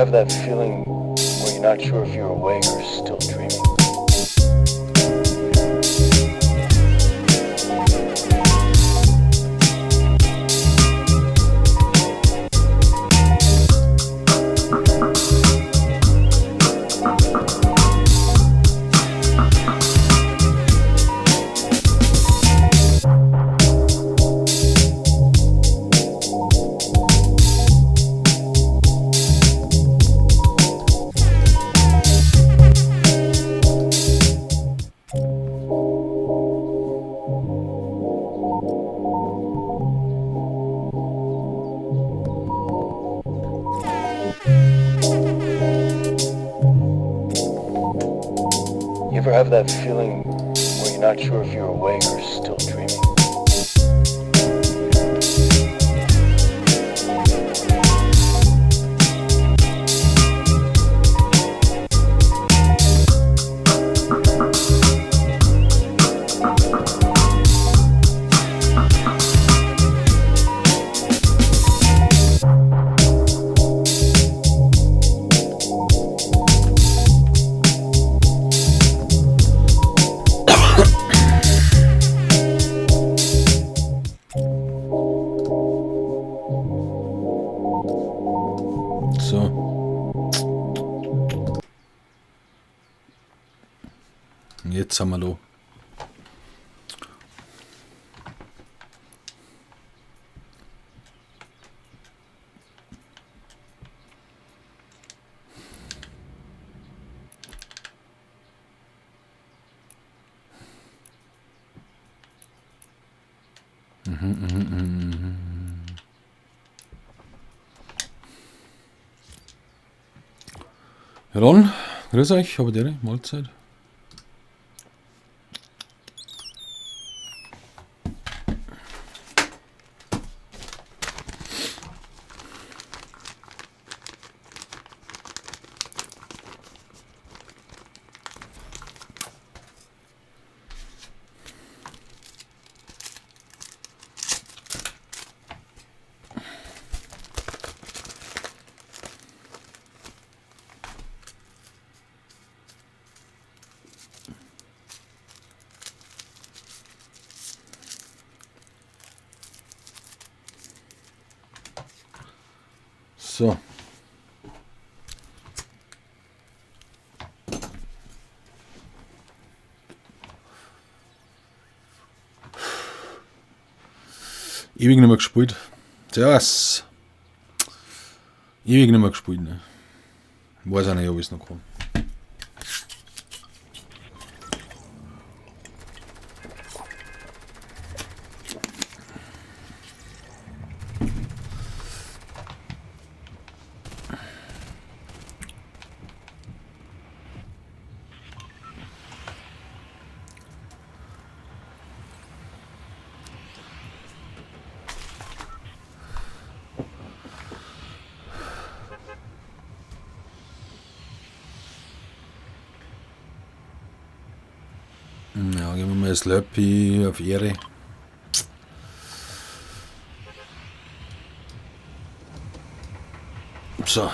have that feeling where you're not sure if you're awake or still dreaming? You ever have that feeling where you're not sure if you're awake or still dreaming? So. Jetzt haben wir da. Ja dann, grüß euch, habe die Mahlzeit. So. Ewig nicht mehr gespielt. Servus. Ewig nicht mehr gespielt, ne? Weiß auch nicht, ob ich's noch kann. Ja, geben wir mal das Slurpee auf Ehre. So.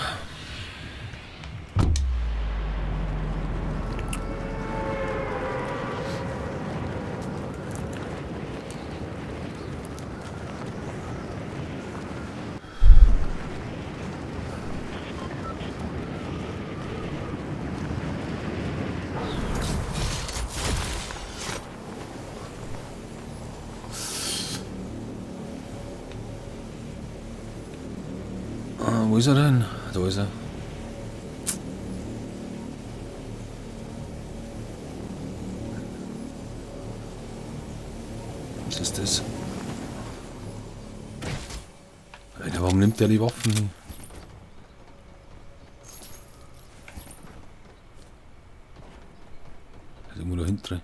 Ah, wo ist er denn? Da ist er. Was ist das? Alter, warum nimmt der die Waffen? Ist irgendwo da hinten.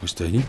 Wo ist der hin?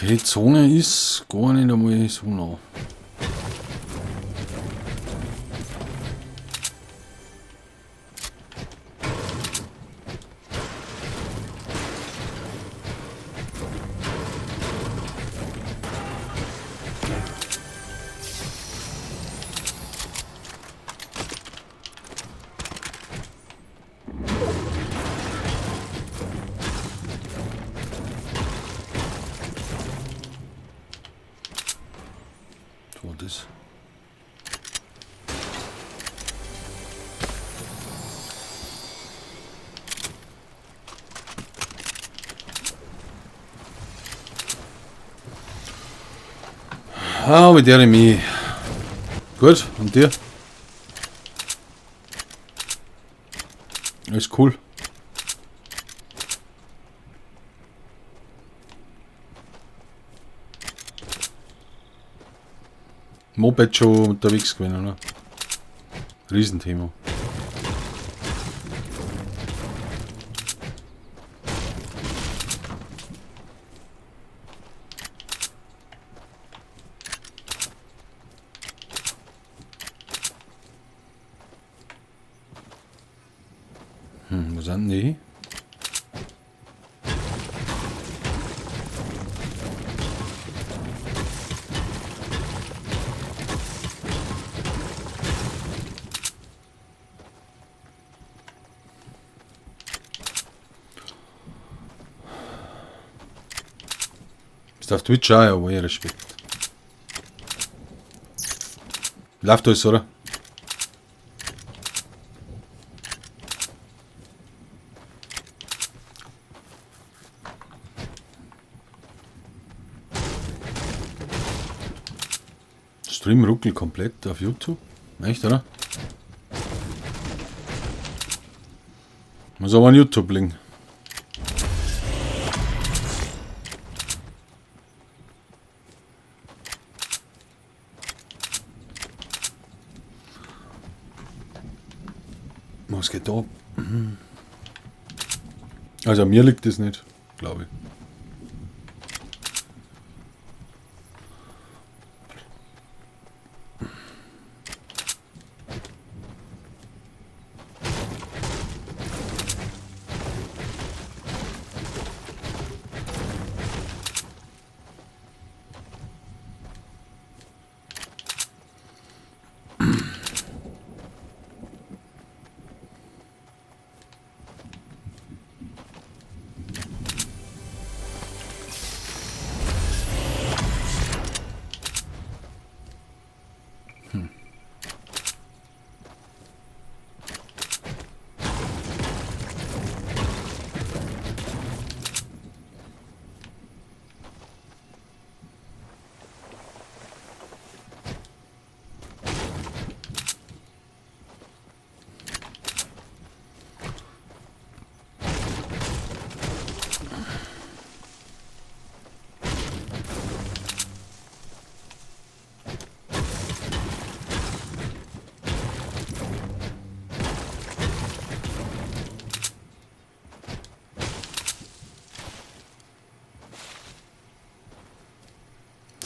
Okay, Zone ist gar nicht einmal so nah. Das. Ah, mit der mich. Gut, und dir? Ist cool. Moped schon unterwegs gewesen, oder? Riesenthema. Wo sind denn die? Bist auf Twitch auch, ja, wo ihr Respekt. Läuft alles, oder? Stream ruckelt komplett auf YouTube. Echt, oder? Muss aber an YouTube liegen. Was geht da? Also mir liegt das nicht, glaube ich.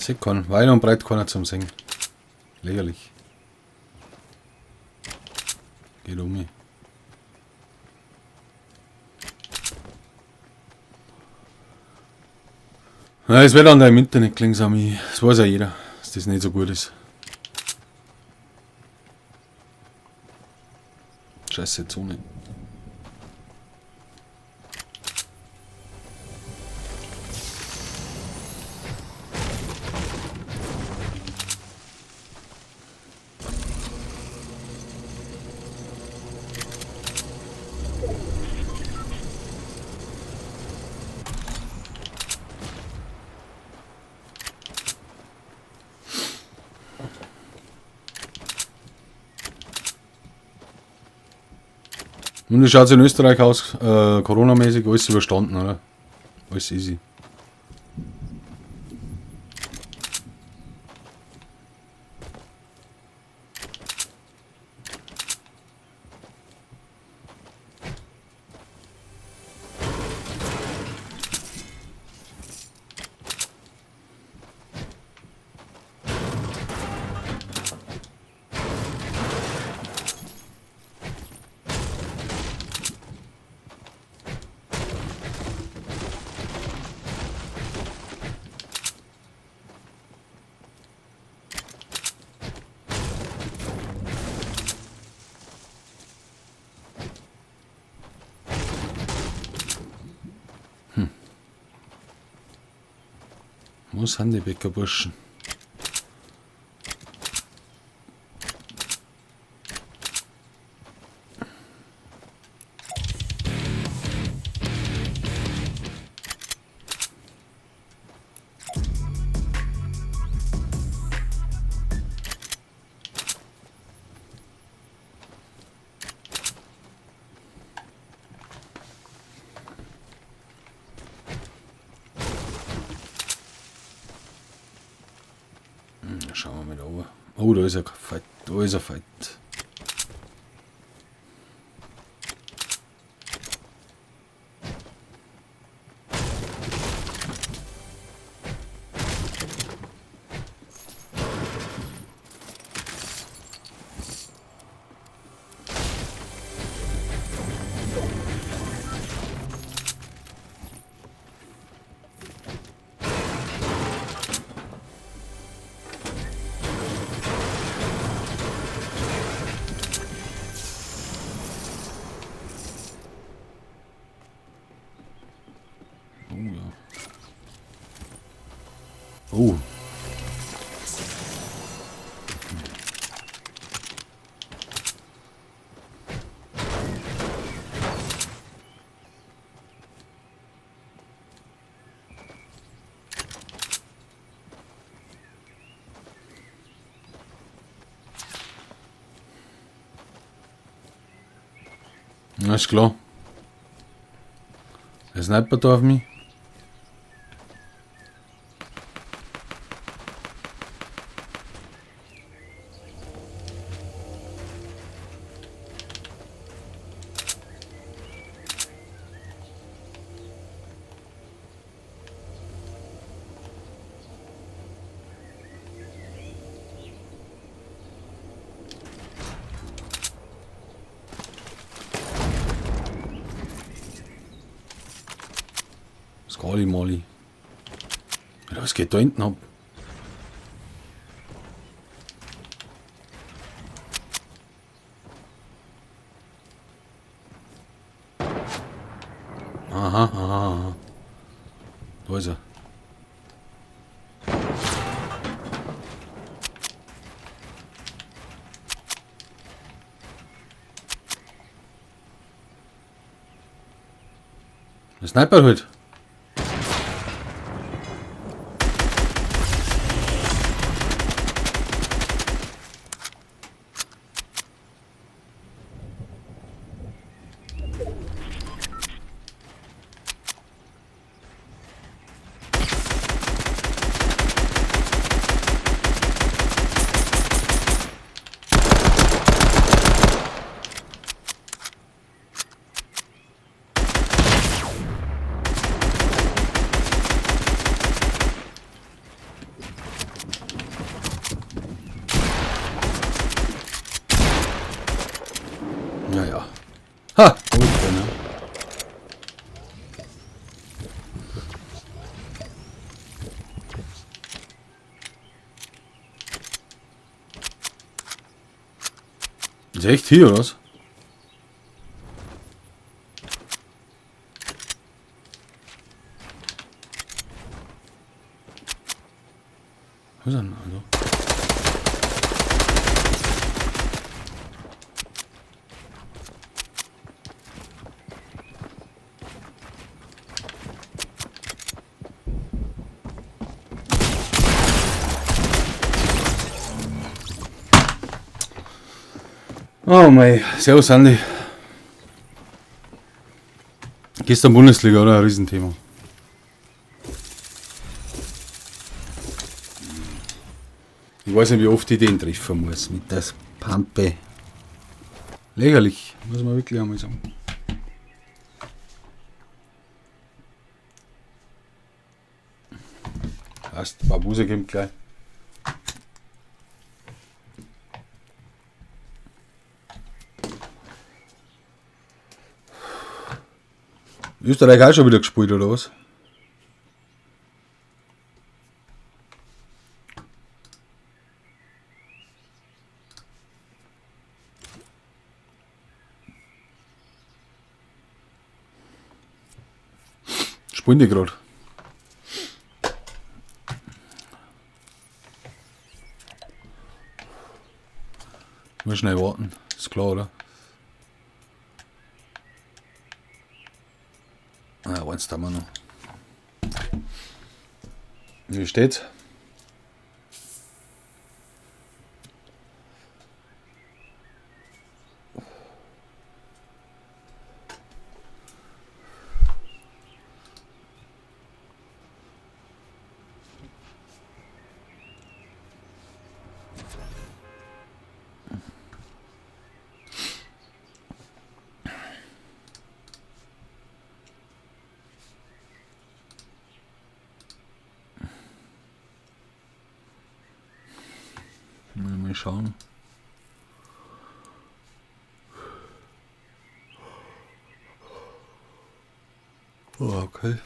Seh keinen. Weit und breit keiner zum Singen. Lächerlich. Geht um mich. Ja, es wird an deinem Internet klingen, Sami. Das weiß ja jeder, dass das nicht so gut ist. Scheiße Zone. Und wie schaut's in Österreich aus? Corona-mäßig, alles überstanden, oder? Alles easy. Wo sind die Bäckerburschen? Schauen wir mal da oben. Oh, da ist ein Fight. Da ist ein Fight. Oh. Na, ist klar. Der Sniper da auf mich. Skali Mali. Alter, was geht da hinten ab? Aha, aha, aha. Da ist er. Der Sniper halt. Naja. Ha! Hab ich gefallen, ja. Ist echt hier, oder was? Wo ist denn? Also. Oh mei, servus Andi. Gestern Bundesliga, oder? Ein Riesenthema. Ich weiß nicht, wie oft ich den treffen muss mit der Pampe. Lächerlich, muss man wirklich einmal sagen. Passt, Barbuse kommt gleich. Österreich auch schon wieder gespielt, oder was? Spielen die gerade? Muss schnell warten, ist klar, oder? Ah, eins da wir noch. Wie steht's? Mal schauen. Oh, okay.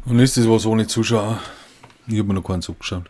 Und ist das was ohne Zuschauer? Ich hab mir noch keinen zugeschaut.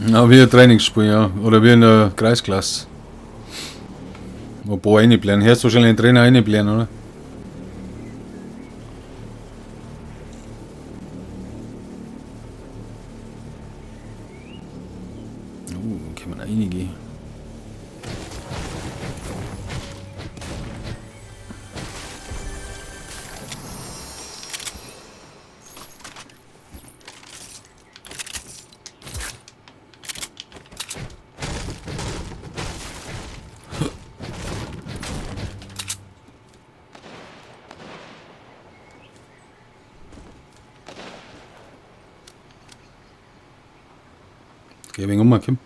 Na, wie ein Trainingsspiel, ja. Oder wie in der Kreisklasse. Wo ein paar reinblären. Hörst wahrscheinlich den Trainer reinblären, oder? Können wir reingehen. Geh ein wenig um, komm.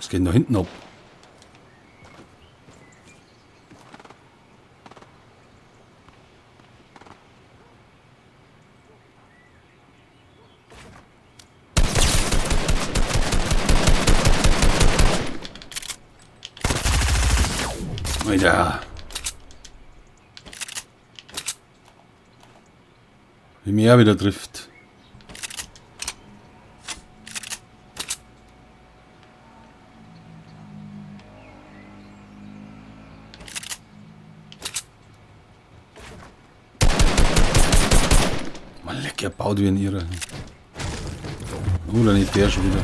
Was geht denn da hinten ab? Alter. Wie mich er wieder trifft. Man, leck, er baut wie ein Irrer. Oder nicht der schon wieder.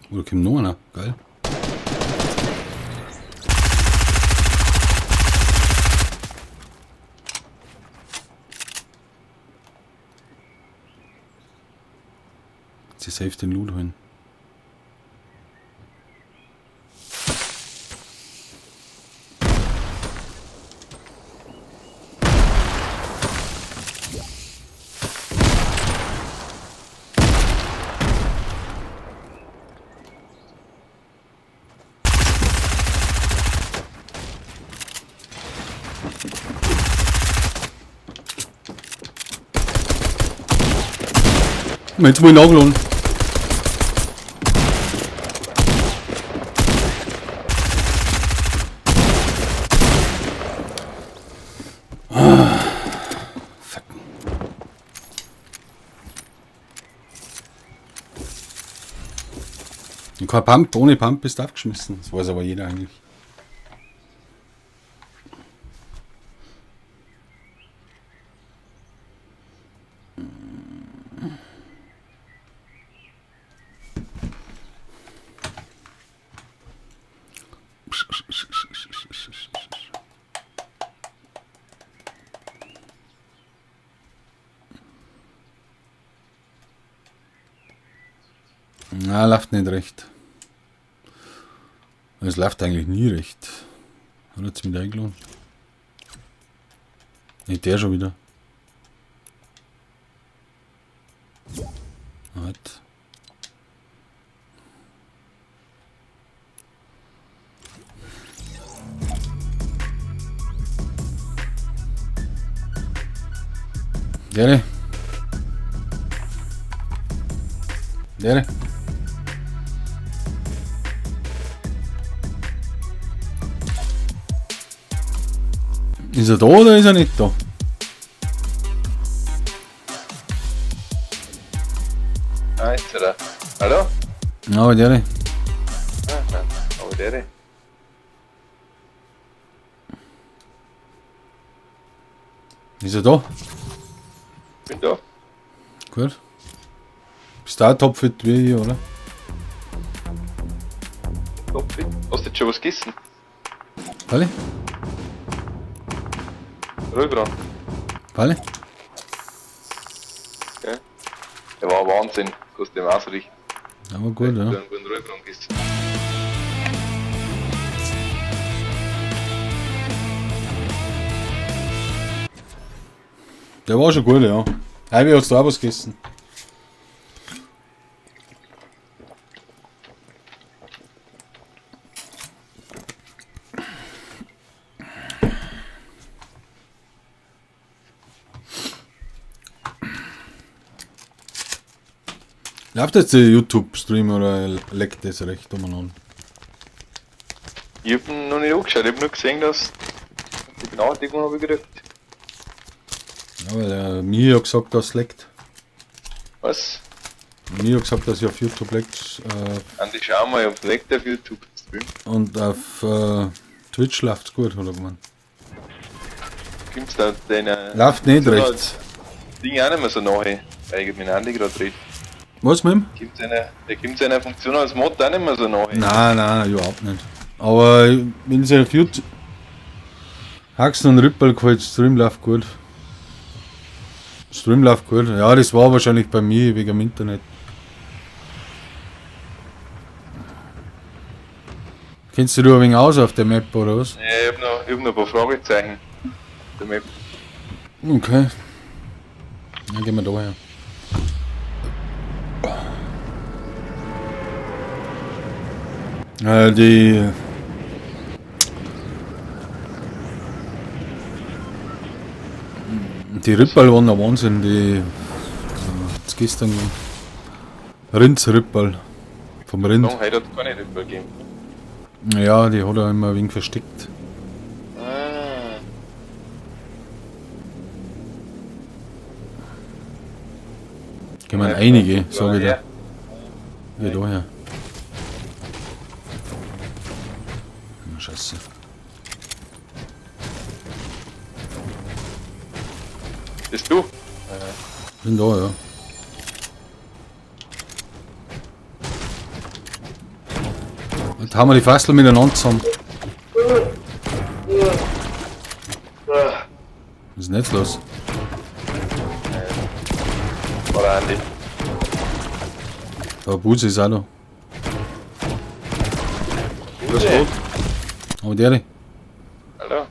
Oder kommt noch einer? Geil. Sie safe den Loot holen. Jetzt muss ich nachladen. Fuck. Und kein Pump, ohne Pump bist du aufgeschmissen. Das weiß aber jeder eigentlich. Na, läuft nicht recht. Es läuft eigentlich nie recht. Hat jetzt mit eingeladen? Nicht der schon wieder. Halt. Dere. Dere. Ist er da oder ist er nicht da? Ah, ist er da. Hallo? Ja, der. Ah, nein. Aber der. Ist er da? Bin da. Gut. Bist du auch topfit wie ich, oder? Topfit. Hast du jetzt schon was gegessen? Alle? Rührbrand. Alle? Okay. Der war Wahnsinn. Kannst du dem ausrichten. Aber gut, ja. Einen guten Rührbrand gegessen. Der war schon gut, ja. Heidi, hast du auch was gegessen? Läuft jetzt der YouTube-Stream oder leckt das recht umeinander? Ich hab ihn noch nicht angeschaut, ich hab nur gesehen, dass die Benachrichtigung habe ich gekriegt. Ja, weil der Mir hat gesagt, dass es leckt. Was? Mir hat gesagt, dass ich auf YouTube leckt. Andi, schau mal, ob leckt auf YouTube Stream. Und auf Twitch läuft's gut, hat er gemeint. Kommt's da deine. Läuft nicht recht. Ding auch nicht mehr so nahe, weil ich mit Andi gerade rede. Was mit ihm? Der kommt seiner Funktion als Mod auch nicht mehr so nahe. Nein, nein, überhaupt nicht. Aber wenn sie auf YouTube Haxen und Rippel geholt, Stream läuft gut. Stream läuft gut. Ja, das war wahrscheinlich bei mir wegen dem Internet. Kennst du dich ein wenig aus auf der Map oder was? Ja, ich hab noch ein paar Fragezeichen. Der Map. Okay. Dann gehen wir da her. Die Ripperl waren der Wahnsinn, die jetzt gestern Rindsripperl vom Rind. Nein, heute hat es keine Ripperl gegeben. Ja, die hat er immer ein wenig versteckt. Ah. Gehen wir einige, sag ich Ja. dir. Hier daher. Na, Scheiße. Bist du? Bin da, ja. Jetzt haben wir die Fassel miteinander zusammen. Was ist denn jetzt los? War der Andi. Der Busi ist auch da. Was gut? Aber der, Hallo.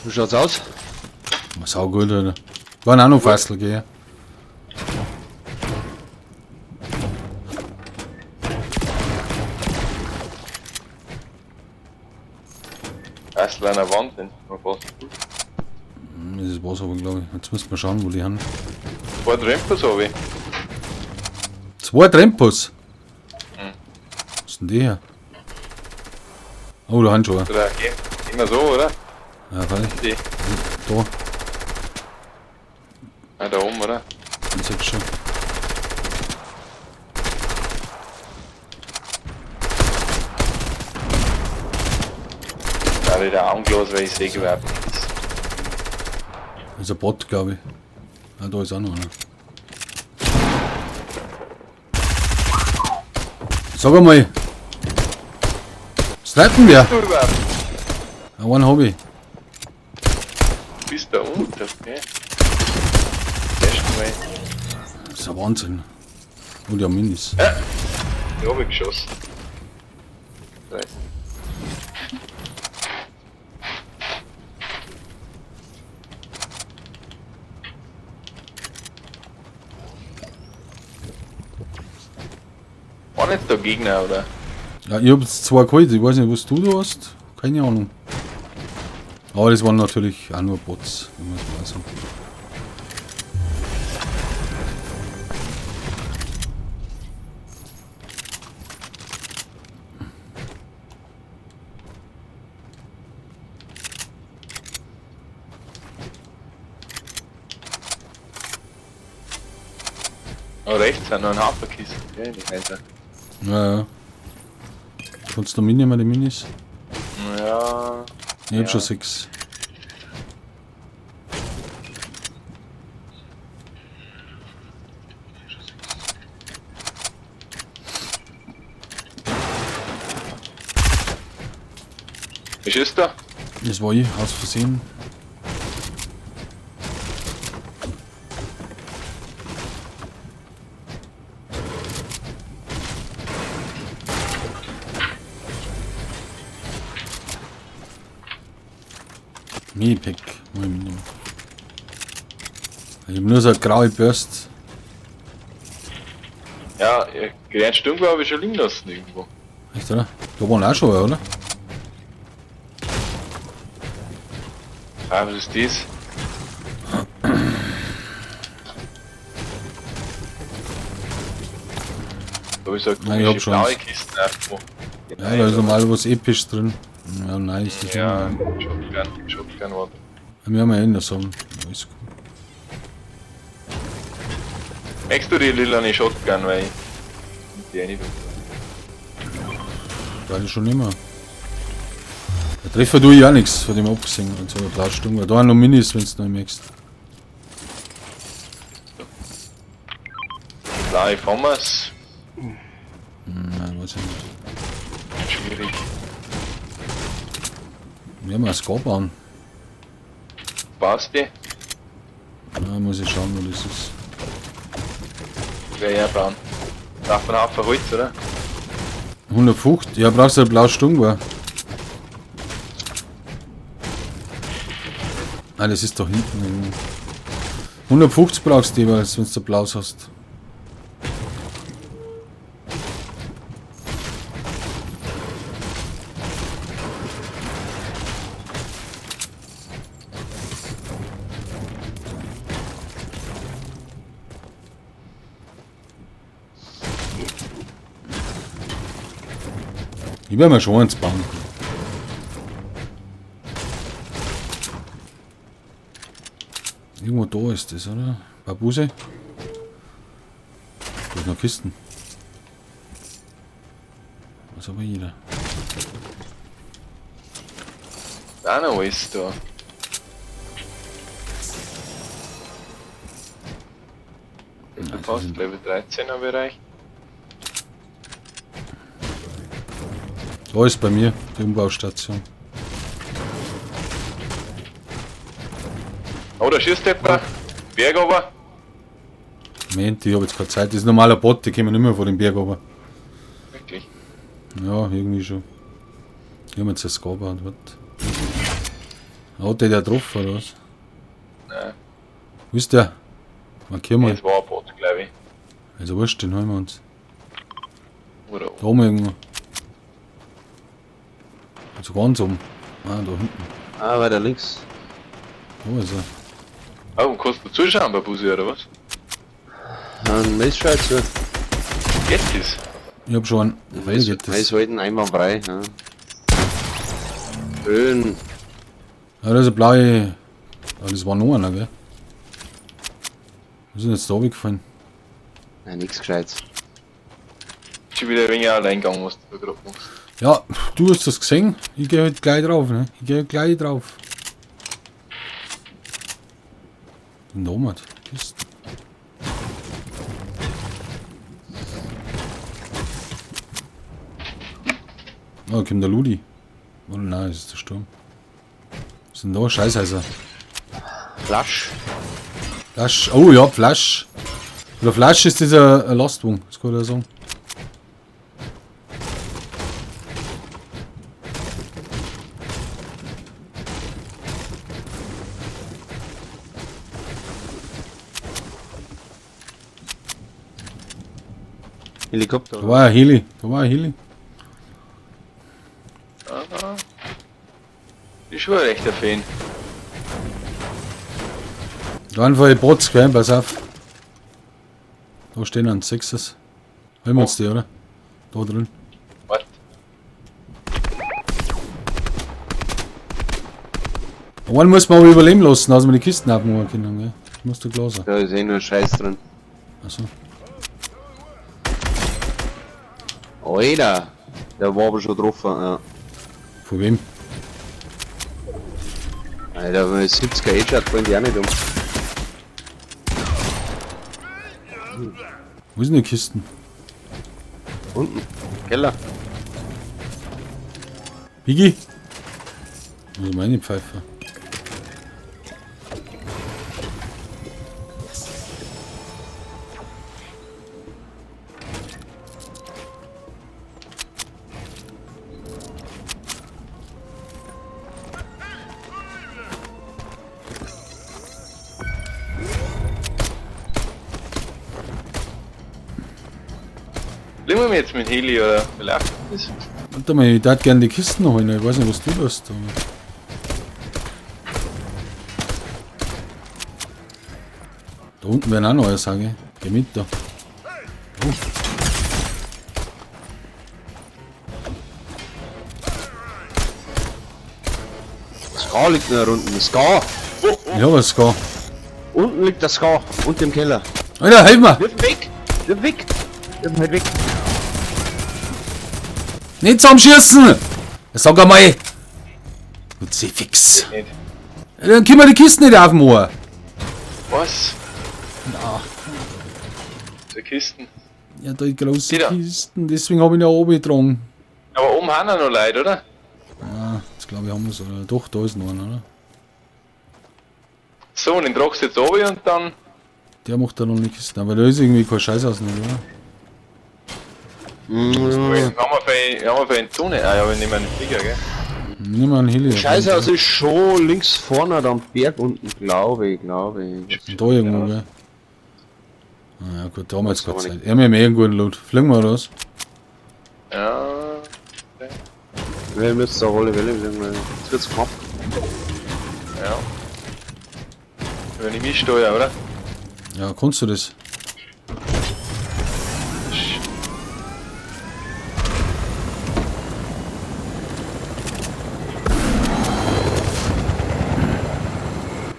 Wie schaut's aus? Sau gut, Alter. Waren auch noch Fassel, gell? Fassel an der Wand, wenn man fast. Das war's aber, glaube ich. Jetzt müssen wir schauen, wo die haben. Zwei Trempos habe ich. Zwei Trempos? Was ist denn die her? Oh, da haben schon. Oder immer so, oder? Ja, freilich. Die. Da. Ah, da oben, oder? Ich sag schon. Da habe ich da Augen weil ich sehe überhaupt nichts. Das ist ein Bot, glaube ich. Ah, da ist auch noch einer. Sag einmal. Was treibt denn wer? Du überhaupt? Ja, einen hab ich. Du bist da unten, okay. Ersten Mal. Das ist ein Wahnsinn. Oh, die haben Minis. Ja. Ich hab ich geschossen. Drei. Waren jetzt da Gegner, oder? Ja, ich hab jetzt zwei geholt. Ich weiß nicht, was du da hast. Keine Ahnung. Aber das waren natürlich auch nur Bots, wenn man es mal sagen. Oh, rechts sind noch ein Haufen Kisten, gell, in die Häuser. Ja, ja. Kannst du mitnehmen, die Minis? Ja. Ich hab Ja. schon 6. Was ist da? Das war ich, aus Versehen. Minipack, muss ich mitnehmen. Ich hab nur so eine graue Bürste. Ja, Grand Sturmgewehr habe ich schon liegen lassen irgendwo. Echt, oder? Da waren auch schon, oder? Ah, was ist das? Da habe ich so eine Nein, ich hab komische schon blaue eins. Kiste aufgemacht. Ja, da ist normal was episch drin. Ja, nein, ist das Ja, nicht. Shotgun, Shotgun war da. Wir haben ja eh noch so. Ja, ist gut. Merkst du die lilane Shotgun, weil ich die eine. Da ist schon immer. Der Treffer tue ich auch nichts, von dem abgesehen. Also ein Blausturm. Da noch Minis, wenn du noch merkst. Blaue Famas. Nein, weiß ich nicht. Schwierig. Wir haben ein Ska bauen. Passt die? Ja, muss ich schauen, wo das ist. Wäre ja braun. Darf man Haufen Holz, oder? 150? Ja, brauchst du ein blaues Sturmgewehr. Nein, das ist doch hinten irgendwo. 150 brauchst du jeweils, wenn du blaues hast. Ich werde mir schon eins bauen. Irgendwo da ist das, oder? Babuse? Da ist noch Kisten. Was aber jeder. Da noch alles da. Nein, das Passt, sind- Level 13er Bereich. Da ist bei mir die Umbaustation. Oh, da schießt jemand. Berg runter. Moment, ich habe jetzt keine Zeit. Das ist ein normaler Bot, die kommen nicht mehr vor dem Berg runter. Wirklich. Ja, irgendwie schon. Ich habe jetzt das gebaut. Was? Hat der getroffen, oder was? Nein. Wo ist der? Markier mal. Das war ein Bot, glaube ich. Also wurscht, den holen wir uns. Oder Da oben irgendwo. Also ganz oben. Ah, da hinten. Ah, weiter links. Da ist er. Oh, und kannst du zuschauen bei Busi, oder was? Ein Mistscheiß zu. Jetzt ist. Ich hab schon einen. Weil geht Wir das. sollten einwandfrei. Ja. Schön. Ah, da ist eine blaue. Ah, das war noch einer, gell? Was ist denn jetzt da runtergefallen? Ja, nix Gescheites. Schon wieder ein wenig Alleingang, was du da gerade machst. Ja, du hast das gesehen. Ich gehe halt gleich drauf, ne? Ich gehe gleich drauf. Nomad. Kisten. Oh, da kommt der Ludi. Oh nein, das ist der Sturm. Was ist denn da? Scheißhäuser. Flasch. Flasch. Oh ja, Flasch. Oder Flasch ist dieser Lastwagen, das kann ich ja sagen. Helikopter. Da war ein Heli. Da war ein Heli. Aha. Ist schon ein rechter Fan. Da einfach die Bots, gell? Pass auf. Da stehen ein Sechsers. Holen wir uns die, oder? Da drin. Warte. Einen muss man aber überleben lassen, dass wir die Kisten abmachen können, gell? Das muss der klar sein. Da ist eh nur Scheiß drin. Achso. Alter! Der war aber schon getroffen, ja. Von wem? Alter, wenn ich 70er Headshot fallen die auch nicht um. Wo sind die Kisten? Unten. Keller. Biggie? Wo ist meine Pfeife? Fliegen wir jetzt mit Heli oder wie läuft das? Warte mal, ich darf gerne die Kisten noch holen. Ich weiß nicht, was du tust. Aber da unten werden auch noch eine, sage ich. Geh mit da. Oh. Ska liegt noch unten. Ska! Ich hab ein Ska. Unten liegt der Ska. Unten im Keller. Alter, helf mir! Wirf ihn weg! Wirf weg! Wirf ihn halt weg! Nicht zusammenschießen! Sag einmal! Kruzifix! Nicht. Dann können wir die Kisten nicht aufmachen! Was? Na. Da Kisten. Ja, da die große Wieder. Kisten, deswegen habe ich ihn ja oben getragen. Aber oben haben noch Leute, oder? Ah, jetzt glaube ich haben wir's, oder? Doch, da ist noch einer, oder? So, und den tragst du jetzt oben und dann. Der macht da noch eine Kiste, aber da ist irgendwie kein Scheiß aus, oder? Mhm. Haben wir für eine Zone? Ah ja, wir nehmen einen Flieger, gell? Nimm mal einen Heli. Scheiße, also ist schon links vorne am Berg unten, glaube ich, Da irgendwo, gell? Ah, ja gut, da haben wir jetzt keine Aber Zeit. Ja, wir haben eh einen guten Loot. Fliegen wir raus. Ja. Wir müssen auf alle Welle fliegen, weil jetzt wird's knapp. Ja. Übernehme ich Steuer, oder? Ja, kannst du das?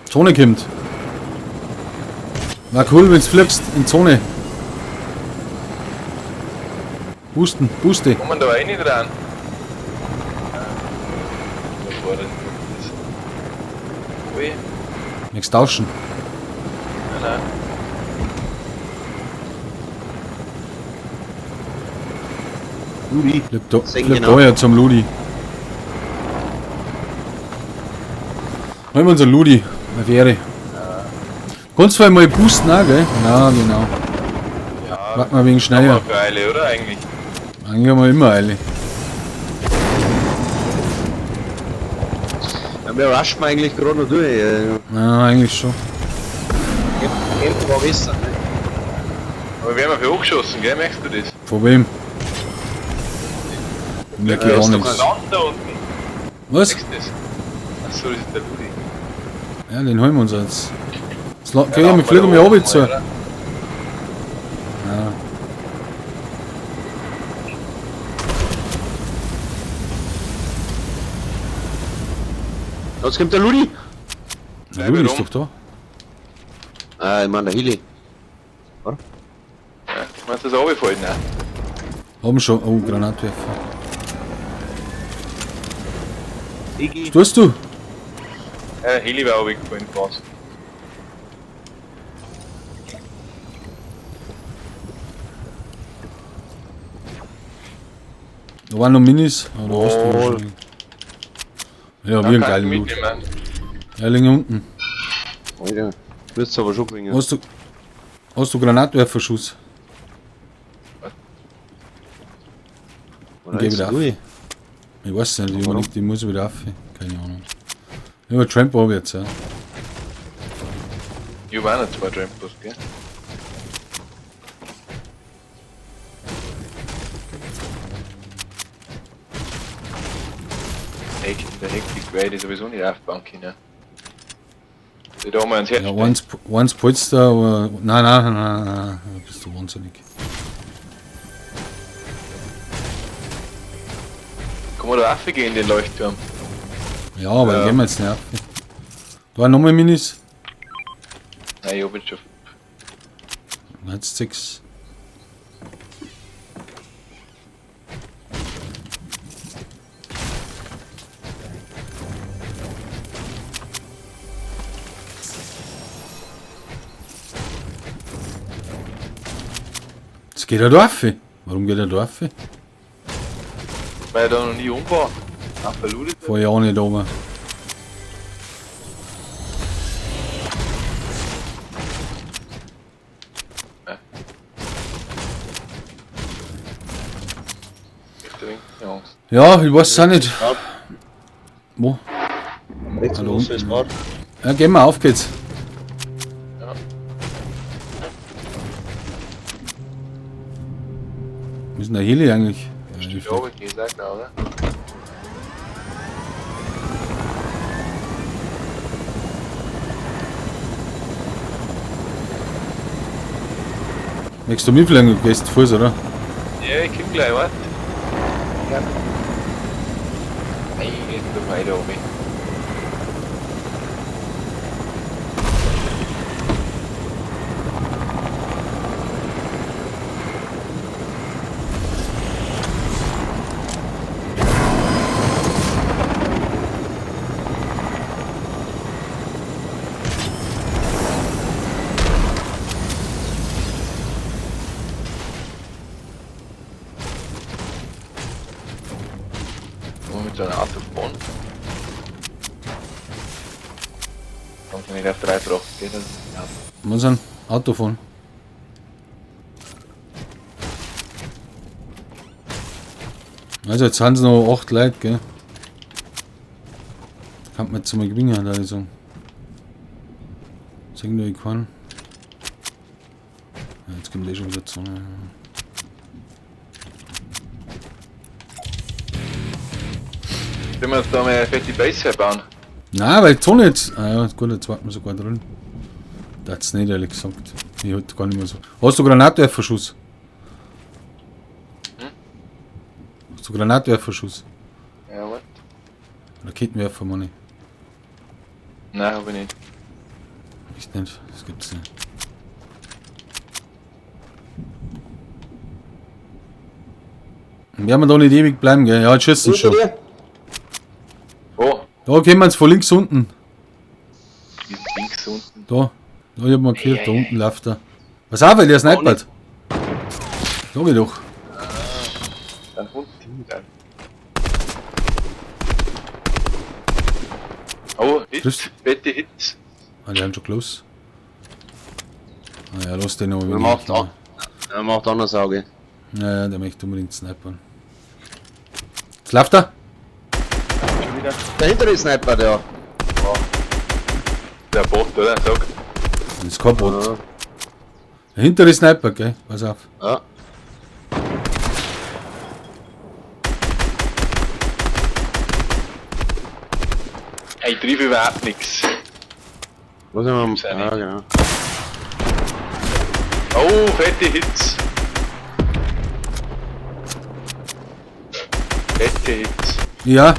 Zone kommt. War cool, wenn's fliegst in Zone. Boosten, booste. Kommen da rein dran? Ui, Nichts tauschen. nein, nein. Ludi. Flieg da, Sehen flieg genau. da ja zum Ludi. Holen wir uns einen Ludi. Eine Fähre. Kannst du mal boosten auch, gell? Ja, genau. Ja, Warte mal wegen schneller. aber für Eile, oder eigentlich? Eigentlich haben wir immer Eile. Ja, wir rushen eigentlich gerade noch durch. Ja, eigentlich schon. Campen war besser, ne? Aber wir haben ja für hochgeschossen, gell? Merkst du das? Von wem? Merk ich Ja, gar ist doch nichts. Land da unten. Was? Merkst du das? Achso, das ist der Ludi. Ja, den holen wir uns jetzt. Das La okay, Ja, wir fliegen da mal oben runter zu. mal, oder? Ja. Jetzt kommt der Ludi. Der Ludi ist doch da. Ah, ich meine der Heli. Ja, meinst du das runterfallen? Nein. Haben schon. Oh, Granatwerfer. Iggy. Was tust du? Ja, der Heli war runtergefallen, fast. Da waren noch Minis. Aber da hast du Oh. wahrscheinlich. Ja, wie ein kannst geiler du Loot. mitnehmen. Ja, liegen unten. Alter, wirst du aber schon bringen. Hast du Granatwerferschuss? Oder Geh ist wieder auf. durch? Ich weiß nicht, ich, Warum? überleg, die muss wieder auf. Keine Ahnung. Ja, aber Trampo hab ich jetzt, ja. Ich hab auch noch zwei Trampos, gell? Der Hektik werde ich sowieso nicht aufbauen können. Ich da mal ans Herz Ja, eins Polster, aber. Nein, nein, nein, nein, nein, da bist du wahnsinnig. Kann man da raufgehen in den Leuchtturm? Ja, aber Ja. da gehen wir jetzt nicht auf. Da waren nochmal Minis. Nein, ich hab jetzt schon. Jetzt 6. Jetzt geht er da rauf. Warum geht er da rauf? Weil er da noch nie um war. Ach, verludet. Vor Jahren nicht oben. Ja, ich weiß es auch nicht. Wo? Rechts Hallo. und ist Bad. Ja, gehen wir, auf geht's. Ja. Wo ist denn der Heli eigentlich? Ja, Stimmt, ich ja, ich gesagt, oder? Möchtest du mitfliegen? Du gehst Fuß, oder? Ja, ich komm gleich, warte. Ja. Nein, jetzt bin ich da oben. Jetzt ein Auto fahren. Kommt nicht auf drei gebracht, geht das? Ja. Muss ein Auto fahren. Also jetzt sind es noch 8 Leute, gell? Kann man jetzt mal gewinnen, da ich sagen. Sehen nur ich kann. Ja, jetzt kommt eh schon wieder die Sonne. Sollen wir jetzt da mal eine fette Base herbauen? Nein, weil die Sonne jetzt. Ah ja, gut, jetzt warten wir sogar drin. Das ist nicht, ehrlich gesagt. Ich halt gar nicht mehr so. Hast du Granatwerferschuss? Hm? Hast du Granatwerferschuss? Ja, warte. Raketenwerfer, meine ich. Nein, hab ich nicht. Echt nicht, das gibt's nicht. Werden wir da nicht ewig bleiben, gell? Ja, jetzt schießen schon. Oh, Da kommen wir von links unten. die sind links unten. Da. Da, ich hab markiert, da unten läuft er. Pass auf, weil der snipert. Sag ich doch. Dann unten. Dann. Oh, Hits, Triffst- fette Hits. Ah, die haben schon close. Ah ja, lass den noch Er macht auch. Er macht auch noch Auge. Ja, ja, der möchte unbedingt snipern. Jetzt läuft er. Schon wieder. Dahinter ist Sniper, der. Der Bot, oder? Sag. Das ist kein Bot. Ja. Der hintere Sniper, gell? Pass auf. Ja. Ey, ich triff überhaupt nichts. Was haben wir? Gibt's auch Ja, genau. Oh, fette Hits. Fette Hits. Ja,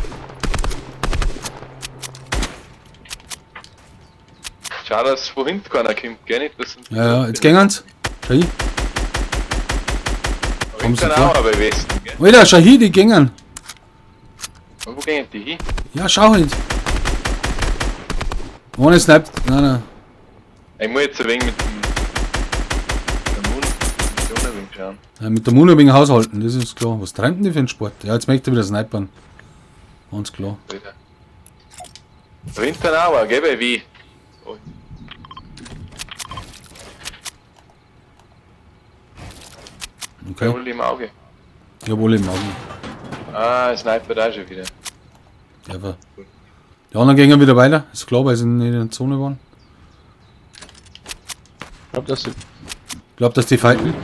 Schade, dass von hinten keiner kommt, gell? Nicht, dass ja, ja. Jetzt gängen's. Schau hin. Kommt sie dann vor. auch aber Westen, gell? Alter, schau hin, die gängen. Und wo gehen die hin? Ja, schau hin. Ohne sniped. Nein, nein. Ich muss jetzt ein wenig mit dem. Der Mund. Mit der Mund ein wenig schauen. Ja, mit der Mund ein wenig haushalten, das ist klar. Was treibt denn die für einen Sport? Ja, jetzt möchte er wieder snipern. Ganz klar. Wieder. Da hinten auch, gell, bei wie? Oh, Okay. okay. Im Auge. Ich hab alle im Auge. Ah, Sniper da schon wieder. Der war. Die anderen gehen wieder weiter. Ist klar, weil sie nicht in der Zone waren. Ich glaub, das ist Ich glaub, dass die fighten.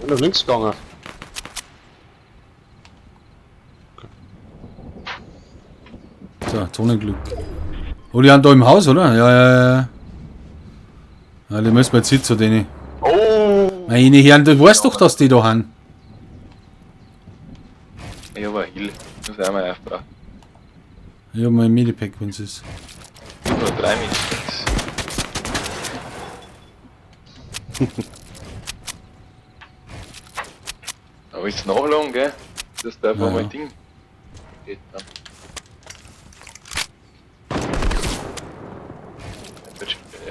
nach links gegangen. So, Zonenglück. Oh, die haben da im Haus, oder? Ja, ja, ja. Ja, die müssen wir jetzt hin zu denen. Oh! Meine Herren, du weißt doch, dass die da haben. Ich hab ein Heal. Muss auch mal aufbrauchen. Ich hab mein Medipack, wenn's ist. Nur 3 Medipacks. Aber ist nachladen, gell? Das darf Ja, auch mal ja. Ding. Geht dann.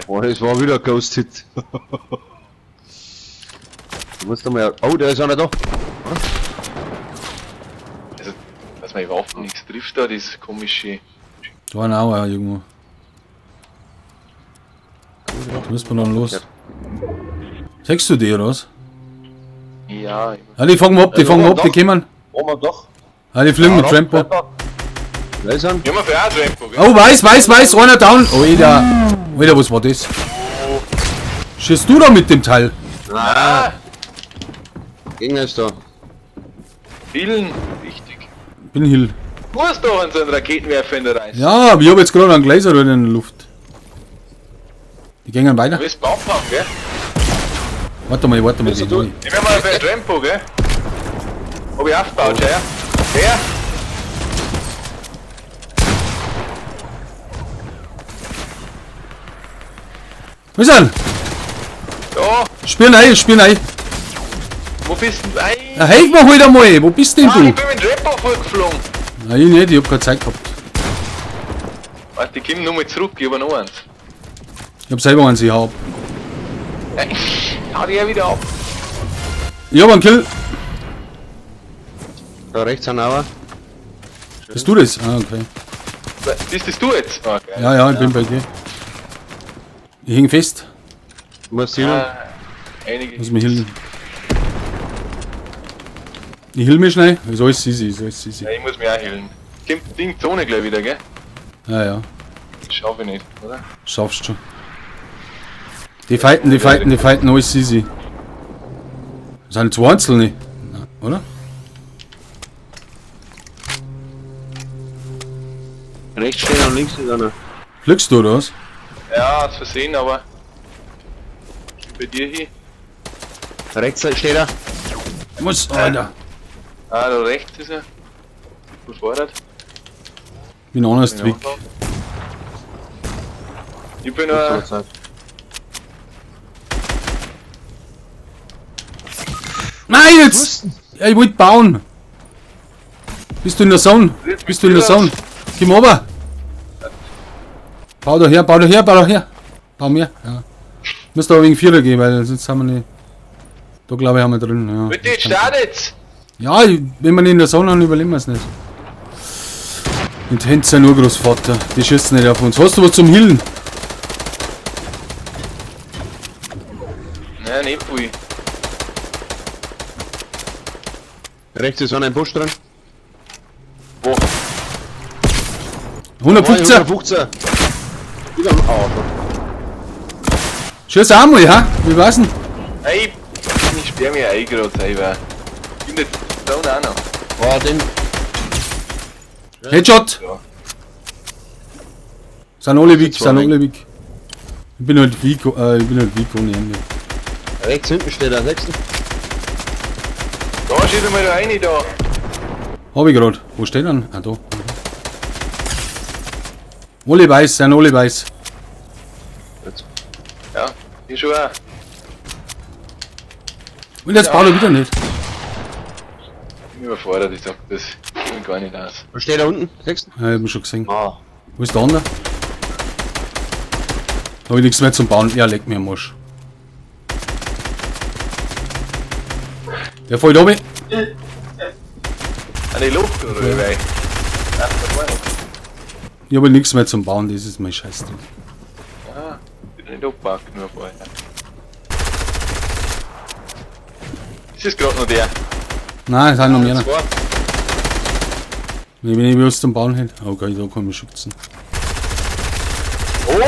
Boah, das war wieder ein Ghost Hit. Du musst doch mal. Oh, der ist einer da. Also, dass man überhaupt nichts trifft da, das komische. Da waren auch irgendwo. Da müssen wir dann los. Siehst du die, oder was? Ja, ich Ja, die fangen wir ab, die Ja, fangen wir ab, die doch. kommen. Oben am Dach. Ah, die fliegen mit Trampo. Da ist er. Ja, wir für auch Trampo, gell? Oh, weiß, weiß, weiß, einer down. Alter. Alter, was war das? Schießt du da mit dem Teil? Ah, Gegner ist da. Vielen, wichtig. Bin Hill. Du hast doch einen so einen Raketenwerfer in der Reise. Ja, aber ich hab jetzt gerade einen Gläser in der Luft. Die gehen weiter. Du willst Baum bauen, gell? Warte mal, warte mal. Bist Die du? hol Ich will mal für Trampo, gell? Hab ich aufgebaut, schau her. Her! ich. Was ist denn? Da! Spiel rein, spiel rein. Wo bist denn? Ei! Na, helf mir halt einmal. Wo bist denn Ah, du? ich bin mit dem Trampo vorgeflogen. Na, ich nicht, ich hab keine Zeit gehabt. Warte, ich komm nochmal zurück, ich hab noch eins. Ich hab selber eins, ich hab. Ei, Hau dich ja wieder ab. Ich hab einen Kill. Da rechts sind auch. Bist du das? Ah, okay. Bist das du jetzt? Ah, geil. Ja, ja, ich bin bei dir. Ich häng fest. Muss healen. Ah, einige. Muss mich healen. Ich heal mich schnell. Ist alles easy, ist alles easy. Ja, ich muss mich auch healen. Kommt Ding Zone gleich wieder, gell? Ja, ja. Schaff ich nicht, oder? Schaffst schon. Die fighten, die fighten, die fighten, alles easy. Das sind zwei Einzelne. Na, oder? Rechts steht und links ist einer. Fliegst du oder was? Ja, aus Versehen, aber. Ich bin bei dir hier. Rechts steht er. Muss, Alter. Ah, da rechts ist er. Überfordert. Bin anders Bin weg. auch da. Ich bin nur. Nein, jetzt! Ja, ich wollte bauen. Bist du in der Zone? Bist du in der Zone? Komm runter. Bau da her, bau da her, bau da her. Bau mir, ja. Müsst aber wegen Vierer gehen, weil sonst haben wir nicht. Da glaube ich haben wir drin, ja. Bitte, startet! Ja, wenn wir nicht in der Zone haben, überleben wir es nicht. Und Hände sind Urgroßvater, die schießen nicht auf uns. Hast du was zum Healen? Nein, nicht viel. Rechts ist einer im Busch drin. Wo? 115! 115. Wieder am Auto. Schieß auch mal, ha? Wie war's denn? Ey, ich sperr mich ein gerade selber. Ich bin der Zone auch noch. Oh, den. Headshot! Ja. Sind alle weg, sind alle weg. Ich bin halt weak, ich bin halt weak ohne Ende. Rechts hinten steht er. Sechsten. Da schieß mal da rein, da. Hab ich grad. Wo steht er denn? Ah, da. Alle weiß, sind alle weiß. Ja, ich schon auch. Und jetzt baut er wieder nicht. Ich bin überfordert, ich sag das. Ich bin gar nicht aus. Wo steht er unten? Sechsten. Ja, ich hab ihn schon gesehen. Ah. Wo ist der andere? Hab ich nichts mehr zum Bauen. Ja, leck mir am Arsch. Der fällt runter. An die Luft oder wie weit? Ach, da war nicht. Ich habe nichts mehr zum Bauen, das ist mein Scheißdreck. Ah, ich bin nicht abgepackt, nur vorher. Ist es gerade noch der? Nein, es sind noch mehr. Zwei. Wenn ich was zum Bauen hätte. Okay, da kann ich mich schützen. Oh,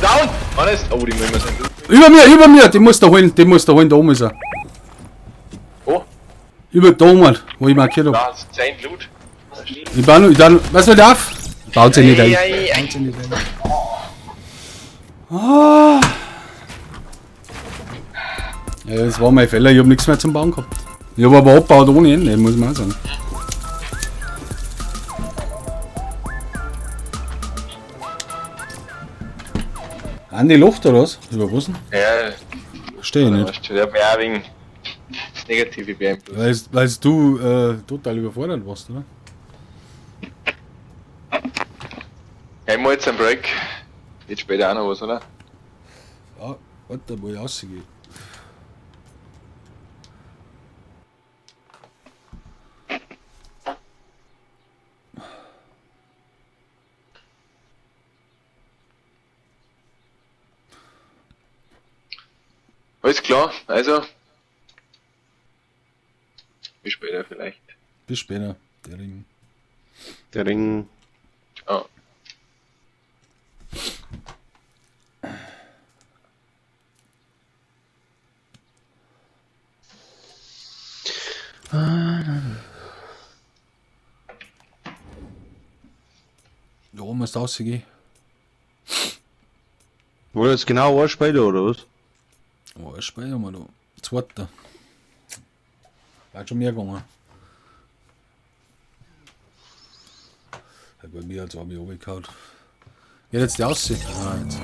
down! Alles. Oh, die müssen wir sein. Über mir! Den musst du holen, den musst du holen, da oben ist er. Oh, Über da oben, wo ich markiert hab. da ist sein Blut. Ich baue noch, ich dann, was man darf? Baut sie nicht ein. Ei, ei, ei. Baut sie nicht ein. Ah. Ja, das war mein Fehler, ich hab nichts mehr zum Bauen gehabt. Ich hab aber abgebaut ohne Ende, muss man auch sagen. An die Luft oder was? Über was denn? Ja, Verstehe ich nicht. weißt du, der hat mich auch wegen das Negative beeinflusst. Weil du total überfordert warst, oder? Ja, ich mach jetzt einen Break. Jetzt später auch noch was, oder? Ja, warte, wo ich rausgehe. Alles klar, also. Bis später vielleicht. Bis später, der Ring. Der Ring. Ciao. Da oben ist rausgehen. Wo jetzt genau ein Spieler oder was? Oh, ein Speicher mal da. Zweiter. War schon mehr gegangen. Hat bei mir als ob ich runtergehauen. Geht jetzt die Aussicht? Ah, jetzt.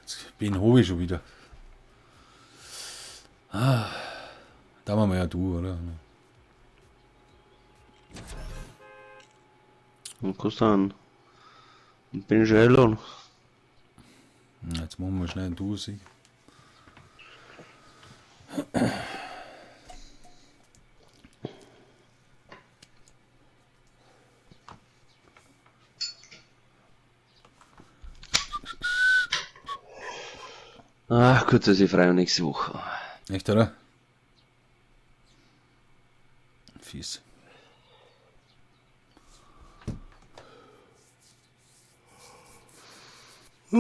Jetzt bin ich schon wieder. Ah, Da machen wir ja du, oder? Und kostet einen. Und bin ich schon. Jetzt machen wir schnell einen Du-Sieg. Ach, gut, dass ich frei habe nächste Woche. Echt, oder? Fies. Oh,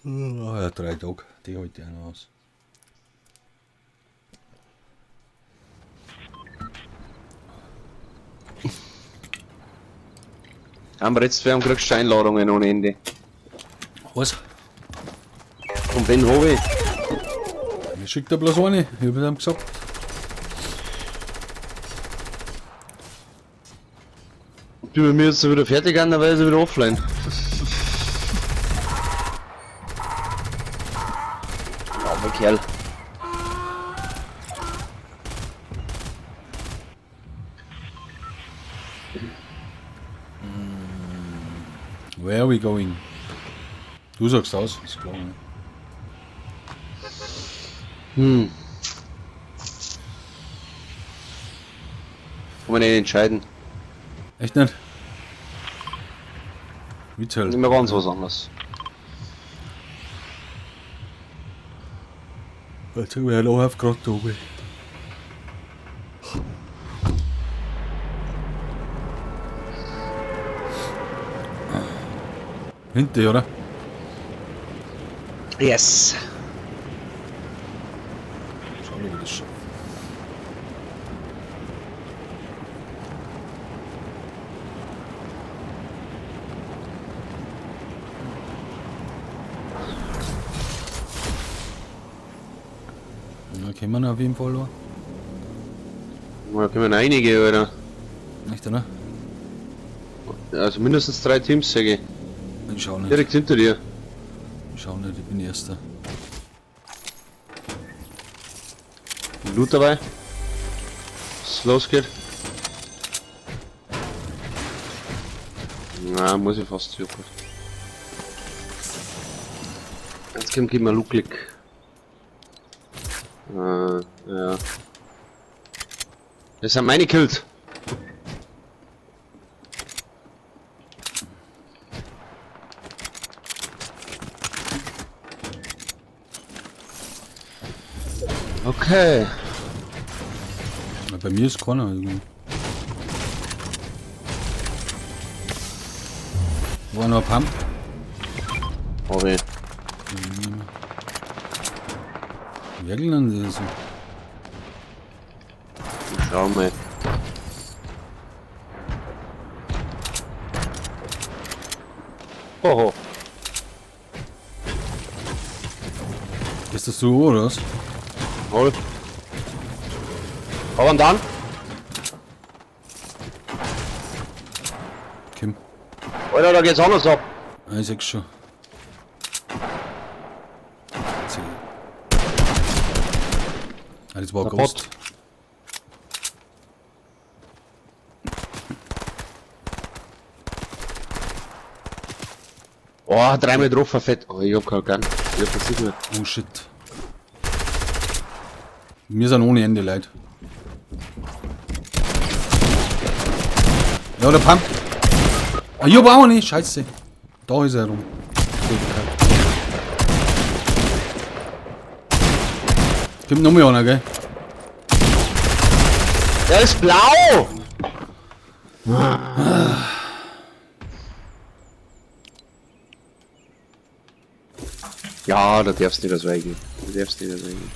ja, 3 Tage, die halte ich auch noch aus. Am jetzt wir haben kriegst du Einladungen ohne Ende. Was? Und wen hab ich? Mir schickt er bloß eine, ich hab ihm gesagt. Bin bei mir jetzt wieder fertig an, dann war ich wieder offline. Armer Kerl. Where are we going? Du sagst aus, ist klar. Ne? Hm. Kann man nicht entscheiden. Echt nicht? Witzel. Immer ganz was anderes. Jetzt habe ich ein Loch auf gerade da oben. Hinter, oder? Yes. Schau mal, wie das schafft. Na, können wir auf jeden Fall noch. Da kommen einige, Alter. Echt, oder? Also mindestens 3 Teams, sag ich. Ich schau nicht. Direkt hinter dir. Ich schau nicht, ich bin Erster. Loot dabei. Was losgeht. Na, muss ich fast ja, gut. Jetzt kommt gib mir Loot-Klick. Ja. Das sind meine Kills. Okay. Na, bei mir ist keiner irgendwie. War noch ein Pump? Hab ich. Wirklich nicht so. Schau mal. Hoho. Ist das so, oder was? Hol. Aber dann? Kim. Alter, da geht's anders ab. Ah, ich seh's schon. 10. Ah, das war ein Der Ghost. Bot. Oh, dreimal drauf verfett. Oh, ich hab keinen Gun. Ich hab das nicht mehr. Oh shit. Wir sind ohne Ende leid. Ja, der Pump. Ah, ich hab auch nicht. Scheiße. Da ist er rum. Kommt noch mal einer, gell? Der ist blau! Ja, da darfst du nicht so eingehen. Da darfst du nicht so eingehen.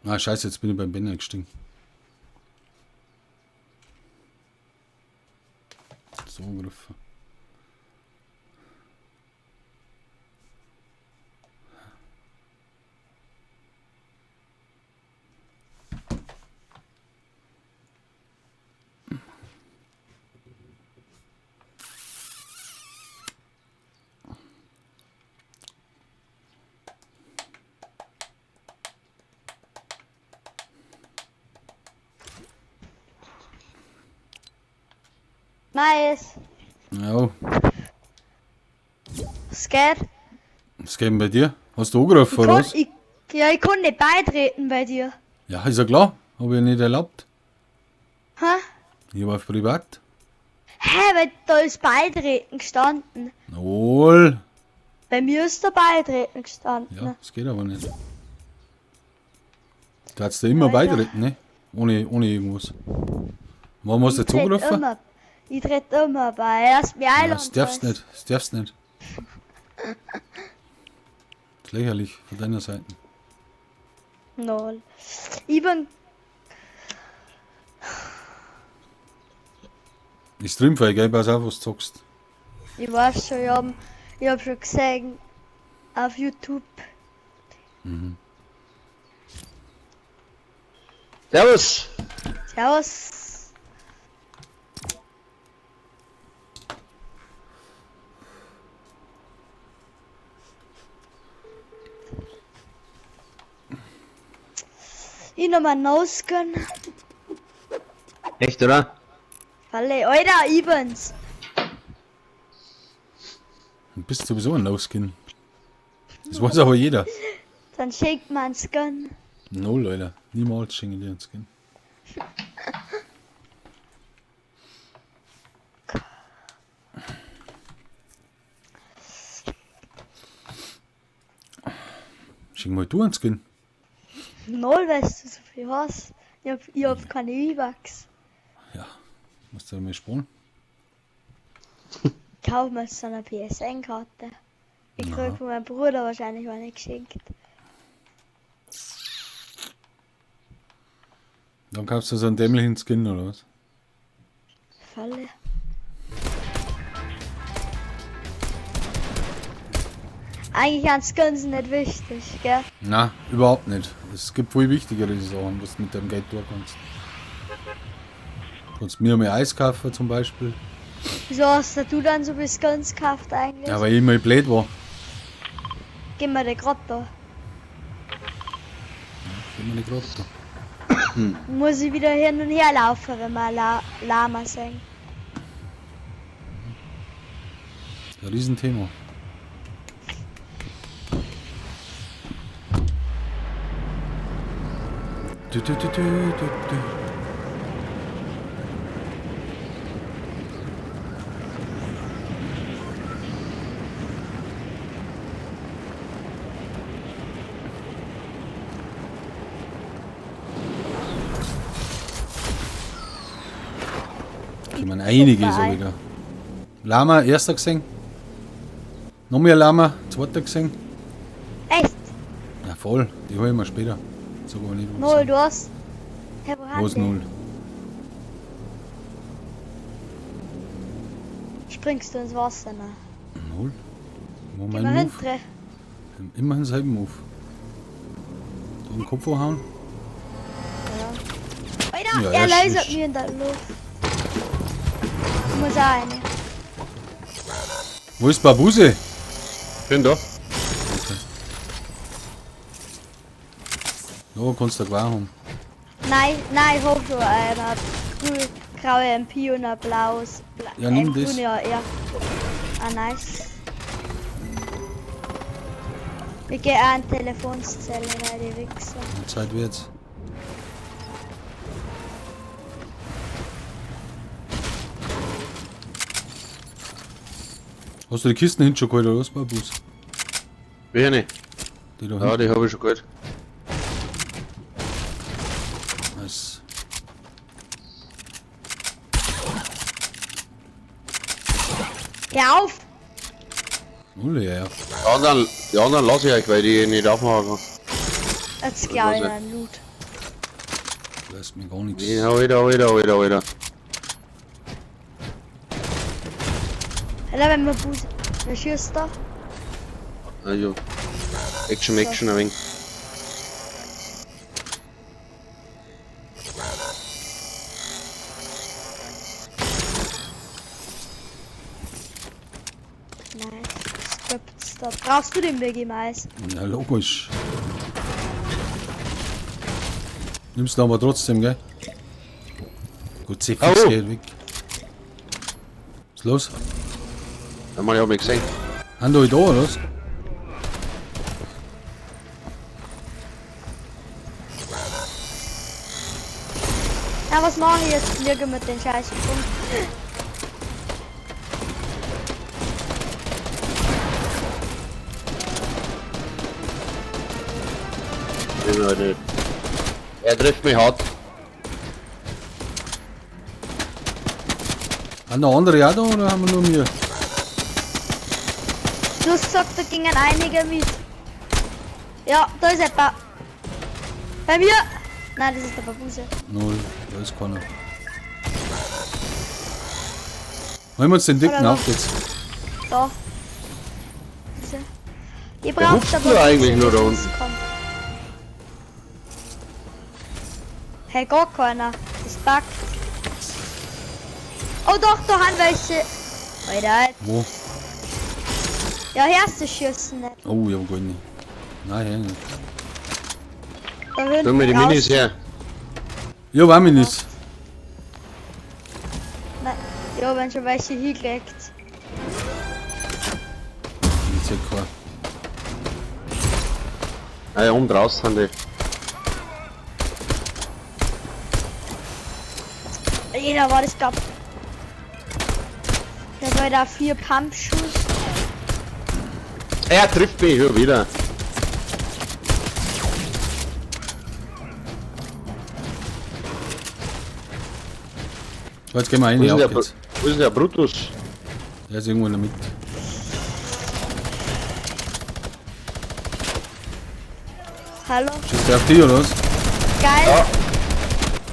Ah, scheiße, jetzt bin ich beim Banner gestiegen. So angegriffen. Mais, Ja, was geht? was geht denn bei dir? Hast du angerufen, Ich oder kann, was? ich, ja, ich kann nicht beitreten bei dir. Ja, ist ja klar. Hab ich ja nicht erlaubt. Hä? Ich war auf privat. Hä, weil da ist beitreten gestanden. Null. Bei mir ist da beitreten gestanden. Ja, das geht aber nicht. Du hast da immer Alter. beitreten, ne? Ohne irgendwas. Warum hast du Ich jetzt trete angerufen? immer. Ich trete immer bei. Erst mir Ja, einladen. das darfst nicht. Das darfst nicht. Das ist lächerlich von deiner Seite. Null. Ich bin. Ich stream für gell? Pass auf, was du sagst. Ich weiß schon, ich hab schon gesehen auf YouTube. Servus! Servus. Ich noch mal No-Skin. Echt, oder? Falle, Alter, ich bin's. Du bist sowieso ein No-Skin. Das weiß aber jeder. Dann schenkt man einen Skin. Null, Alter. Niemals schenke ich dir einen Skin. Schenk mal du einen Skin. Null, weißt du so viel hast. Ich hab keine V-Bucks. Ja, musst du mal sparen. Kauf mir so eine PSN-Karte. Ich krieg von meinem Bruder wahrscheinlich eine geschenkt. Dann kaufst du so einen dämlichen Skin oder was? Falle. Eigentlich sind Skins nicht wichtig, gell? Na, überhaupt nicht. Es gibt viel wichtigere Sachen, was du mit deinem Geld tun kannst. Du kannst mir mehr Eis kaufen zum Beispiel. Wieso hast du dann so viel Skins gekauft eigentlich? Ja, weil ich immer blöd war. Geh mal den grad da. Geh mal nicht grad da. Muss ich wieder hin und her laufen, wenn wir Lama sehen. Ein Riesenthema. Du, du, du, du, du, du. Kommen einige so wieder. Lama, erster gesehen. Noch mehr Lama, zweiter gesehen. Echt? Ja, voll. Die hole ich mir später. Sag aber nicht, wo Null, du hast. Hä, wo Wo haben ist die? null? Springst du ins Wasser, ne? Null? Wo Geh mein mal Move? hinten. Immer denselben Move. Da den Kopf hochhauen. Ja. Alter, Ja, er er lasert schießt. mir in der Luft. Ich muss auch eine. Wo ist Babuse? Bin da. Ja, kannst du da haben. Nein, nein, ich hab schon eine graue MP und ein blaues. Ja, nimm das. grüne AR. Ah, nice. Wir gehen auch an Telefonzelle, weil die Wichser. Zeit wird's. Hast du die Kisten hinten schon geholt oder was, Babus? Welche nicht? Die da Ja, hinten. die habe ich schon geholt. Nice. Hör auf! Null, ja, ja. Die anderen lasse ich euch, weil die nicht aufmachen kann. Jetzt glaub ich an Loot. Lässt mir gar nichts. Ja, Alter, Alter, Alter, Alter. Alter, wenn man Bus. Wer schießt da? Also, Action, Action ein wenig. Nein, das gibt's da. Brauchst du den Biggie Mais? Ja, logisch. Nimmst du aber trotzdem, gell? Gut, sie fix Au. geht weg. Was ist los? Ja, Mann, ich hab mich gesehen. Sind da alle da, oder was? Na, was mache ich jetzt? Fliege mit den scheiß Sprung. Ich bin halt nicht. Er trifft mich hart. Sind da andere auch da oder haben wir nur wir? Du hast gesagt, da gingen einige mit. Ja, da ist jemand. Bei mir. Nein, das ist der Babuse. Null, da ist keiner. Holen wir uns den dicken Oder auf jetzt. Da. Diese. Ich Der brauch hupft der nur Babuse, eigentlich nur da bis unten. es kommt. Hey, gar keiner. Das packt. Oh doch, da haben welche. Alter. Wo? Ja, hörst du schießen nicht. Oh, ich hab gar nicht. Nein, her nicht. Da hören Tu mir die raus. Minis her. Ich hab auch Minis. Nein. Ja, wenn schon welche hingelegt. Ich seh keinen. Ah ja, oben draußen sind die. Jeder war das gab. Der war da 4 Pump-Schuss. Er trifft mich schon wieder. So, jetzt gehen wir rein, Wo ist denn auf der, geht's. wo ist denn der Brutus? Der ist irgendwo in der Mitte. Hallo. Schießt der auf dich oder was? Geil.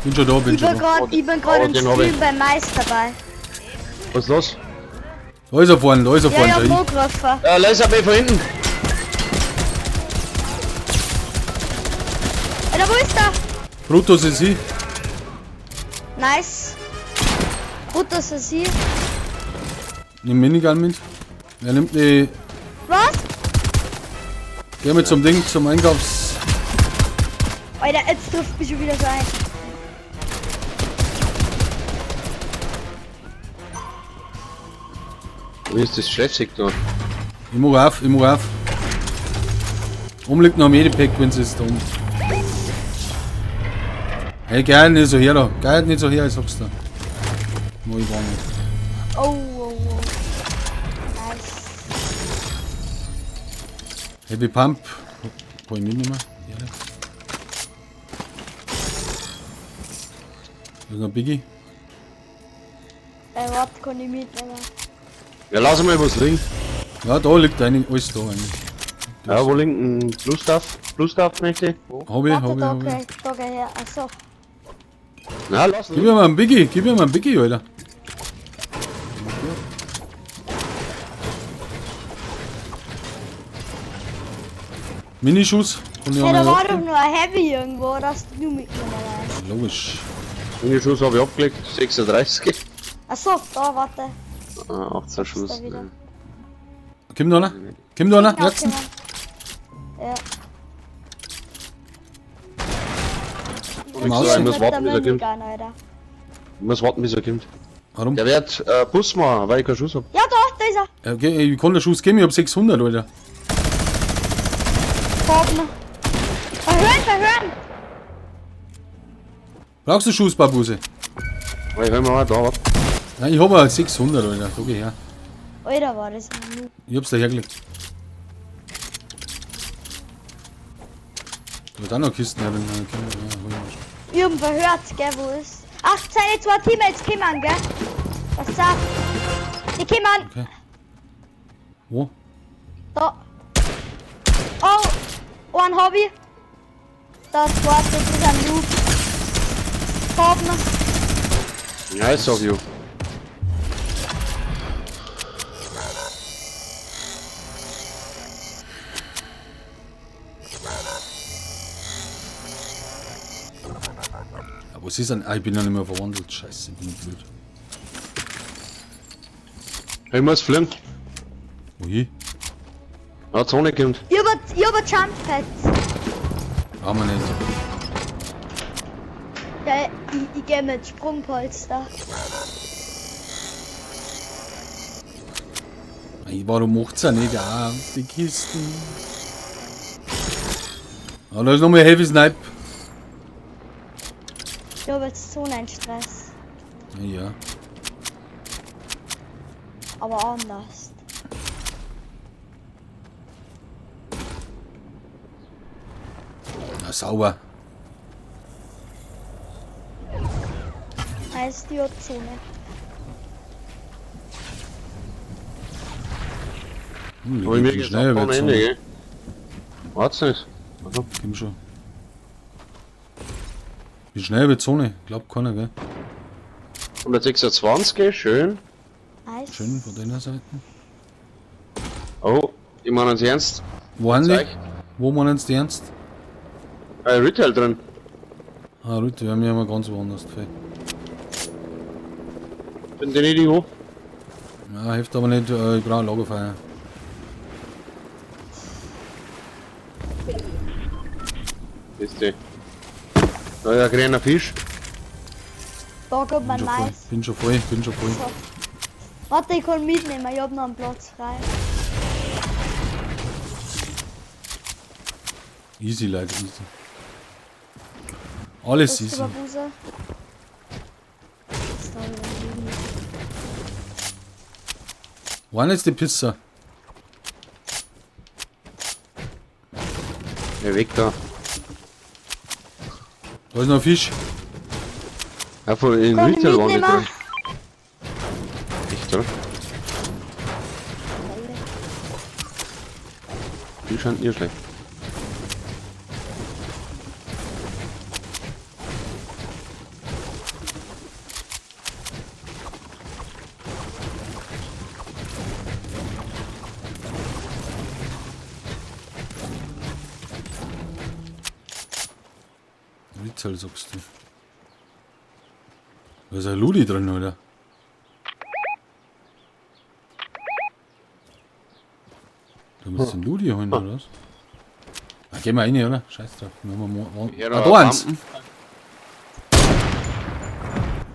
Bin schon da, bin Ich bin schon da. gerade ich bin grad Oh, im den hab ich. Stream beim Mais dabei. Was ist los? Da ist er vorne, da ist er Ja, vorne. ich hab schau hin. angegriffen. Laser mich von hinten. Alter, wo ist der? Brutus ist sie. Nice. Gut, dass er sie. Nimm Minigun mit. Er nimmt die. Was? Geh mit zum Ding, zum Einkaufs. Alter, jetzt trifft mich schon wieder so ein. Wie ist das stressig da? Ich mach auf, ich mach auf. Oben liegt noch ein Medipack, wenn es ist da oben. Hey, geh halt nicht so her da. Geh halt nicht so her, ich sag's dir. Mach ich gar nicht. Oh, oh, oh. Nice. Heavy Pump. Kann ich mitnehmen? Ehre. Da ist noch Biggie. Warte, kann ich mitnehmen. Ja, lass mal was liegen. Ja, da liegt eigentlich alles da eigentlich. Ja, wo liegt ein Blue Stuff? Blue Stuff möchte ich. Hab ich, Warte, hab ich, da hab ich. geh, da geh her. Achso. Na, lass Gib mir mal einen Biggie, gib mir mal einen Biggie, Alter. Minischuss. Kann ich auch Hey, da noch war doch abgeben. nur ein Heavy irgendwo, dass du mitgenommen hast. Logisch. Den Schuss habe ich abgelegt. 36. Achso, da, warte. Ah, 18 Schuss. Da wieder. ne. Kommt noch einer? Kommt noch einer? Ja, Jetzt? okay, Mann. Ja. Komm Ich raus. muss warten, bis er kommt. Minigun, Alter. Ich muss warten, bis er kommt. Warum? Der wird Bus machen, weil ich keinen Schuss hab. Ja, da, da ist er. Okay, ich kann den Schuss geben, ich hab 600, Alter. Oben. Verhören, verhören. Brauchst du Schuss, Babuse? Ich hör mal da, warte. Nein, ich hab auch 600, Alter. Da geh her. Alter, war das ein Noob. Ich hab's da hergelegt. Da wird auch noch Kisten herin. Ja, hol ich mal schon. Ich hab ihn verhört, gell, wo ist? Ach, seine zwei Teammates kommen, gell? Was sagt? Die kommen. Okay. Wo? Da. Oh, ein Hobby. Da, zweite, das ist ein Noob. Haben. Nice of you. Ja, was ist denn? Ah, ich bin ja nicht mehr verwandelt. Scheiße, ich bin blöd. Ich muss fliegen. Wohin? Ja, Zone kommt. Ich hab, ich hab ein Jump Pad. Brauchen wir nicht. Ja, ich geh mit Sprungpolster. Ey, warum macht's er nicht auch die Kisten? Ah, da ist nochmal Heavy Snipe. Ich habe jetzt so einen Stress. Ja. Aber anders. Na, sauber. Heißt die Zone. Hm, Hab ich die mir geht gesagt, schnell ohne wird Ende, so. gell? Wart's nicht. Also, Komm schon. Wie schnell wird Zone? Glaubt keiner, gell? 126, gell? Schön. Nice. Schön von deiner Seite. Oh, die meinen es ernst. Wo haben die? Zeig. Wo meinen sie die ernst? Retail drin. Ah, Leute, wir haben ja mal ganz woanders gefällt. Bin den nicht hoch. Ja, hilft aber nicht, ich brauche ein Lagerfeuer. Ist die. Da ist ein kleiner Fisch. Da kommt man Bin schon voll, nice. bin schon voll, bin schon voll. So. Warte, ich kann mitnehmen, ich hab noch einen Platz frei. Easy, Leute, easy. Alles Das ist easy. aber Busa. Das da wieder liegen. Wo sind jetzt die Pisser? Ja, weg da. Da ist noch ein Fisch. Ja, voll in Kann ich Retail waren die mitnehmen? drin. Echt, oder? Die scheint nicht schlecht. Ritzel, sagst du. Da ist ein Ludi drin, oder? Da musst du den Ludi holen, oder was? Ah, gehen wir rein, oder? Scheiß drauf. Wir haben Ja, ah, da eins! Pumpen.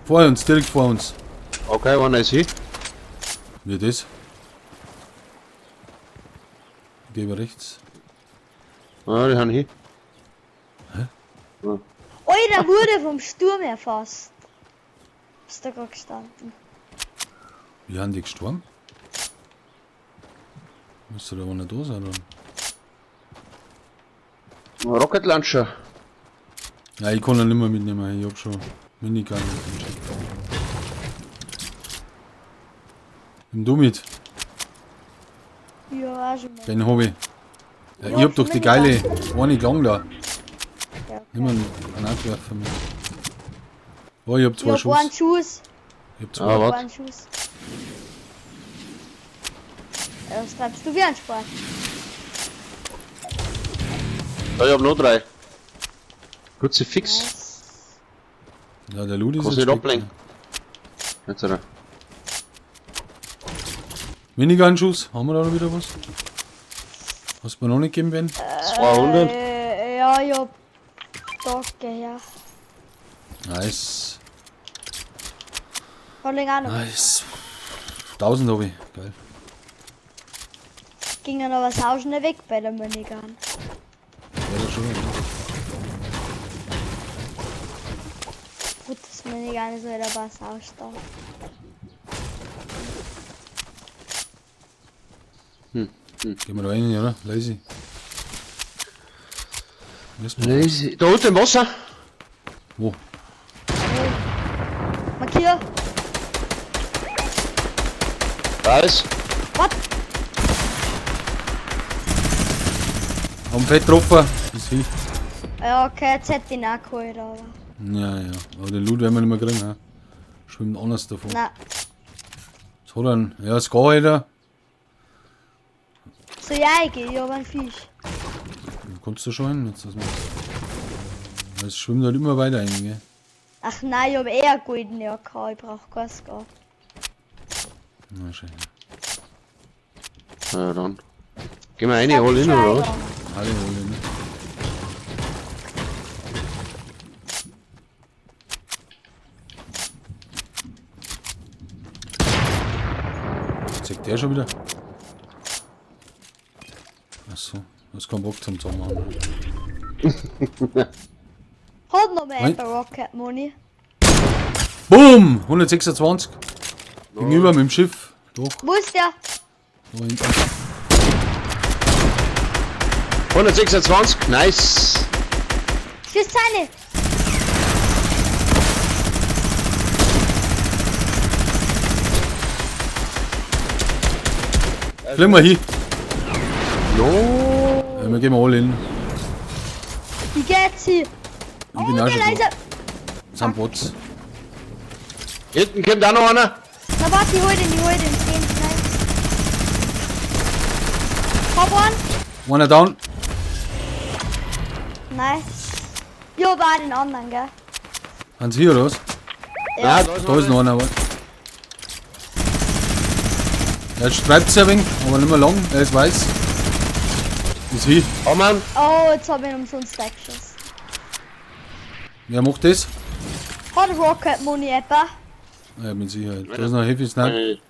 Vor uns, direkt vor uns. Okay, wann ist sie? Wie das? Ich geh über rechts. Ah, die haben hier. Alter, wurde vom Sturm erfasst. Ist da gerade gestanden. Wie haben die gestorben? Müsste da einer da sein, oder? Rocket Launcher. Ja, ich kann ihn nicht mehr mitnehmen, ich hab schon Minigun. Nimm du mit, Ja, auch schon mal. den hab ich. Ja, Ja, ich hab doch die geile eine Gang da. Ja, okay. Nimm einen Granatwerfer mit. Oh, ich hab Ich zwei hab Schuss. einen Schuss. Ich hab zwei. Ah, Ich hab was? einen Schuss. Ja, was treibst du wie ein Sport? Ja, ich hab noch drei. Kruzifix. Nice. Ja, der Ludi ist Kannst jetzt nicht weg, ablenken. Jetzt oder? ne? Minigun-Schuss, haben wir da noch wieder was? Hast du mir noch nicht gegeben, Ben? 200. Ja, ich hab. Danke, ja. Nice. Kann ich auch noch. Nice. 1000 hab ich. Geil. Ging ja noch was auch schnell weg bei der Minigun. Ja, das schon. Ja. Gut, das Minigun ist wieder was da. Gehen wir da rein, oder? Lazy. Müssen wir- Lazy. Da unten im Wasser. Wo? Markier. Da ist. Was? Haben fett getroffen. Ist viel. Ja, okay, jetzt hätte ich ihn auch geholt, aber. Ja, ja. Aber den Loot werden wir nicht mehr kriegen. Ne? Schwimmt anders davon. Na, Was hat er denn? Ja, Ska, Alter. so ja, ich geh, ich hab einen Fisch. Kannst du schon hin, jetzt das machst. Es schwimmt halt immer weiter rein, gell? Ach nein, ich hab eh einen goldenen AK, ich brauch keinen Ska. Na, schön. Ja, dann. Gehen wir rein, all in, oder was? Alle holen, ne? Zeigt der schon wieder? dazu. Du hast keinen Bock zum Zusammenmachen. Hat noch mehr Nein. etwa Rocket Money. Boom! 126. Gegenüber mit dem Schiff. Doch, Wo ist der? da hinten. 126, nice. Schießt seine! Fliegen wir hin. No. Ja, wir gehen all in. Wie geht's hier? Ich Oh, bin auch der schon da. Laser! Das sind Bots. Hinten kommt auch noch einer. Na warte, ich hol den, ich hol den. Den schnell. Hab einen. Einer down. Nice. Ja, aber auch den anderen, gell? Sind sie hier oder was? Ja. Nein, da ist Da ist noch einer. warte. Er streibt sich ein wenig, aber nicht mehr lang. Er ist weiß. Ist hier. Oh Mann. Oh, jetzt hab ich ihn umsonst weggeschossen. Wer macht das? Hat Rocket Money etwa? Ja, mit Sicherheit. Da ist noch ein Heavy Sniper.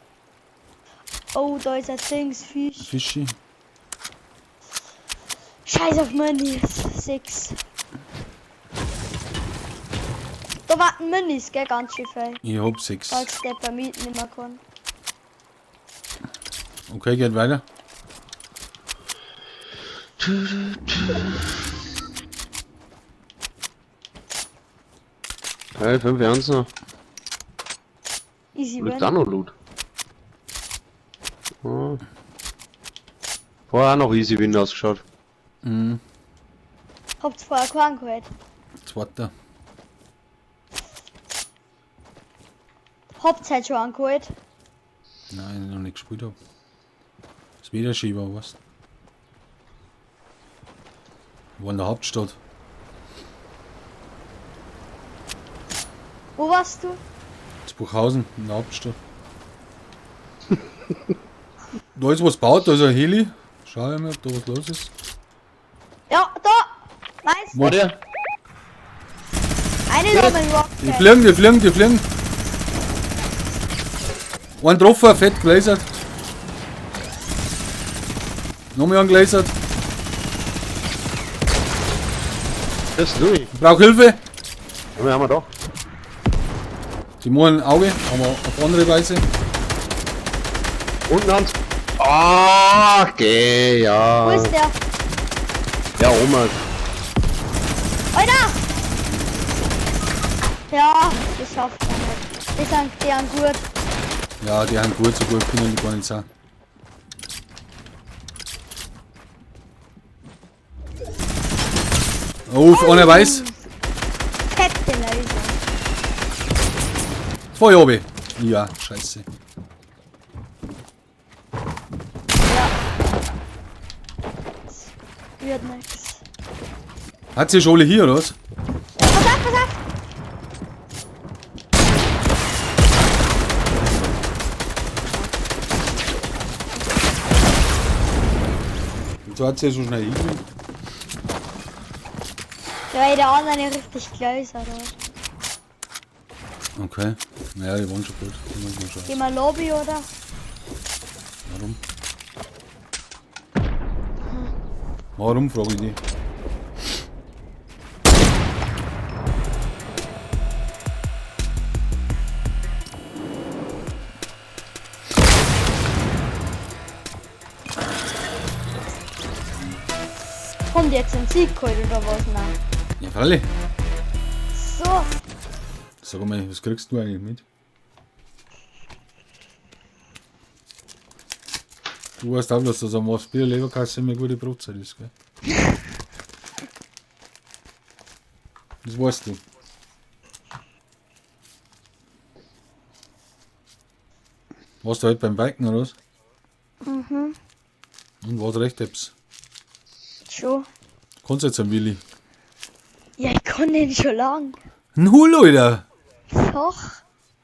Oh, da ist ein Dings, Fisch. Fischi. Scheiß auf Minis. 6. Da warten Minis, gell, ganz schön viel. Ich hab 6. Falls der bei mir nicht mehr kann. Okay, geht weiter. Hey, 5 Ernst noch. Easy Liegt win. auch noch Loot. Oh. Vorher auch noch easy win ausgeschaut. Mhm. Habt's vorher keinen geholt. Zweiter. Habt's halt schon angeholt. Nein, ich noch nicht gespielt hab. Ist wieder Schieber, was? War in der Hauptstadt. Wo warst du? Buchhausen, in der Hauptstadt. Da ist was baut, da ist ein Heli. Schau ich mal, ob da was los ist. Ja, da! Nice! Wo? Warte. Eine da mit Rocket. Die fliegen, die fliegen, die fliegen. Ein getroffen, fett gelasert. Nochmal einen gelasert. Das ist durch. Ich brauch Hilfe. Ja, wir haben wir da. Die machen ein Auge, aber auf andere Weise. Unten haben's. Ah, okay, ja. Wo ist der? Ja, oben. halt. Alter! Ja, das schafft er nicht. Die sind, die sind gut. Ja, die haben gut, so gut können die gar nicht sein. Oh, einer weiß. Fette Laser. Voll oben. Ja, scheiße. Ja. Das wird nix. Hat sie schon alle hier, oder was? Ja, pass auf, pass auf! Wieso hat sie so schnell hingekriegt? Ja, weil der andere richtig gläser oder? Okay. Naja, die waren schon gut. Die muss man schauen. Gehen wir Lobby, oder? Warum? Warum, frage ich dich. Kommt jetzt ein Sieg geholt oder was? Nein. Ja, freilich. So, Sag mal, was kriegst du eigentlich mit? Du weißt auch, dass das am Bier Leberkasse immer gute Brotzeit ist, gell? Das weißt du. Warst du heute beim Biken oder was? Mhm. Und was recht hab's? schon. Kannst du jetzt am Willi? Ja, ich kann den schon lang. Null, Alter! Doch.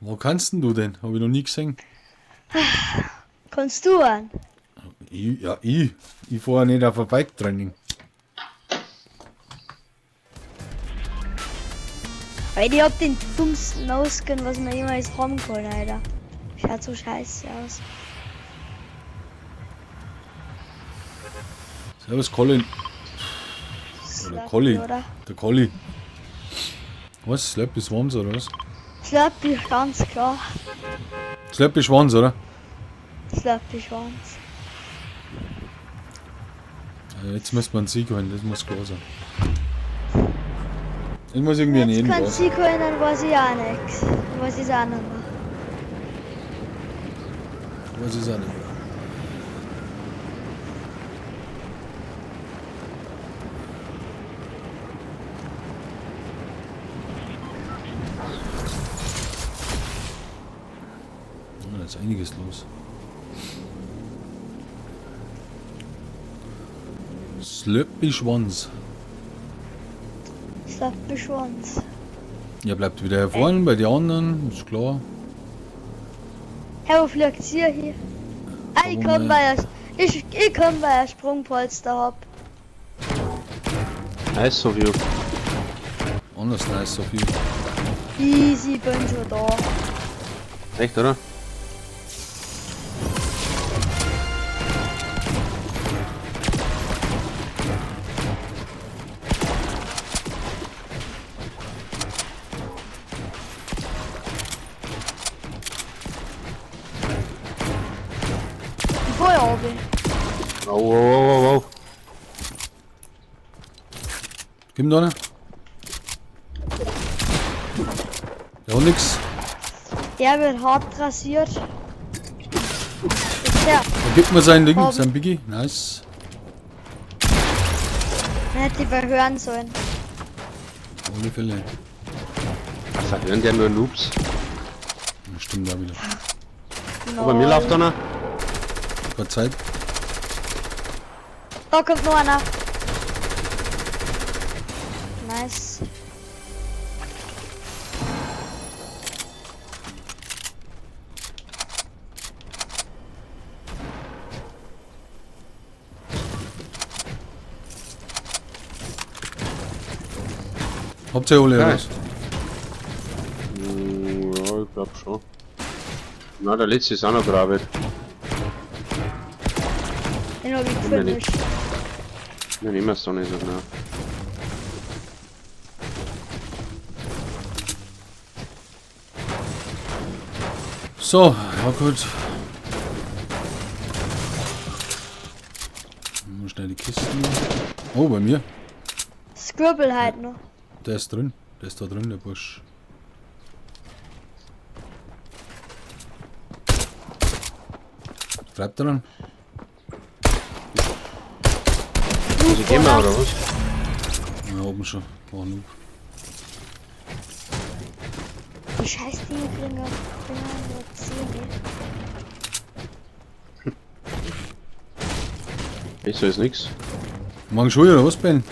Wo kannst denn du denn? Hab ich noch nie gesehen. Kannst du einen? Ich, ja, ich. Ich fahre nicht auf ein Bike-Training. Weil ich hab den dummsten Ausgehen, was man jemals haben kann, Alter. Schaut so scheiße aus. Servus Colin. Oder Colli. Oder? Der Colli. Was? Slurpee Swans oder was? Slurpee, ganz klar. Slurpee Schwanz, oder? Slurpee Schwanz. Also jetzt müsste man einen Sieg holen, das muss klar sein. Ich muss irgendwie an Jetzt jeden kann was. sie holen, dann weiß ich auch nichts. Dann weiß ich auch nicht mehr. Weiß ich auch nicht mehr. Ja, da ist einiges los. Slurpee Schwanz. Slurpee Schwanz. Ja, bleibt wieder hier vorne bei den anderen, ist klar. Hey, wo fliegt sie hier? Ah, ich Warum, komm, weil ich komm, weil ich Sprungpolster hab. Nice of you. Anders nice so viel. Easy, bin schon da. Echt, oder? Ich fahr ja runter. Au, au, au, au, au. Gib ihm da einer. Der hat nix. Der wird hart rasiert. Ist der. Da gibt mir sein Ding, Haben. sein Biggie. Nice. Man hätte die verhören sollen. Auf alle Fälle. Verhören der nur Noobs. Ja, stimmt da wieder. Aber mir läuft einer. Keine Zeit. Da kommt noch einer. Nice. Habt ihr alle Nein. was? Ja, ich glaub schon. Na, der letzte ist auch noch grabe. Den hab ich Bin mir nicht. gefinisht. Wir nehmen es doch nicht so genau. So, ja gut. Mal schnell die Kisten. Oh, bei mir. Scribble halt noch. Der ist drin. Der ist da drin, der Bursch. Treibt er dann? Also gehen wir, oder was? Ja, oben schon. War genug. Die scheiß Dinge kriegen nur 10, ey. Besser ist nix. Morgen Schule oder was, Ben? Mhm.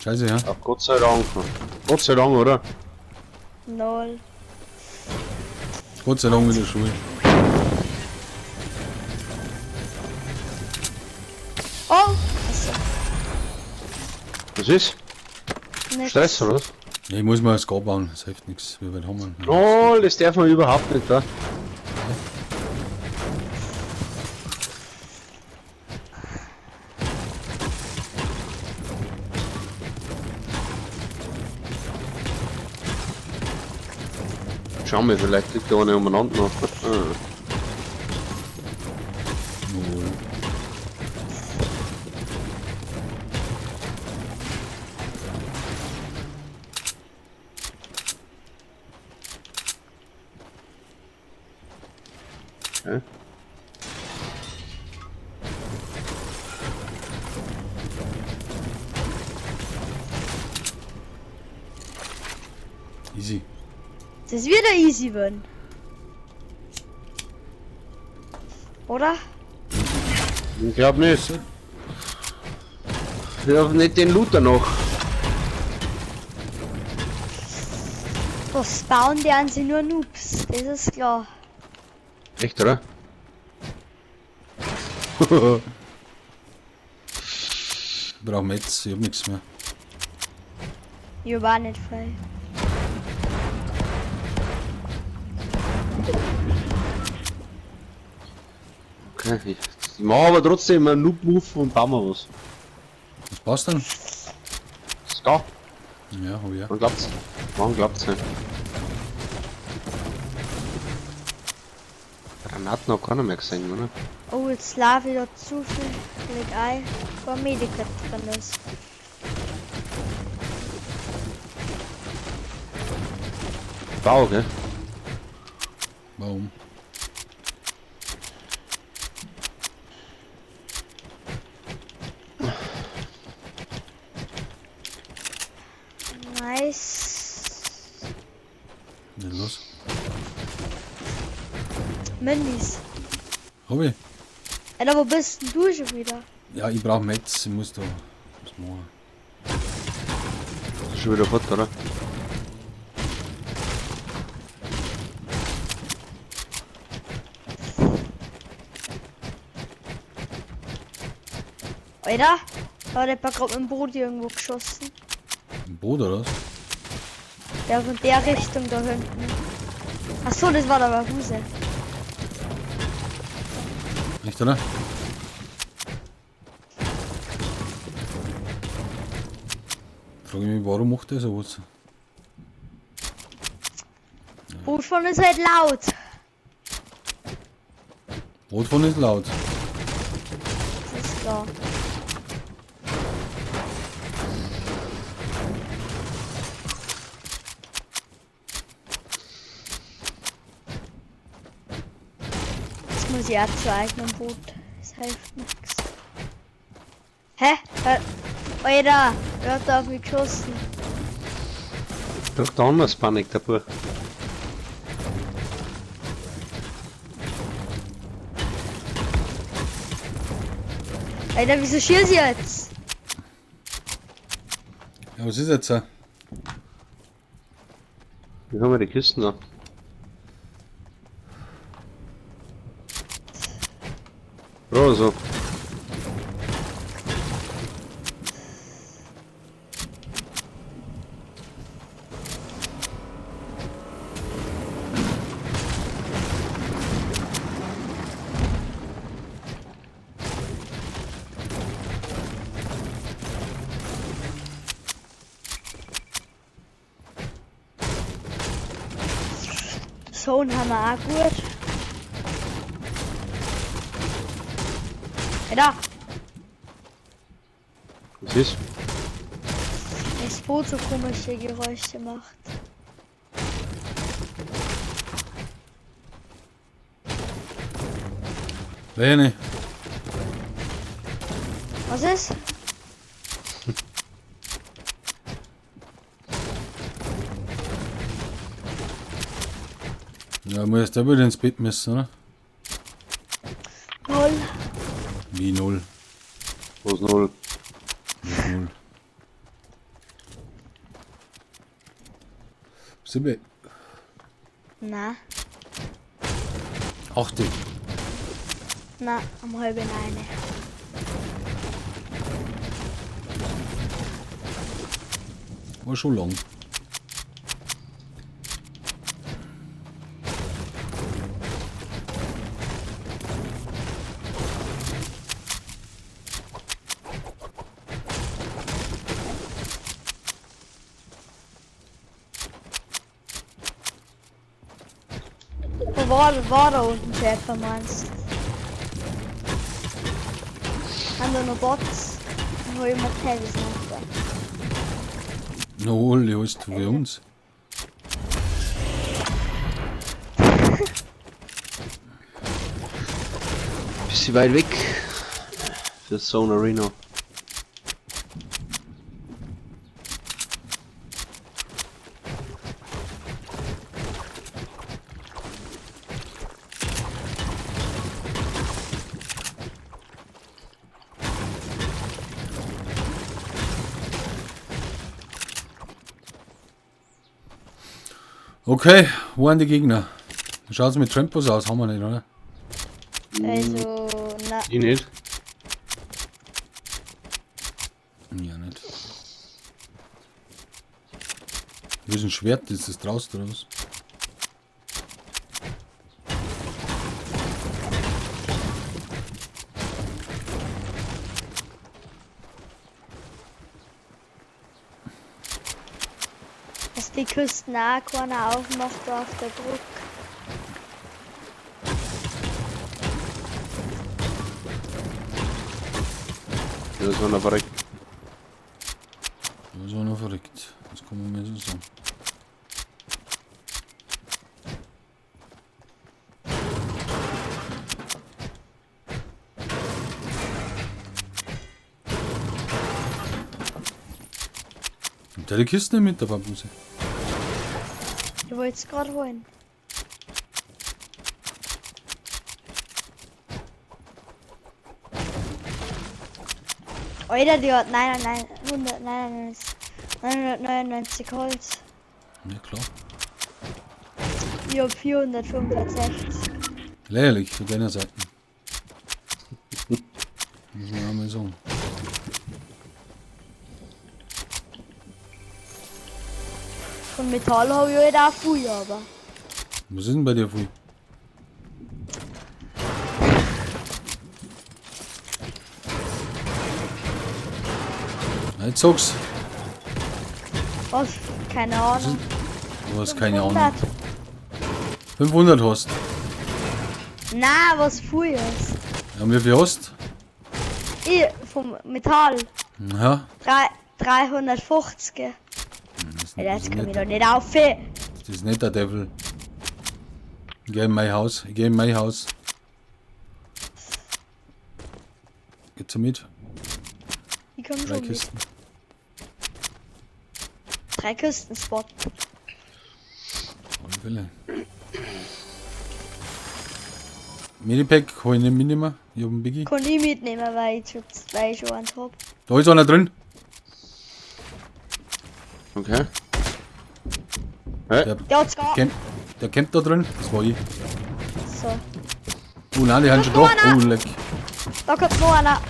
Scheiße, ja. Ach, Gott sei Dank. Gott sei Dank, oder? Null. Gott sei Dank wieder Schule. Oh! Achso, Was ist? nix. Stress, oder was? Ja, ich muss mal das Gar bauen, das hilft nichts. Wie weit haben wir? Oh, das darf man überhaupt nicht, da. Schauen wir, vielleicht liegt da einer umeinander noch. Jawohl. Okay. Easy. Das ist wieder easy werden. Oder? Ich glaub nicht. Wir haben nicht den Looter noch. Das bauen die an sich nur Noobs, das ist klar. Echt, oder? Ich brauch Metz, ich hab nichts mehr. Ich war nicht frei. Okay, Ich mach aber trotzdem einen Noob-Move und bauen wir was. Was passt denn? Ska. Ja, hab ich ja. Man glaubt's. Man glaubt's nicht. Granaten hat keiner mehr gesehen, oder? Oh, jetzt laufe ich da zu viel. Leg ein, wo ein Medikit drin ist. Bau, gell? Warum? Nice. Nicht los. Mindis. Hab ich. Alter, wo bist denn du schon wieder? Ja, ich brauch Metz, ich muss da was machen. Ist schon wieder fort, oder? Alter, da hat jemand gerade mit dem Boot irgendwo geschossen. Ein Boot oder was? Ja, von der Richtung da hinten. Ach so, das war der Wahuse. Echt, oder? Frage ich mich, warum macht der sowas? Bootfahren ist halt laut. Bootfahren ist laut. Das ist klar. Jetzt muss ich auch zu eigenem Boot. Das hilft nix. Hä? Alter, wer hat da auf mich geschossen? Doch da anders Panik, der Bub. Alter, wieso schieß ich jetzt? Ja, was ist jetzt? Wie haben wir die Kisten da? Bro, so. Zone haben wir auch gut. Alter, Was ist? das Boot so komische Geräusche macht. Lene, Was ist? ja, muss jetzt auch wieder ins Bett müssen, oder? Null. Wie null? Was null? Was null? Sieben, Na, acht. na, um 8:30. War schon lang. Wo war da unten Schäfer meinst? Haben da noch Bots? Wo immer Tevis noch da. Null, alles für uns. Bisschen weit weg. Für Zone Arena. Okay, wo sind die Gegner? Schaut's mit Trampos aus, haben wir nicht, oder? Also, na, Ich nicht. Ja, nicht. Wo ist ein Schwert? Ist das draußen oder was? Dass die Küsten auch keiner aufmacht da auf der Brücke. Ja, das war noch verreckt. Da ist einer verreckt. Das kann man mir so sagen. Nimmt der die Kiste mit, der Bambuse? Ich wollte es gerade holen. Alter, die hat 99, 199, 999 Holz. Ja klar. Ich hab 465. Lächerlich, von deiner Seite. Muss man auch mal sagen. Von Metall habe ich halt auch viel, aber. Was ist denn bei dir viel? Na, jetzt sag's. Was? Keine Ahnung. Du hast keine Ahnung. 500. 500 hast. Na, was viel ist. Ja, und wie viel hast? Ich, vom Metall. Ja. 350. Das ist, Ja, das das ist kann ich nicht, doch nicht auf. das ist nicht der Devil. Ich geh in mein Haus. Ich geh in mein Haus. Geht's so mit? Ich komm Drei schon mit. Kisten. 3 Kisten-Spot. Auf alle Fälle. Medipack kann ich nicht mitnehmen. Ich hab einen Biggie. Kann ich mitnehmen, weil ich schon, weil ich schon eins hab. Da ist einer drin. Okay. Hä? Der hat's gar. Der campt da drin. Das war ich. So. Oh nein, die haben schon da. Oh, leck. Da kommt noch einer.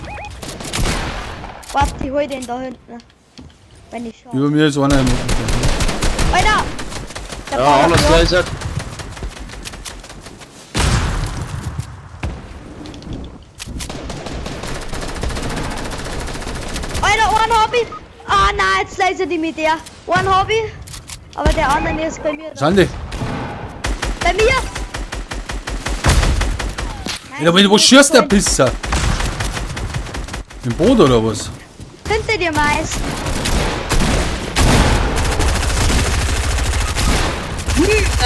Warte, ich hol den da hinten. Wenn ich schaue. Über mir ist einer. Alter! Der Ja, ballert alles mich ab. lasert. Alter, einen hab ich. Ah nein, jetzt lasert die mit der. Einen hab ich. Aber der andere ist bei mir. Sind die? Bei mir! Alter, wo schießt der Pisser? Im Boot oder was? Hinter dir meist.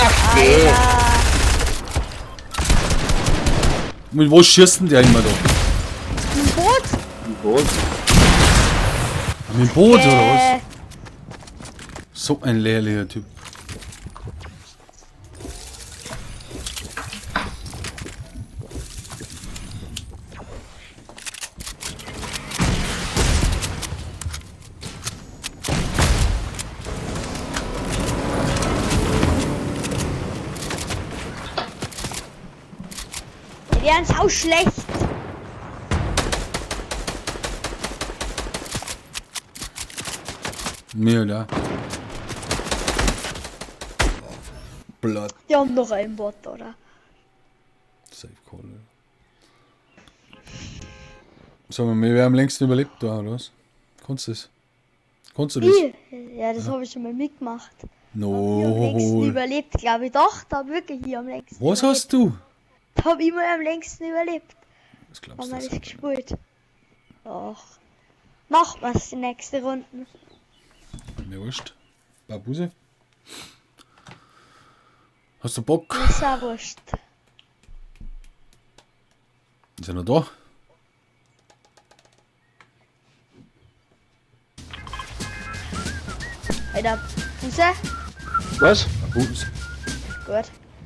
Ach, nee. Alter. Mit was schießt denn der immer da? Im Boot? Im Boot. Mit dem Boot oder was? So ein lächerlicher Typ. Die werden sau schlecht. Mir, ja. Blood. Die haben noch einen Bot, oder? Safe Call, ja. Sag mal, wer am längsten überlebt da, oder was? Kannst du das? Kannst du das? Ich? Ja, das habe ich schon mal mitgemacht. No. Ich am längsten überlebt, glaube ich. Doch, da hab wirklich ich am längsten Was überlebt. hast du? Da hab ich immer am längsten überlebt. Das glaubst Haben du wir das nicht. gespielt. Doch. Machen wir's die nächste Runde. Mir wurscht. Babuse. Hast du Bock? Ist auch wurscht. Ist er noch da? Alter, Buse? Was? Babus. Gut.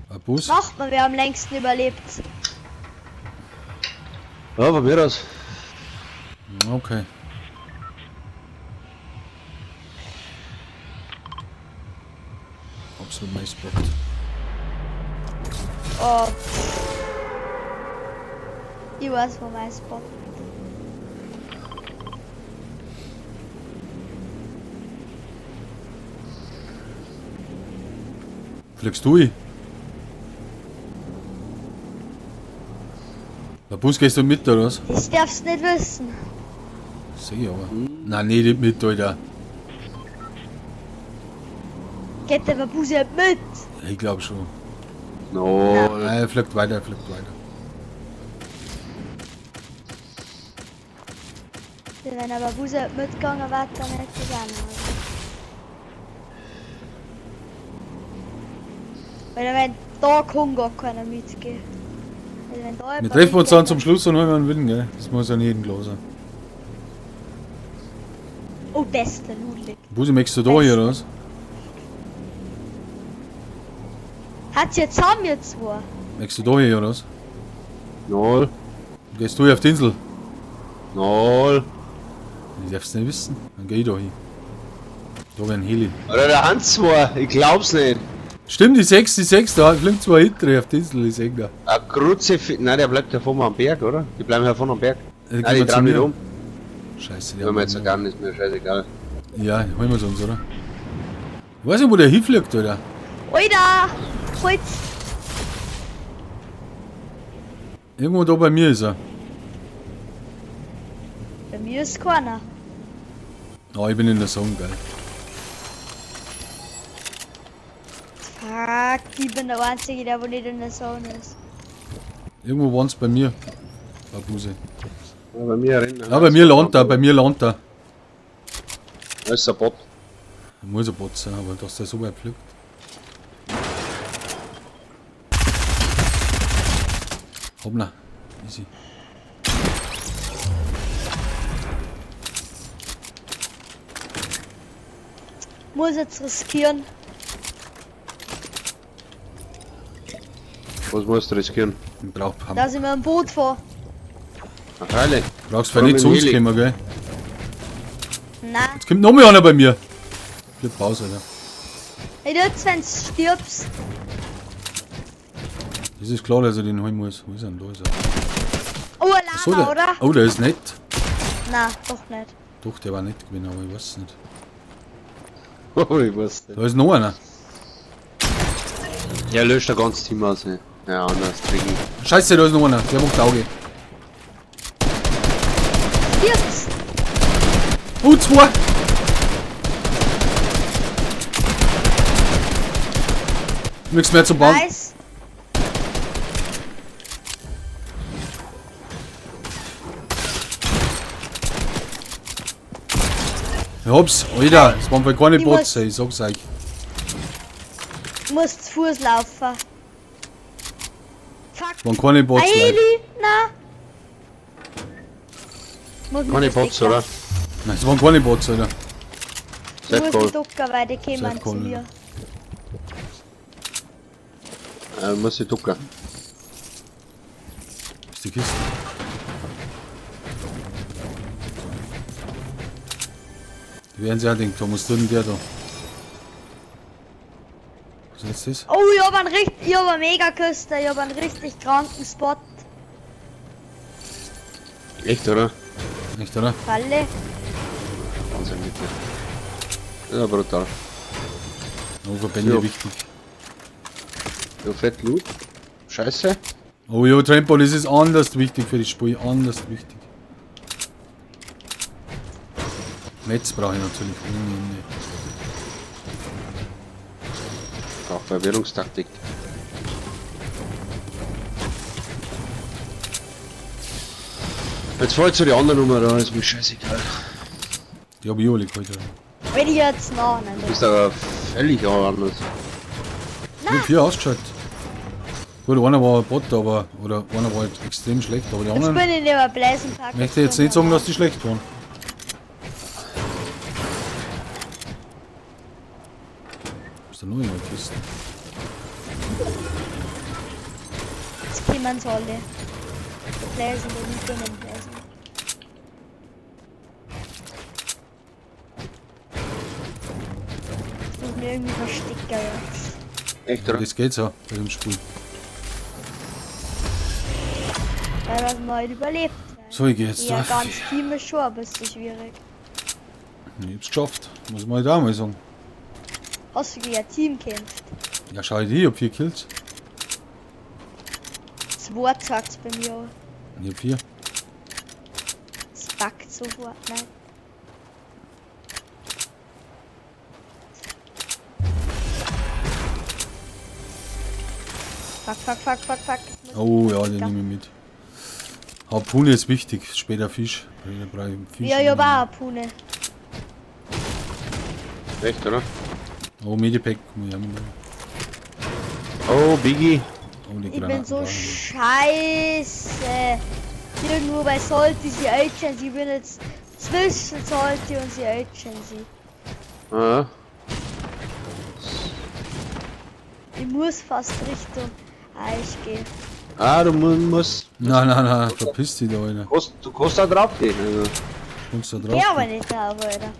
Babus. Macht man, wer am längsten überlebt. Ja, von mir aus. Okay. Absolut mein Spot. Oh. Ich weiß, wo mein Spot. Fliegst du hin? Der Bus gehst du mit, oder was? Das darfst du nicht wissen. Seh ich aber. Nein, nee, nicht mit, Alter. Geht der Babusi halt mit? Ich glaube schon. No. Nein, er fliegt weiter, er fliegt weiter. Wenn der Babusi halt mitgegangen wäre, dann hätte ich auch noch. Weil wenn da kann gar keiner mitgehen. Also wenn da Wir jemand treffen uns dann mitgeht, zum Schluss und holen wir einen Win, gell? Das muss ja nicht jedem klar sein. Oh, bester Ludwig. Busi, möchtest du da hier, oder was? Hat's jetzt haben wir zwei. Möchtest du da hier, oder was? Null. Gehst du hier auf die Insel? Null. Ich darf's nicht wissen. Dann geh ich da hin. Da wäre ein Heli. Oder der Hans war, ich glaub's nicht. Stimmt, die 6, die 6, da fliegt zwei hinter auf die Insel, ich seh da. Ein Kruzifix. Nein, der bleibt ja vorne am Berg, oder? Die bleiben ja vorne am Berg. Die Nein, die kommen zu drehen mir. wieder um. Scheiße, die Wenn haben wir jetzt gar nicht mehr, scheißegal. Ja, holen wir's uns, oder? Ich weiß nicht, wo der hinfliegt, oder? Alter! Holz! Irgendwo da bei mir ist er. Bei mir ist keiner. Oh, ich bin in der Zone, geil. Fuck, ich bin der Einzige, der wo nicht in der Zone ist. Irgendwo waren's bei mir. Babuse. Ja, bei mir erinnern. Ja, bei mir landet er, bei mir landet er. Das ist ein Bot. Muss ein Bot sein, aber dass der so weit fliegt. Hoppla. Easy. Muss jetzt riskieren. Was musst du riskieren? Ich brauch Pump. Dass ich mir ein Boot fahre. Ach, freilich. Brauchst für nicht zu uns Heli. kommen, gell? Nein. Jetzt kommt noch mal einer bei mir. Flip raus, Alter. Ich jetzt, wenn du stirbst. Das ist klar, dass er den holen muss. Wo ist er denn? Da ist er. Oh, ein Ach so, Lama, der, oder? Oh, der ist nett. Nein, doch nicht. Doch, der war nett gewesen, aber ich weiß es nicht. Oh, ich weiß nicht. Da ist noch einer. Ja, löscht der ganze Team aus, ne? Ja, anders kriegen. Scheiße, da ist noch einer. Der macht Auge. Stirbst! Oh, zwei! Nichts mehr zum Bauen. Nice. Ich hab's, Alter, es waren wohl keine Ich Bots, muss- ey, ich sag's euch. Ich muss zu Fuß laufen. Fuck. Es waren keine Bots, Ein Leute. Heli? Nein. Muss mich Keine Bots, verstecken. oder? Nein, es waren keine Bots, Alter. Ich Safe muss Call. mich ducken, weil die kämen Safe zu Call, mir. Muss ich ducken. Ist die Kiste. Die werden sich auch denken, Thomas, tut denn der da? Was ist jetzt das? Oh, ich hab einen richtig, ich hab eine Megaküste, ich hab einen richtig kranken Spot. Echt, oder? Echt, oder? Falle. Wahnsinn, bitte. Ja, brutal. Oh, Verbände Ja. wichtig. Ja, fett Loot. Scheiße. Oh ja, Trampo, das ist anders wichtig für das Spiel, anders wichtig. Metz brauche ich natürlich ohne Ende. Auch Verwirrungstaktik. Jetzt fahr ich zu den anderen Nummer da, ist mir scheißegal. Die hab ich alle geholt. Alter. Wenn ich jetzt noch, nein, Du bist aber völlig anders. Ich hab vier ausgeschaut. Gut, einer war ein Bot, aber. Oder einer war halt extrem schlecht, aber die Jetzt anderen. bin ich lieber Bläsenpack. Möchte jetzt nicht sagen, dass die schlecht waren. Ist da noch eine Kiste? Jetzt kommen sie alle. Bläsen, die nicht in Bläsen. Ich muss mich irgendwie verstecken jetzt. Echt, oder? Das geht so bei dem Spiel. Weil das man halt überlebt. So, ich geh jetzt Ja, drauf. ganz Team ist schon ein bisschen schwierig. Ich hab's geschafft. Muss man halt auch mal sagen. Hast du gegen ein Team gekämpft? Ja, schau ich, ich hab 4 Kills. Zwei zeigt's bei mir an. Ich hab 4. Es backt sofort, nein. Fuck, fuck, fuck, fuck, fuck. Oh ja, den nehme ich mit. Harpune ist wichtig, später Fisch. Später brauche ich Fisch. Ja, ich hab auch Harpune. Echt, oder? Oh, Medipack muss ich auch mitnehmen. Oh, Biggie. Oh, die Ich bin Granaten so brauche ich. scheiße. Irgendwo bei Salty sie Agency. Ich bin jetzt zwischen Salty und sie Agency. Ah, Ich muss fast Richtung Eich gehen. ah du musst. Nein, nein, nein, verpiss dich da, Alter. Du kannst da drauf gehen. Also. Kommst da Geh drauf? aber nicht drauf, Alter.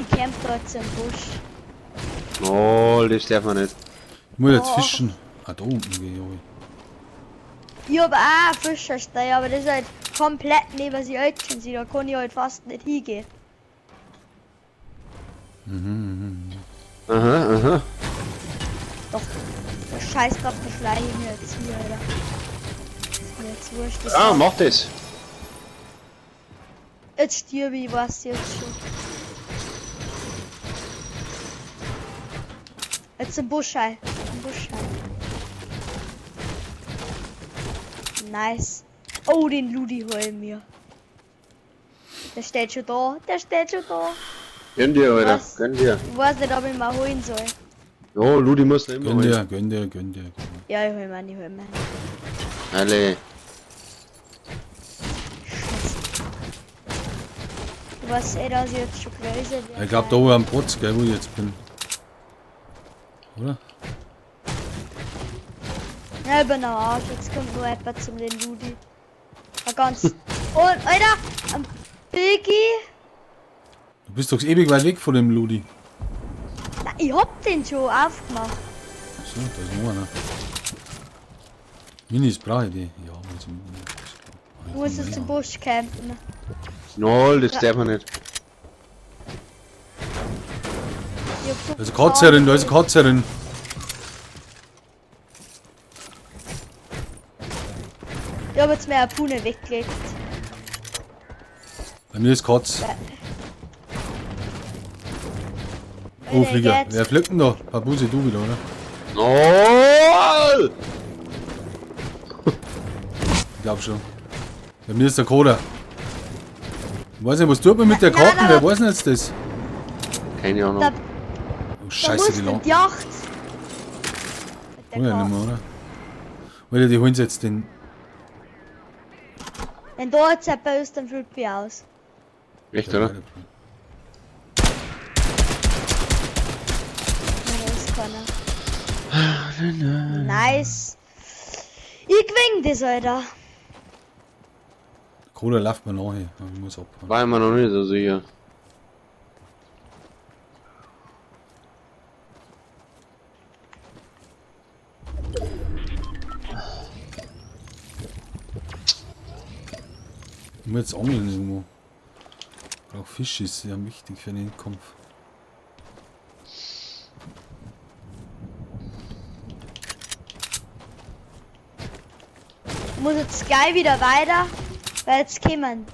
Ich camp da jetzt im Busch. Oh, das darf man nicht. Ich muss jetzt Oh. fischen. Ah, da unten gehe ich. runter. Ich hab auch einen Fischerstein, aber das ist halt komplett neben sie Agency. Da kann ich halt fast nicht hingehen. Aha, aha. Doch, der Scheiß drauf, da schleiche ich mir jetzt hier, Alter. Ist mir jetzt wurscht. Das Ah, mach das. Jetzt stirb ich, weiß ich jetzt schon. Jetzt im Busch rein. Im Busch rein. Nice. Oh, den Ludi hol ich mir. Der steht schon da. Der steht schon da. Gönn dir, Alter. Was? Gönn dir. Ich weiß nicht, ob ich ihn mal holen soll. Jo, Ludi muss nicht immer Gönn holen. dir, gönn dir, gönn dir. Gönn dir. Ja, ich hol mir, ich hol mir. Alle. Scheiße. Du weißt eh, dass ich jetzt schon größer werde. Ich glaube, da wo am Protz, gell, wo ich jetzt bin. Oder? Ja, ich bin am Arsch. Jetzt kommt nur jemand zum den Ludi. War ganz. Und, Alter, am Biggie. Du bist doch ewig weit weg von dem Ludi. Na, ich hab den schon aufgemacht. So, da ist noch einer. Minis brauche ich die. Ja, muss ich mitnehmen. Ist klar. Ich muss jetzt zum Busch campen. Null, das darf man nicht. Ich hab so Da ist eine Katze drin, da ist eine Katze drin. Ich hab jetzt meine Harpune weggelegt. Bei mir ist Katz. Oh, Weiter Flieger. geht's. Wer fliegt denn da? Papusi, du wieder, oder? Null! Ich glaub schon. Bei mir ist der Koda. Ich weiß nicht, was tut man mit der Nein, Karten? nein, Wer aber- weiß denn jetzt das? Keine Ahnung. Da, Oh, da scheiße, musst die du Lampen. die Yacht. Mit der Hol ja Karte. nicht mehr, oder? Alter, die holen sie jetzt den. Wenn da jetzt jemand ist, dann fliegt ich aus. Echt, oder? Nein, da ist keiner. Nice. Ich gewinn das, Alter. Der Koda läuft mir nach, ey. Ich muss abhauen. War ich mir noch nicht so sicher. Ich muss jetzt angeln irgendwo. Ich brauch Fisch, ist ja wichtig für den Kampf. Ich muss jetzt gleich wieder weiter, weil jetzt kommen.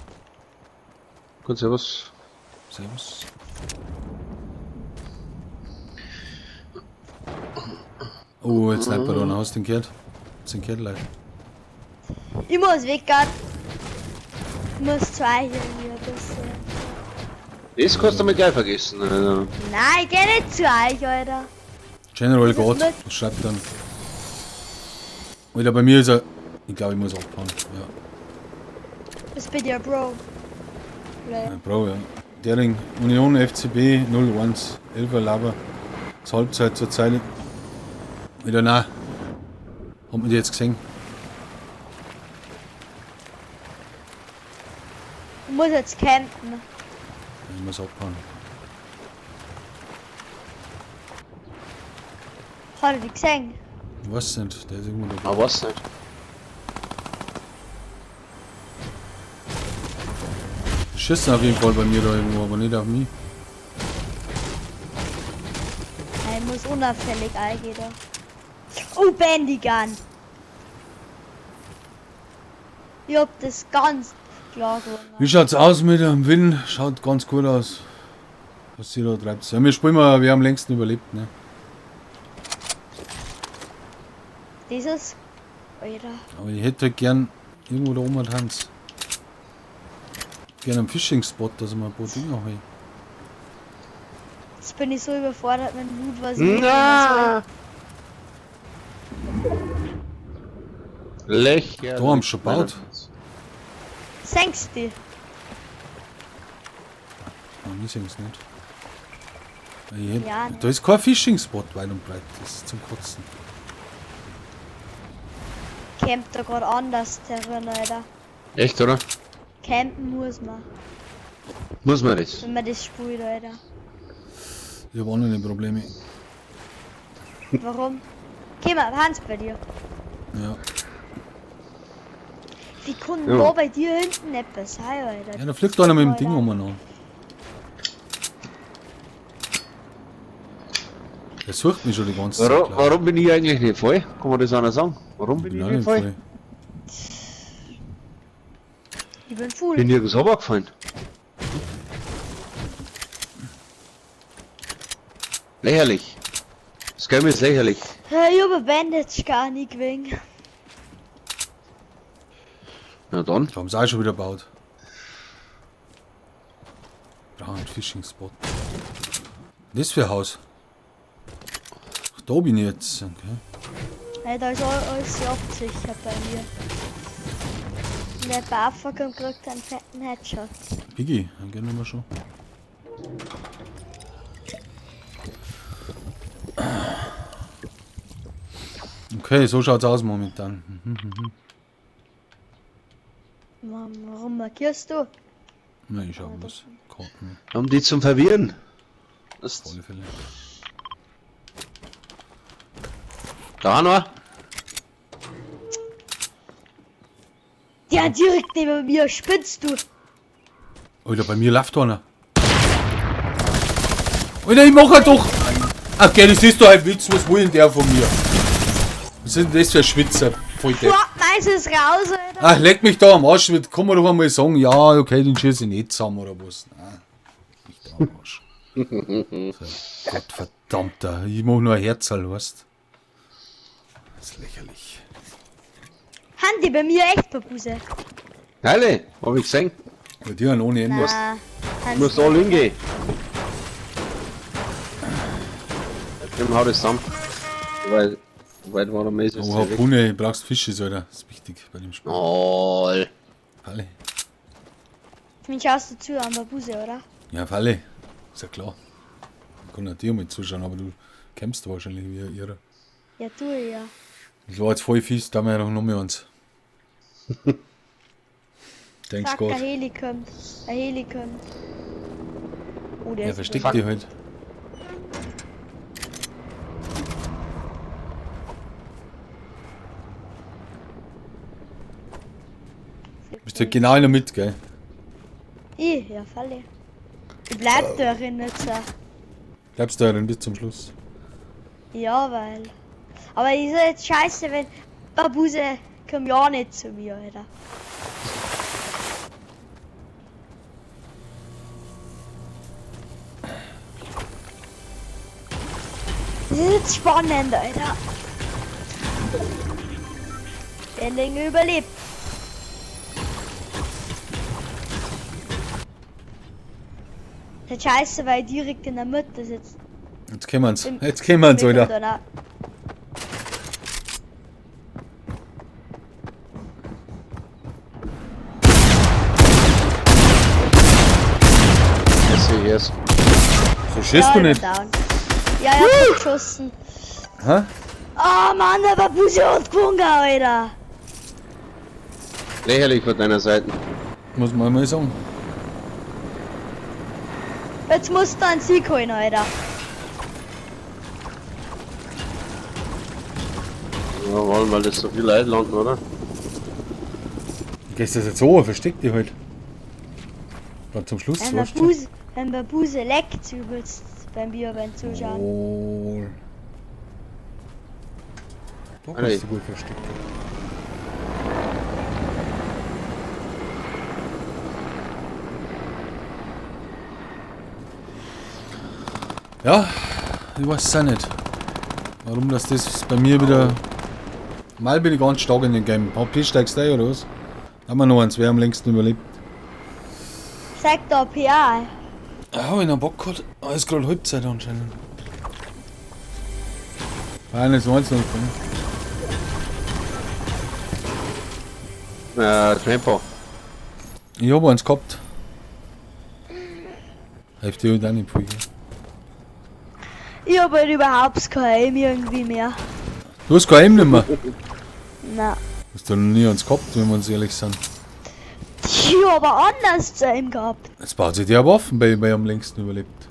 Gut, servus. Servus. Oh, jetzt bleibt er da. Hast du den gehört? Hast du den gehört, Leute? Ich muss weg, grad. Ich muss zu euch irgendwie ein bisschen. Das kannst du mal gleich vergessen. Also. Nein, ich geh nicht zu euch, Alter. General Das ist God, mit- was schreibt dann? Alter, bei mir ist er. Ich glaube, ich muss abhauen. Ja. Das bin ja Bro. Oder? Ja, Bro, ja. Dering, Union FCB 0-1, 11er Laber. Zur Halbzeit zur Zeile. Wieder nein. Hat man die jetzt gesehen? Ich muss jetzt campen. Ich muss abhauen. Hat er die gesehen? Ich weiß nicht, der ist irgendwo da. Aber was nicht. Schießen auf jeden Fall bei mir da irgendwo, aber nicht auf mich. Nein, ich muss unauffällig eingehen da. Oh, Bandigan! Ich hab das ganz klar gewonnen. Wie schaut's aus mit dem Win? Schaut ganz gut aus. Was sie da treibt. Ja, wir spielen mal, wir haben längsten überlebt, ne? Dieses. Alter. Aber ich hätte halt gern irgendwo da oben einen Tanz. Gerne einen Fishing-Spot, dass ich mal ein paar Dinger habe. Jetzt bin ich so überfordert mit dem Loot, was ich mitnehmen Na! Lächerlich. Da haben sie schon gebaut. soll. Senkst die. Nein, wir sehen es nicht. Ich hätt, Ja, ne. Da ist kein Fishing-Spot weit und breit. Das ist zum Kotzen. Campt da gerade anders darin, Alter. Echt, oder? Campen muss man, Muss man das? wenn man das spielt, Alter. Ich habe auch noch nicht Probleme. Warum? Geh mal, Hans bei dir. Ja. Wie kann Ja. da bei dir hinten etwas sein, Alter? Ja, da fliegt einer mit dem Ding Alter. umeinander. Der sucht mich schon die ganze Zeit. Warum, glaub ich. warum bin ich eigentlich nicht voll? Kann man das einer sagen? Warum Ich bin bin ich auch nicht nicht voll? voll. Ich bin full. Bin nirgends runtergefallen. Lächerlich. Das Game ist lächerlich. Ja, ich hab ein Bandage gar nicht gewesen. Na dann. Da haben sie auch schon wieder gebaut. Brauchen einen Fishing Spot. Das für ein Haus. Ach, da bin ich jetzt. Okay. Hey, da ist alles abgesichert bei mir. Und der Buffer kommt kriegt einen fetten Headshot. Biggie, dann gehen wir schon. Okay, so schaut's aus momentan. Mhm. Mann, warum markierst du? Na, ich schau was. Karten, Um die zum Verwirren. Das auf alle Fälle. da noch. Ja, direkt neben mir, spinnst du? Alter, bei mir läuft einer. Alter, ich mach ja doch! Okay, das ist doch ein Witz, was will denn der von mir? Was ist denn das für ein Schwitzer? Voll Depp. Boah, meins ist raus, Alter. Ach, leck mich da am Arsch, kann man doch einmal sagen, ja, okay, den schieße ich nicht zusammen oder was. Nein, leck mich da am Arsch. So, Gott verdammter, ich mach nur ein Herzerl, weißt. Das ist lächerlich. Haben die bei mir echt Babuse? Geile, hab ich gesehen. Bei dir ohne Ende. Na, Du musst all hingehen. Dem haut es zusammen. Weil, weit war der Messer? Oh, Harpune, brauchst Fische, Alter. Das ist wichtig bei dem Spiel. Oh, Falle. Mich schaust du zu am Babuse, oder? Ja, Falle. Ist ja klar. Ich kann natürlich mal zuschauen, aber du kämpfst wahrscheinlich wie ein Irrer. Ja, tu ich ja. Ich war jetzt voll fies, da haben wir noch mehr eins. Thanks Fuck, Gott. ein Heli kommt. Ein Heli kommt. Oh, der Ja, ist versteck Fuck. dich halt. Bist halt genau in der Mitte, gell? Ich, ja, Falle. Ich bleib da drin jetzt. auch. Bleibst da drin bis zum Schluss. Ja, weil. Aber ist ja jetzt scheiße, wenn Babuse kommt ja nicht zu mir, Alter. Das ist jetzt spannend, Alter. Der Ding überlebt. Das ist scheiße, weil ich direkt in der Mitte sitzt. Jetzt kennen wir's. Jetzt kennen wir's, Alter. das sehe ich erst. So schießt du nicht. Down. Ja, ich hab geschossen. Hä? Oh Mann, der Babuse und Kunga, Alter. Lächerlich von deiner Seite. Muss man mal sagen. Jetzt musst du einen Sieg holen, Alter. Jawohl, weil das so viele Leute landen, oder? Gehst das jetzt so, versteck dich halt. Dann zum Schluss, Wenn weißt du? Babuse, wenn Babuse leckt übelst beim Bier beim Zuschauen. Oh. Da kannst du gut verstecken. Ja, ich weiß es auch nicht. Warum das bei mir wieder Mal bin ich ganz stark in dem Game. HP steigst du ein, oder was? Haben wir noch eins, wer am längsten überlebt. Zeig da PA. Ah, wenn er Bock hat. Ah, ist gerade Halbzeit anscheinend. Nein, ist 1 0 Trampo. Ich hab eins gehabt. Hilft dir halt auch nicht viel. Gell? Ich hab halt überhaupt kein Aim irgendwie mehr. Du hast kein Aim nicht mehr. Na. Hast du noch nie eins gehabt, wenn wir uns ehrlich sind. Ich hab aber anders zu Aim gehabt. Jetzt baut sich die Waffen bei am längsten überlebt.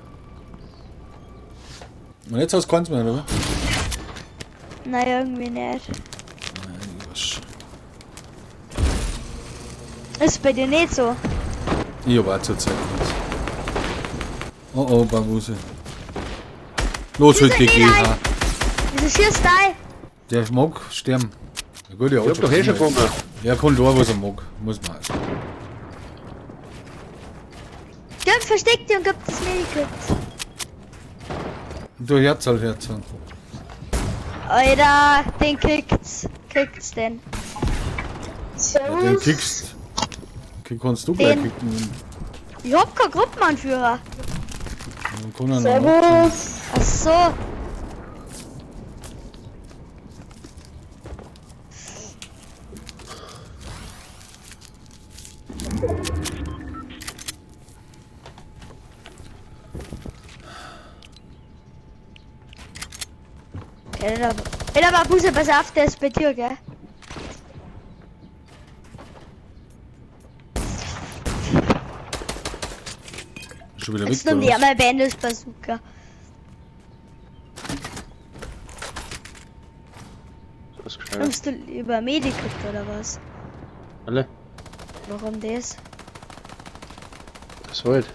Und jetzt hast du keins mehr, oder? Nein, irgendwie nicht. Nein, ich weiß schon. Ist bei dir nicht so. Ich hab auch zur Zeit keins. Oh oh, Bambuse. Los, halt Schieß GG. ihn ein! Wieso schießt du ein? Der mag sterben. Na gut, Ich hab doch eh schon gefunden. Er kann da, was er mag. Muss man also. Gib, versteck dich und gib das Medikit. Du Herzl, Herzl. Alter, den kickt's. Kickt's den. Ja, den kickst. Okay, kannst du gleich Den. kicken. Ich hab keinen Gruppenanführer. Dann kann er noch Servus. Ach so. Alter, Alter, Babuse, pass auf, der ist bei dir, gell? Schon wieder Jetzt weg, nimmt oder er was? mal Bandits Bazooka. Das ist gescheit. Nimmst du lieber Medikit oder was? Alle? Warum das? Was halt?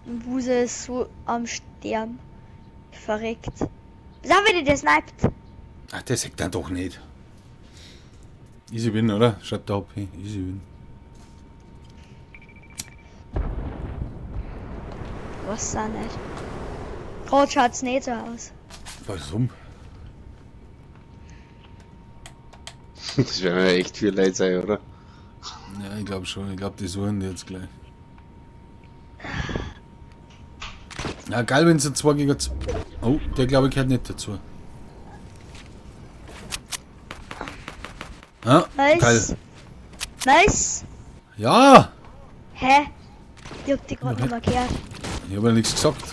Buse ist so am Sterben. Verreckt. Pass auf, wenn der sniped. Ach, der sagt dann doch nicht. Easy win, oder? Schreibt der HP. Easy win. Was auch nicht. Gerade schaut's nicht so aus. Warum? Das werden ja echt viel Leute sein, oder? Ja, ich glaube schon. Ich glaube, die suchen die jetzt gleich. Ja, geil, wenn sie 2 gegen 2. Oh, der glaube ich gehört nicht dazu. Ja, Nice. geil. Nice. Ja! Hä? Ich hab die gerade noch mal gehört. Ich habe ja nichts gesagt.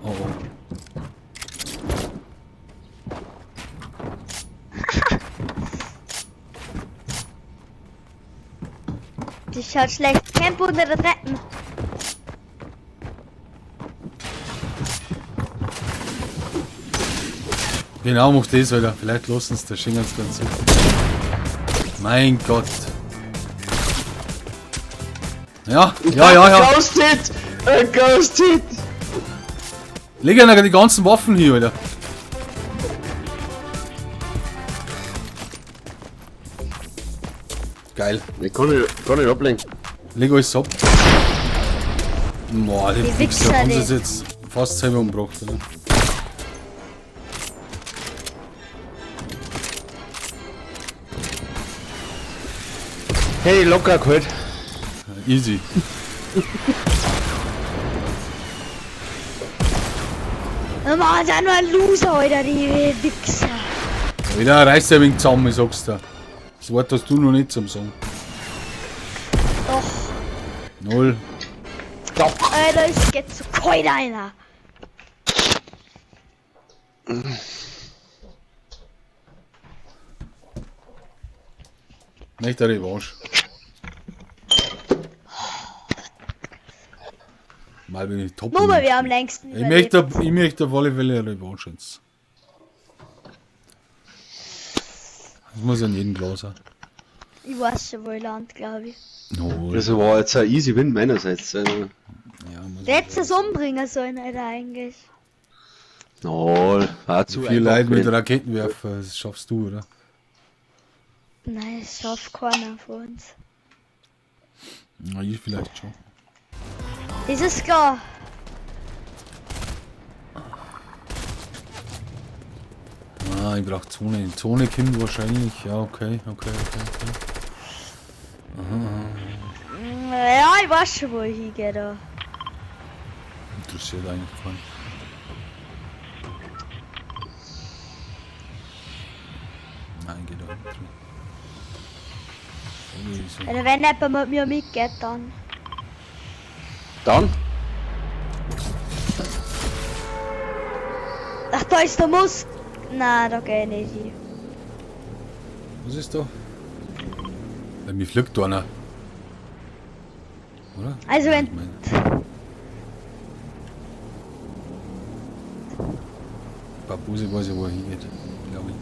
Oh, oh. Die schaut schlecht. Camp unter der Treppen. Genau, mach das, Alter. Vielleicht lassen sie der Schingens dann zu. Mein Gott. Ja, ja, ja, ja. Ghost Hit! Ein Ghost Hit! Leg ja die ganzen Waffen hier, Alter. Geil. Ich kann nicht ablenken. Leg alles ab. Boah, die Die Wichser Wichser, haben die. sie jetzt fast selber umgebracht, oder? Hey, locker geholt. Easy. Mann, sind nur ein Loser, Alter, die Wichser. Wieder reißt er wenig zusammen, ich sag's dir. Das Wort hast du noch nicht zum Sagen. Doch. Null. Doch. Alter, es geht so kalt einer. Nicht der Revanche. Mal bin ich top. Nur weil wir am längsten Ich möchte auf alle Fälle eine Revanche jetzt. Das muss an jedem klar sein. Ich weiß schon, wo ich land, glaube ich. Null. Das war jetzt ein easy win meinerseits. Also, Ja, muss Der hätte es umbringen sollen, Alter, eigentlich. Null. War zu Viel einfach Leid mit gewesen. Raketenwerfer, das schaffst du, oder? Nein, es schafft keiner von uns. Na, ich vielleicht schon. Das ist klar. Ah, ich brauch Zone. Die Zone kommt wahrscheinlich. Ja, okay, okay, okay, okay. Ja, ich weiß schon, wo ich hingehe da. Interessiert eigentlich keinen. Nein, geht auch nicht. Irgendwie so. Also wenn jemand mit mir mitgeht, dann. Dann? Ach, da ist der Mus. Nein, da geh ich nicht hin. Was ist da? Bei mir fliegt da einer. Oder? Also wenn- Ich mein, Babusi weiß ja, wo er hingeht, glaube ich.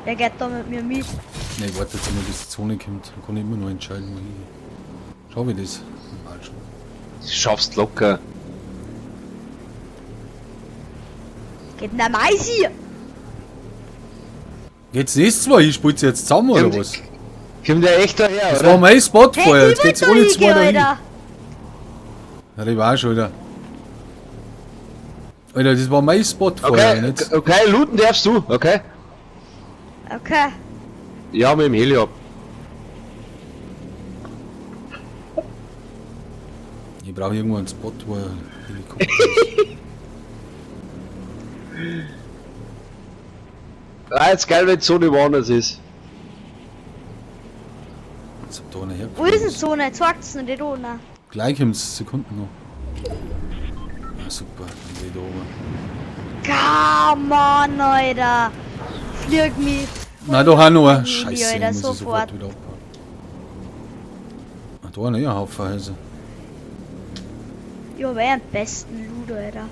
Wer geht da mit mir mit? Ne, ich warte jetzt immer, bis die Zone kommt. Dann kann ich immer noch entscheiden, wo ich hingehe. Schau, wie das. Also. Das schaffst locker. Geht denn der Mais hier? Geht's nächstes Mal? Ich spiel's jetzt zusammen oder Kommt- was? Kommt der echt daher, Das oder? war mein Spot Hey, vorher. ich Jetzt geht's will da alle zwei hingehen, dahin. Alter. Ja, ich war schon wieder. Alter, das war mein Spot vorher. Okay, und Jetzt, okay, looten darfst du, okay? Okay. Ja, mit dem Heli ab. ich brauche irgendwo einen Spot, wo ein Helikopter ist. Ah, jetzt geil, wenn die Zone woanders ist. Jetzt hab da einer Wo ist denn hergekommen. die Zone? Zeigt's noch nicht ohne. Gleich kommt's, Sekunden noch. Ah, super, dann geh ich da oben. Come on, Alter. Flieg mich. Nein, da auch noch ein. Heli, Scheiße, Alter, ich muss ich sofort sofort. wieder abhauen. Ah, da noch ein Haufen Häuser. Ich hab eh am besten Loot, Alter.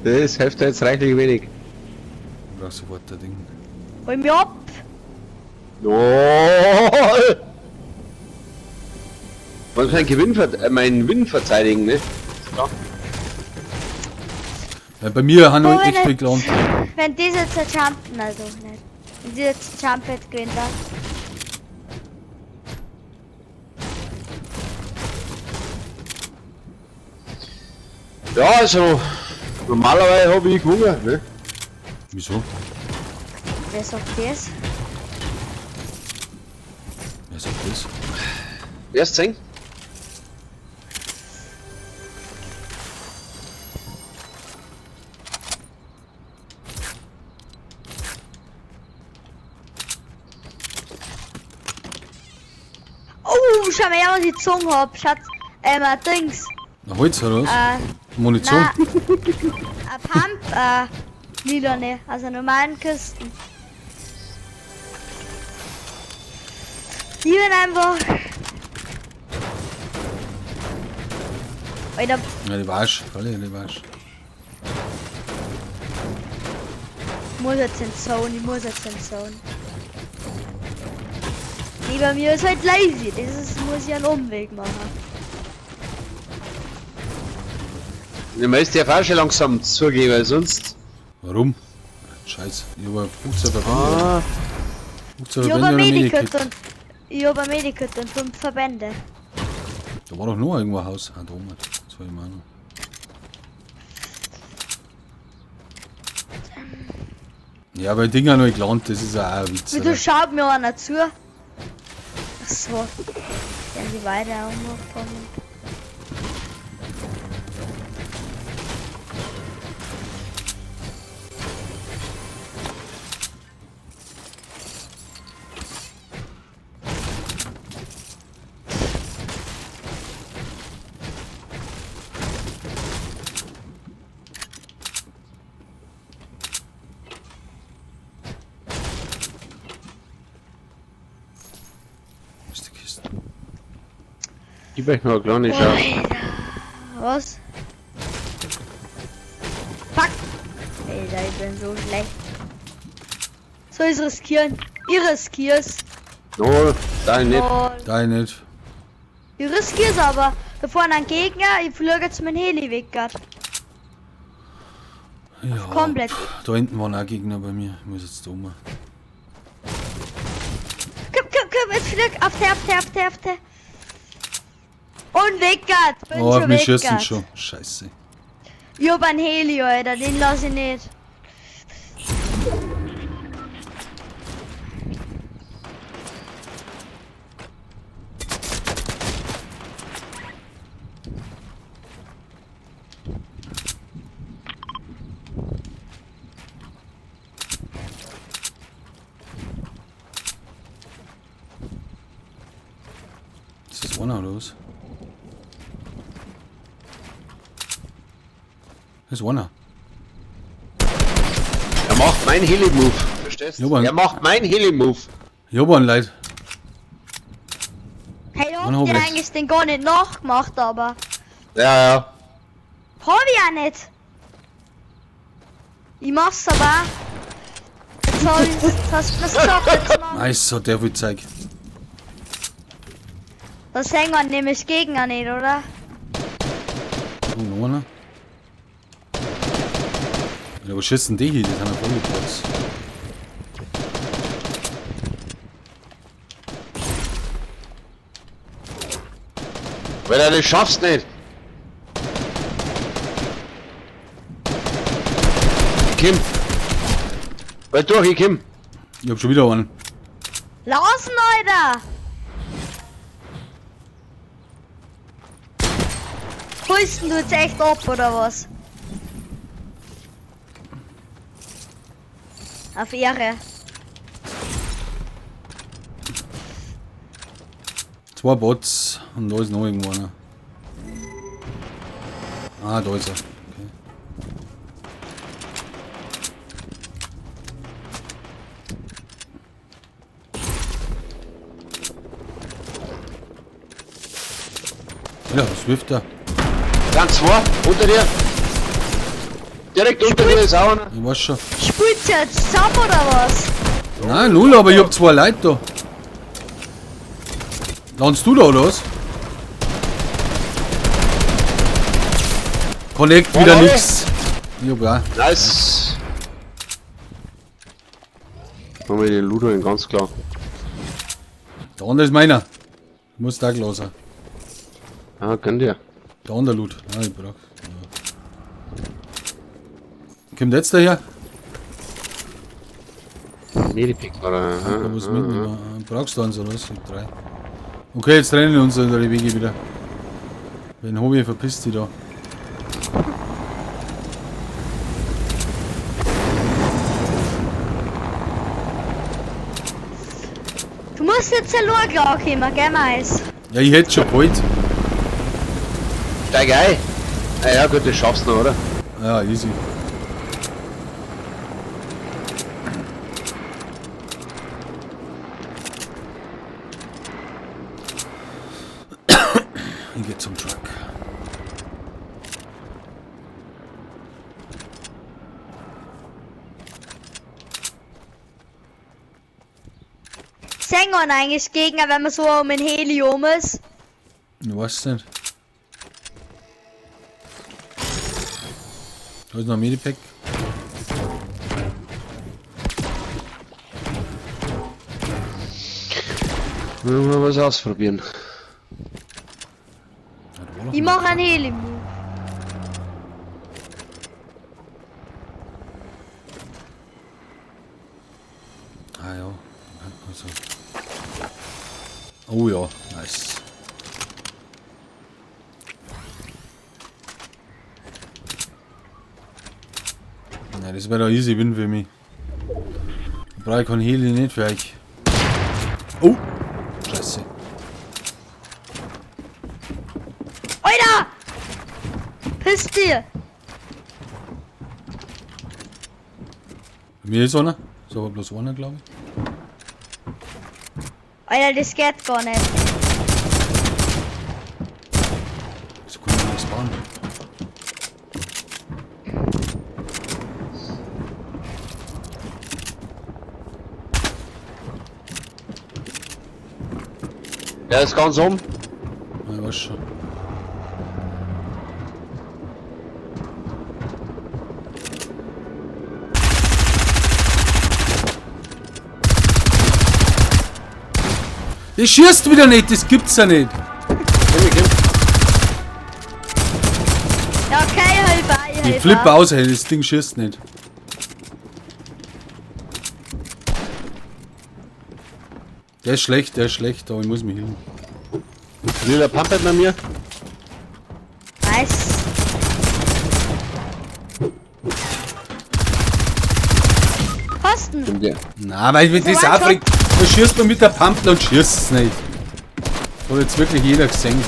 Das hilft dir jetzt reichlich wenig. Ich brauch sofort das Ding. Hol mich ab. Oh! Man kann Gewinn meinen Win verteidigen, ne? Ja, bei mir haben Wo, noch wenn echt viel jetzt- gelandet. Wenn diese jetzt jumpen, also nicht. Wenn diese jetzt jumpet, gewinnt er. Ja, also normalerweise habe ich gewonnen, ne? Wieso? Wer sagt das? Wer sagt das? Erst sehen. Oh, schau mal her, was ich gezogen hab. Schatz, ein Dings. Na, Holz oder was? Munition? Na, ein Pump, lilane, also normalen Kisten. Die sind einfach. Alter, Ja, die war's. Alle, die war's. ich muss jetzt in Zone, ich muss jetzt in Zone. Neben mir ist halt lazy, das ist, muss ich einen Umweg machen. Ich muss der Fahr schon langsam zugeben, weil sonst. Warum? Scheiße, ich hab 15 Verbände. Ah, 15 Ich hab Verbände ein und ein Medikit Medikit. und ich hab ein Medikit und 5 Verbände. Da war doch noch irgendwo ein Haus. Ah, da oben. Das war ich meine. Ja, weil Dinger noch gelandet, das ist ja auch ein Witz. Wieso Oder? schaut mir einer zu? Ach so. Werden die weiter umgekommen. Wo ist die Kiste? gib euch noch eine kleine Schau. Alter. Was? Fuck! Alter, ich bin so schlecht. Soll ich's riskieren? Ich riskier's. No, da nicht. Oh, Da nicht. ich riskier's aber. Da vorne ein Gegner, ich fliege jetzt mein Heli weg grad. Ja, Komplett. Da hinten waren auch Gegner bei mir. Ich muss jetzt da oben. Komm, komm, komm, jetzt flieg auf der, auf der, auf der, auf der. Und weggert! Bin Oh, auf schon mich schießen weggert. schon. Scheiße. Ich hab einen Heli, Alter, den lass ich nicht. Ist das einer oder was? Das ist einer. Er macht mein Heli-Move. Verstehst Ja, aber- Er macht mein Heli-Move. Ich hab einen Leid. Hey, Wann hab hab ich ich's? eigentlich den gar nicht nachgemacht, aber. Ja, ja. Hab ich auch nicht. Ich mach's aber auch. Jetzt hab ich's, jetzt hast du mir's gesagt, jetzt mach. Nice, hat der viel Zeug. Das sehen wir nämlich Gegner nicht, oder? Oh, noch einer. Ja, was schießt denn die hier? Die sind ja voll geplatzt. Weil er das schaffst nicht. Kim. Weil durch, ich Kim. Ich hab schon wieder einen. Lausen, Alter! Holst denn du jetzt echt ab, oder was? Auf Ehre. Zwei Bots und da ist noch irgendwo einer. Ah, da ist er. Okay. Ja, was wirft er? Ganz zwei, unter dir. Direkt unter dir ist auch einer. Ich weiß schon. Spielt ihr jetzt zusammen, oder was? Nein, null, aber ich hab zwei Leute da. Landest du da oder was? Connect wieder Jawohl. nix. Ich hab auch. Nice. Haben wir den Ludo in ganz klar. Der andere ist meiner. Ich muss da lassen. Ah, gönn dir. Der andere Loot. Ah, ich brauch. Ja. Kommt jetzt daher? Medipick oder? Da muss mitnehmen. Brauchst du eins oder was? Ich hab drei. Okay, jetzt trennen wir uns in der Wege wieder. Wenn Hobby verpisst dich da. Du musst jetzt allein klarkommen, gell, Mais? Ja, ich hätte schon geholt. Steig ein. Ah ja, gut, das schaffst du noch, oder? Ja, easy. Ich geh zum Truck. Sehen wir eigentlich Gegner, wenn man so um den Heli um ist? Ich weiß nicht. Da ist noch ein Medipack. Wollen wir mal was ausprobieren. Ja, da war doch Ich noch mach einen Heli-Move. Ah ja, also. Oh ja, nice. Ja, das wäre doch easy win für mich. Ich brauche kein Heli nicht für euch. Oh! Scheiße. Alter! Piss dir! Bei mir ist einer. Ist aber bloß einer, glaube ich. Alter, das geht gar nicht. So kann ich nichts bauen. Der ist ganz um. Ja, ich weiß schon. Das schießt wieder nicht, das gibt's ja nicht. Komm, ich komm. Ich helfen. flippe aus, ey, das Ding schießt nicht. Der ist schlecht, aber ich muss mich hin. Lila Pumpet bei mir. Nice. Kosten. Stimmt ja. Na, weil wenn das So auch ein fragt, da schießt man mit der Pump und schießt es nicht. Hat jetzt wirklich jeder gesehen.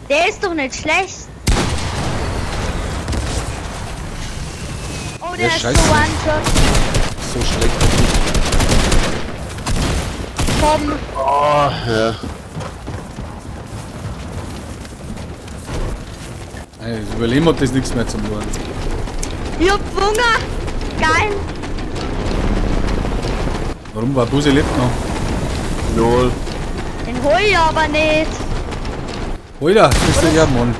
Der ist doch nicht schlecht. Oh, der Der ist so scheiße. one-shot. So schlecht. Komm. Oh, ja. Ey, das Überleben hat das nichts mehr zum tun. Ich hab Hunger. Geil. Warum war Busi lebt noch? Null. Den hol ich aber nicht. Alter, bist du ja Mann.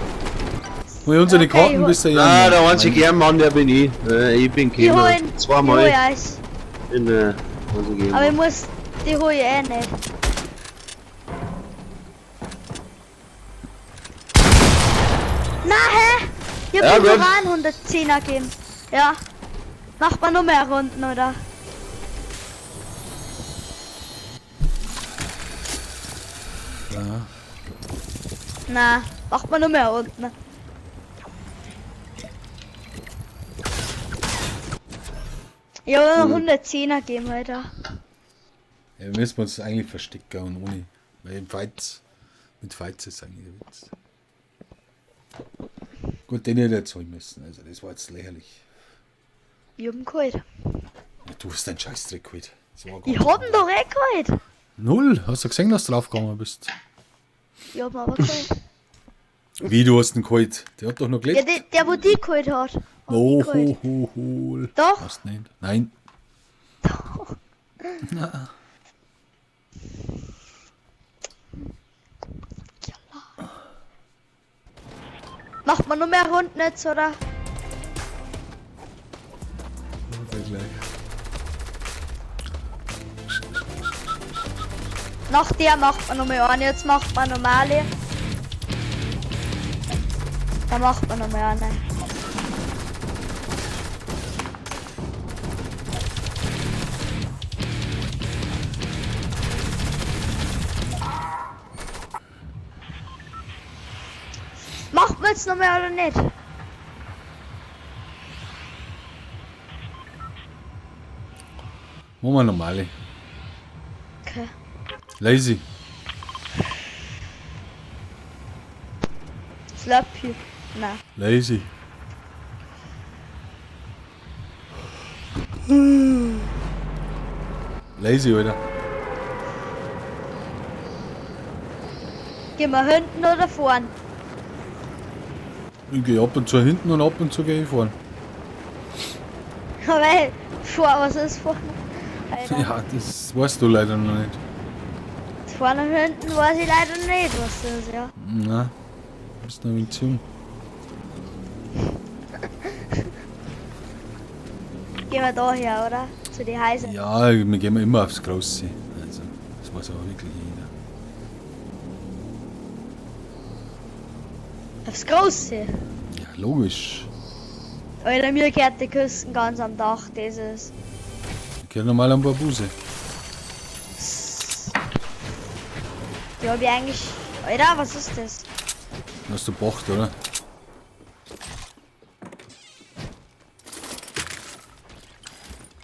Hol unsere Okay, Karten, hol- bist du ja Ah, Mann. der einzige Ehrenmann, der bin ich. Ich bin Ich hol gekommen. ihn. Zweimal. Ich hol euch. In, einzige Aber ich Ehrenmann. muss. Die hol ich eh nicht. Na hä? Ich hab Ja, ihm gut. sogar einen 110er gegeben. Ja. Macht man noch mehr Runden, oder? Ja. Na, macht man noch mehr Runden. Ich hab noch 110er gegeben, Alter. Ja, wir müssen uns eigentlich verstecken und ohne. Weil im Fight, mit Fights ist eigentlich ein Witz. Gut, den hätte ich jetzt holen müssen. Also das war jetzt lächerlich. Ich hab ihn geholt. Ja, du hast deinen Scheißdreck geholt. Das war gar Ich hab ihn doch eh geholt. Null. Hast du gesehen, dass du draufgegangen bist? Ich hab ihn aber geholt. Wie, du hast ihn geholt? Der hat doch noch Ja, gelebt. der, der wo die geholt hat. Hat Oh, mich geholt. ho, ho, ho. Doch. Hast nicht. Nein. Doch. Macht man nur mehr Runden jetzt, oder? Gleich. Nach der macht man noch mehr eine. Jetzt macht man normale. Da macht man noch mehr eine. Macht man jetzt noch mehr oder nicht? Machen wir normale. Okay. Lazy. Slurpee. Na. Lazy. Lazy, Alter. Gehen wir hinten oder vorn? Ich gehe ab und zu hinten und ab und zu gehe ich vorn. Weil, vor, was ist vorne? Alter. Ja, das weißt du leider noch nicht. Vorne und hinten weiß ich leider nicht, was das ist, ja. Na, du bist noch ein wenig zu jung. Gehen wir da her, oder? Zu den Häusern. Ja, wir gehen immer aufs Große. Also, das weiß aber wirklich jeder. Aufs Große. Ja, logisch. Alter, mir gehört die Küsten ganz am Dach, das ist. Ich gehöre normal am Barbuse. Die hab ich eigentlich. Alter, was ist das? Hast du Bocht, oder?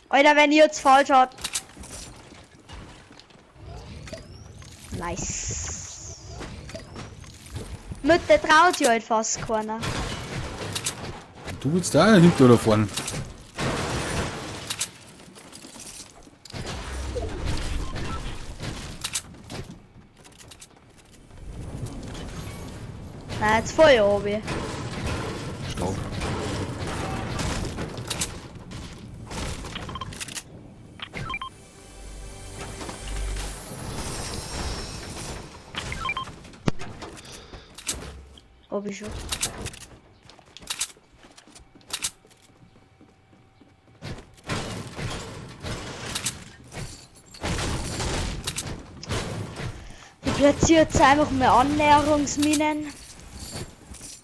Alter, wenn ihr jetzt falsch habt. Nice. Mit der traut sich halt fast keiner. Du willst da hinten oder vorne? Nein, jetzt voll oben. Stark. Hab ich schon. Ich platziere jetzt einfach mal Annäherungsminen.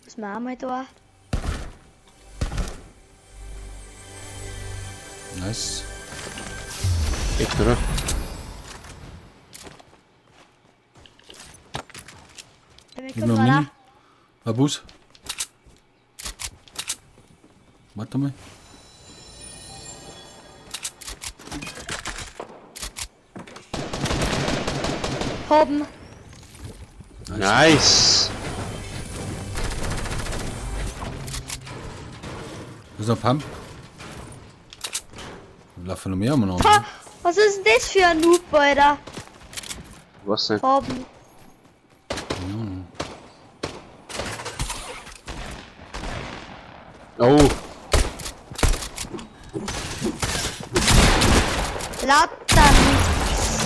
Muss man auch mal da. Nice. Echt, oder? Damit Gib kommt mir man Mini. Ein Bus. Warte mal. auch. Haben. Nice! Das ist ein Pump. Da laufen noch mehr umeinander. Ha, was ist denn das für ein Noob, Alter? Was denn? Haben. Oh, Lauter nichts.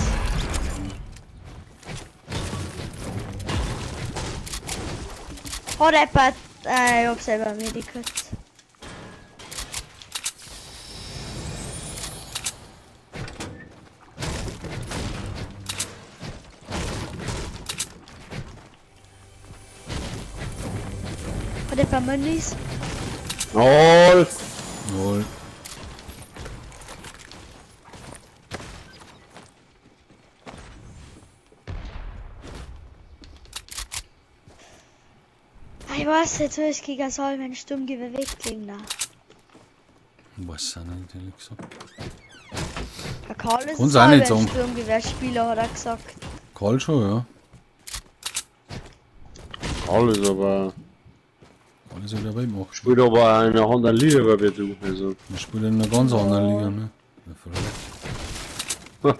Hat jemand. Ich hab selber Medikit. Hat jemand Münnis? Lol. Null. Ah, ich weiß nicht, soll ich gegen soll mein Sturmgewehr weglegen. Na. Weiß auch nicht, ehrlich gesagt. Der Karl ist Kann's ein auch nicht halber sagen. Sturmgewehrspieler, hat er gesagt. Karl schon, ja. Alles, aber. Karl ist ja der Weltmacht. Spielt aber in einer anderen Liga, wie du. Also. Man spielt in einer ganz anderen Liga, ne? Ja, verrückt.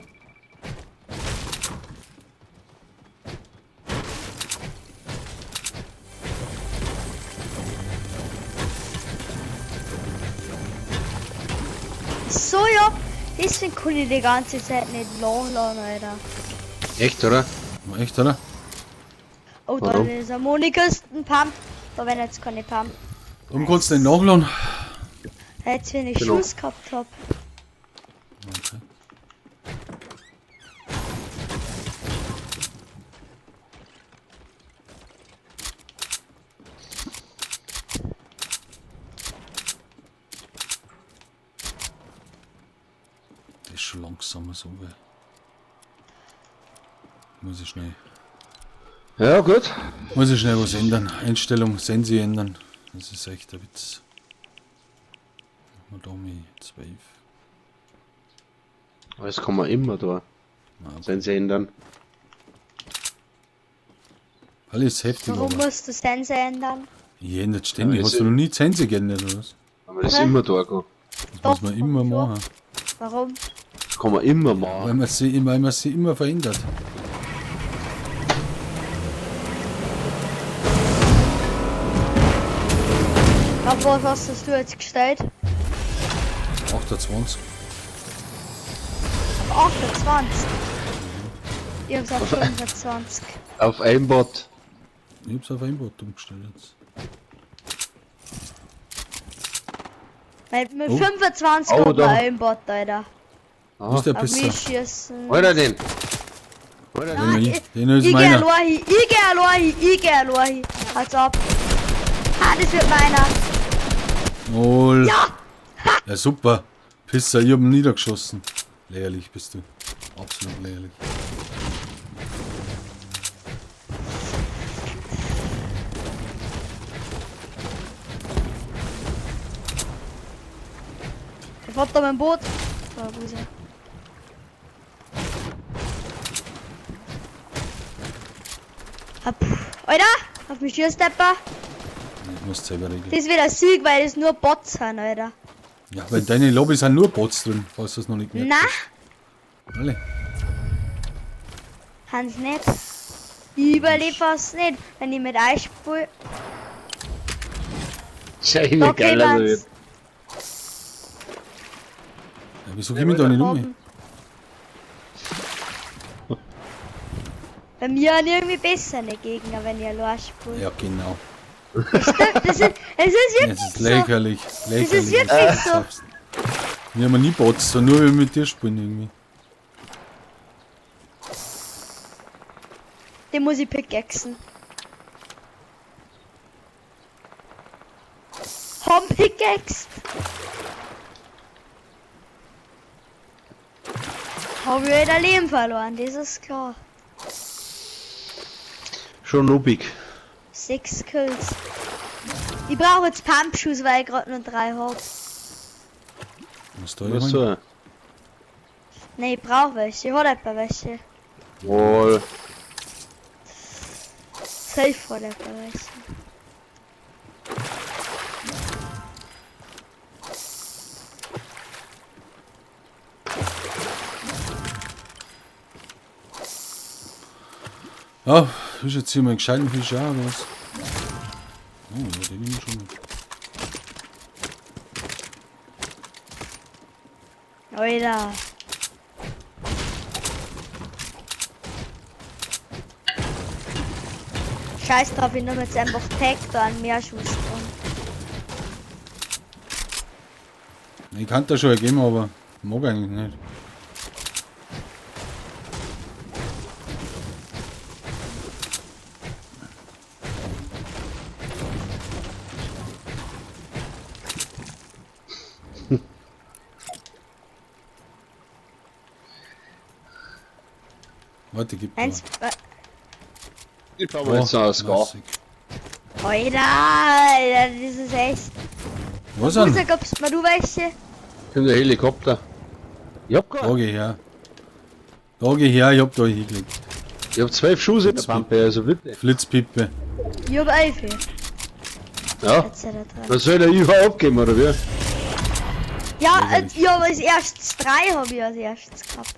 So, ja, deswegen kann ich die ganze Zeit nicht nachladen, Alter. Echt, oder? Echt, oder? Oh, da Warum? ist ein Monikasten-Pump. Da werden jetzt keine Pump. Warum kannst du denn nachladen? Jetzt, wenn ich Genau. Schuss gehabt hab. Okay. Das ist schon langsamer so, gell. Muss ich schnell. Ja, gut. Muss ich schnell was ändern. Einstellung, Sensi ändern. Das ist echt ein Witz. Machen wir da mal 12. Aber das kann man immer da. Nein, Wenn sie ändern. Alles heftig, Warum aber. musst du Sense ändern? Ich ändere ständig. Ja, Hast das du noch nie Sensi geändert, oder was? Aber das ist Hä? immer da. gell. Das Doch, muss man immer schon. machen. Warum? Das kann man immer machen. Weil man sie immer verändert. Auf was hast du jetzt gestellt? 28. Auf 28. Ich hab's auf 25. Auf Aimbot. Ich hab's auf Einbot umgestellt jetzt. Weil mit Oh. 25 Oh, hat man da. Aimbot, Alter. Wo ist der Auf mich Pisser? schießen. Alter den. Alter den. Den, ich- den ist Ich geh meiner. allein hin, ich geh allein hin, ich geh allein hin. Halt's ab. Ha, das wird meiner. Null. Ja! Ja, super. Pisser, ich hab ihn niedergeschossen. Lächerlich bist du. Absolut lächerlich. Ich fahr da mein Boot. Da, wo ist er? Hab. Alter! Auf mich schießt jemand. Ich muss selber regeln. Das wird ein Sieg, weil das nur Bots sind, Alter. Ja, weil deine Lobby sind nur Bots drin, falls du es noch nicht gemerkt Na, hast. Alle. Hans nicht. Ich überlebe fast nicht, wenn ich mit euch spiele. Ist ja immer Da geil, also kämen's. Ja, wieso komm ich da nicht um? Bei mir sind irgendwie bessere Gegner, wenn ich allein spiele. Ja, genau. Stimmt, das ist, es ist wirklich Es ist so. lächerlich. Lächerlich. Das ist wirklich so. Wir haben nie Bots, sondern nur wenn wir mit dir spielen irgendwie. Den muss ich pickaxen. Haben pickaxed. Hab ich wieder Leben verloren, das ist klar. Schon noobig. 6 Kills. Ich brauche jetzt Pumpschuss, weil ich gerade nur 3 hab. Was da Was ich so? Ne, ich brauche welche. Ich hab etwa welche. Wohl. Safe hat etwa welche. Ja, ist jetzt hier mal einen gescheiten Fisch auch, oder was? Oh, ja, den nehmen wir schon mal. Alter. Scheiß drauf, ich nehme jetzt einfach Tag da einen Meerschuss dran. Ich kann da schon ergeben, aber mag eigentlich nicht. Warte, gib Eins, mal. Ich baue mir jetzt noch ein Scar. lässig. Alter, Alter, das ist echt. Was denn? Busa, gabst mir du welche? Kommt der Helikopter. Ich hab Da gar. geh her. Da geh her, ich hab da hingelegt. Ich hab 12 Schuss in der Pampe, also bitte. Flitzpippe. Ich hab 11. Ja. Jetzt hat er drei. Was soll der überhaupt abgeben, oder wie? Ja, ich hab als erstes 3 hab ich als erstes gehabt.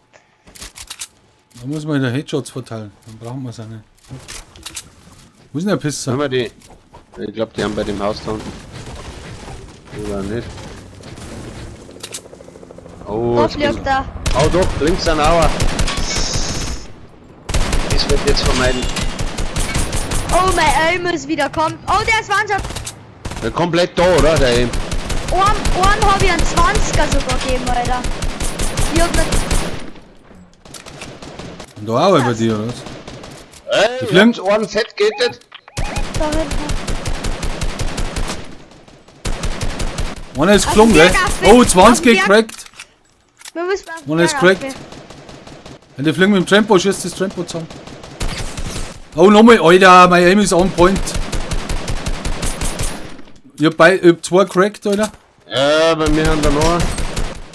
Da muss man wieder Headshots verteilen. Dann brauchen wir es auch nicht. Wo ist denn der Pisser? Haben wir die? Ich glaub, die haben bei dem Haus da unten. Oder nicht? Oh, Da jetzt fliegt geht's. er. Oh doch, links ein Auer. Das wird jetzt vermeiden. Oh, mein Aim ist wieder kommt. Oh, der ist One-Shot. Ja, komplett da, oder? Der Aim. Einen hab ich einen 20er sogar gegeben, Alter. Ich hab nicht. Und da auch bei dir, oder was? Ey, Die fliegen. ich hab's einen Fett geht nicht. Da hinten. Einer ist Auf geflogen, den gell? Berg auf, Oh, auf 20 den Berg. gecrackt. Wir müssen auf den Einer ist Berg cracked. auf. Und die fliegen mit dem Trampo, schießt das Trampo zusammen. Oh, nochmal, Alter, mein Aim ist on point. Ich hab, ich hab 2 cracked, Alter. Ja, bei mir haben da noch einen.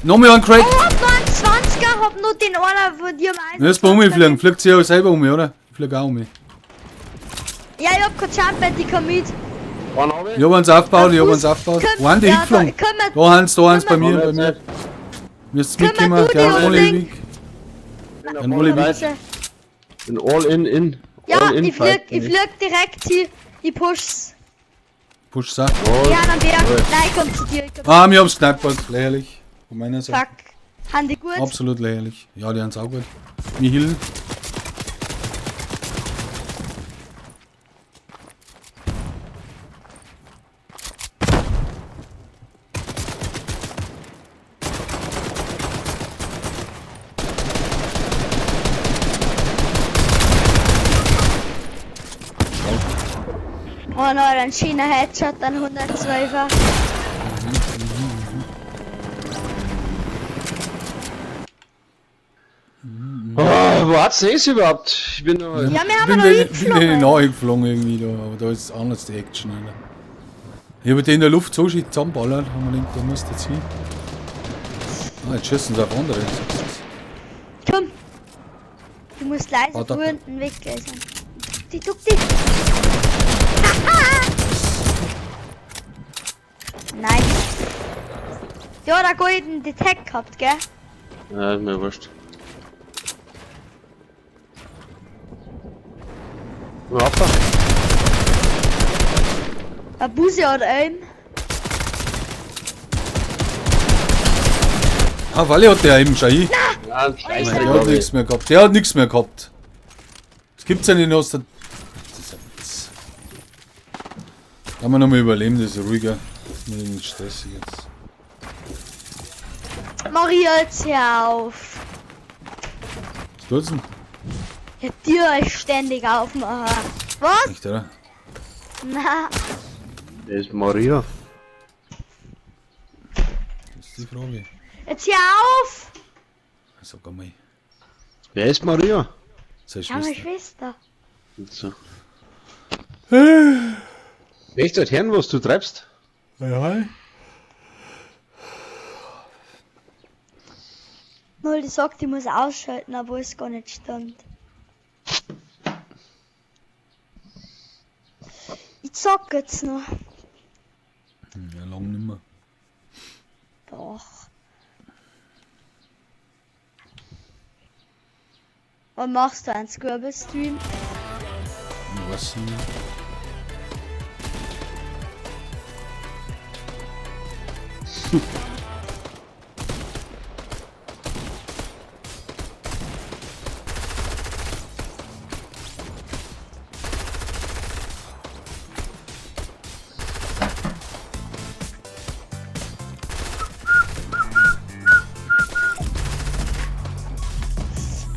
Nochmal einen cracked. Oh, hab noch einen 20er, hab nur den einen von dir am Jetzt mal umfliegen. Fliegt sie auch selber um, oder? Ich flieg auch um. Ja, ich hab kein Jump-Pad, ich komm mit. Einen hab ich. Ich hab eins aufgebaut, ich hab Fuß- eins aufgebaut. Komm, Einen, der ja, hingeflogen. da- komm, Da eins, da eins bei Komm, mir, bei mir. Müsst Komm, mitkommen, du, der die Oli Ding. weg. Ein Oli weg. Bin all in, in. Ja, all in ich flieg, fight ich bin flieg direkt hier. Ich push's. Push sa. All. Ja, am Berg. Nein, ich komm zu dir. Ich komm. Ah, wir haben's kneippert. Lächerlich. Von meiner Seite. Fuck. Haben die gut? Absolut lächerlich. Ja, die haben's auch gut. Wir healen. Oh nein, ein schöner Headshot, ein 112er. Oh, wo hat's denn das überhaupt? Ich bin noch. Ja, wir haben bin noch den, bin hingeflogen. denen nachgeflogen irgendwie da, aber da ist anders die Action, Alter. Ich hab den in der Luft so schön zusammenballert, haben wir gedacht, da musst du jetzt hin. Ah, jetzt schießen sie auf andere. Komm. Du musst leise Warte. unten weg sein. Die duck dich. Nice. Ja, der golden Detect gehabt, gell? Ja, ist mir wurscht. Hoppa. Ein Busi hat Aim. Ah, Walle hat der eben schon hin. Ja, ein Der hat nichts mehr gehabt. Der hat nichts mehr gehabt. Das gibt's ja nicht aus der. Das ist ein Witz. Kann man nochmal überleben, das ist ruhiger. Das ist mir nicht stressig jetzt. Maria, jetzt hör auf. Was tut's denn? Ja, Tür ist ständig aufmachen. Was? Echt, oder? Na, Das ist Maria. Das ist die Frage. jetzt hör auf! Sag einmal. Wer ist Maria? Seine Ja, meine Schwester. Schwester. So. Möchtest du halt hören, was du treibst? Ja. Null, die sagt, ich muss ausschalten, obwohl es gar nicht stimmt. Ich zock jetzt noch. Ja, lang nimmer. Doch. Wann machst du einen Scribble-Stream? Ich weiß nicht.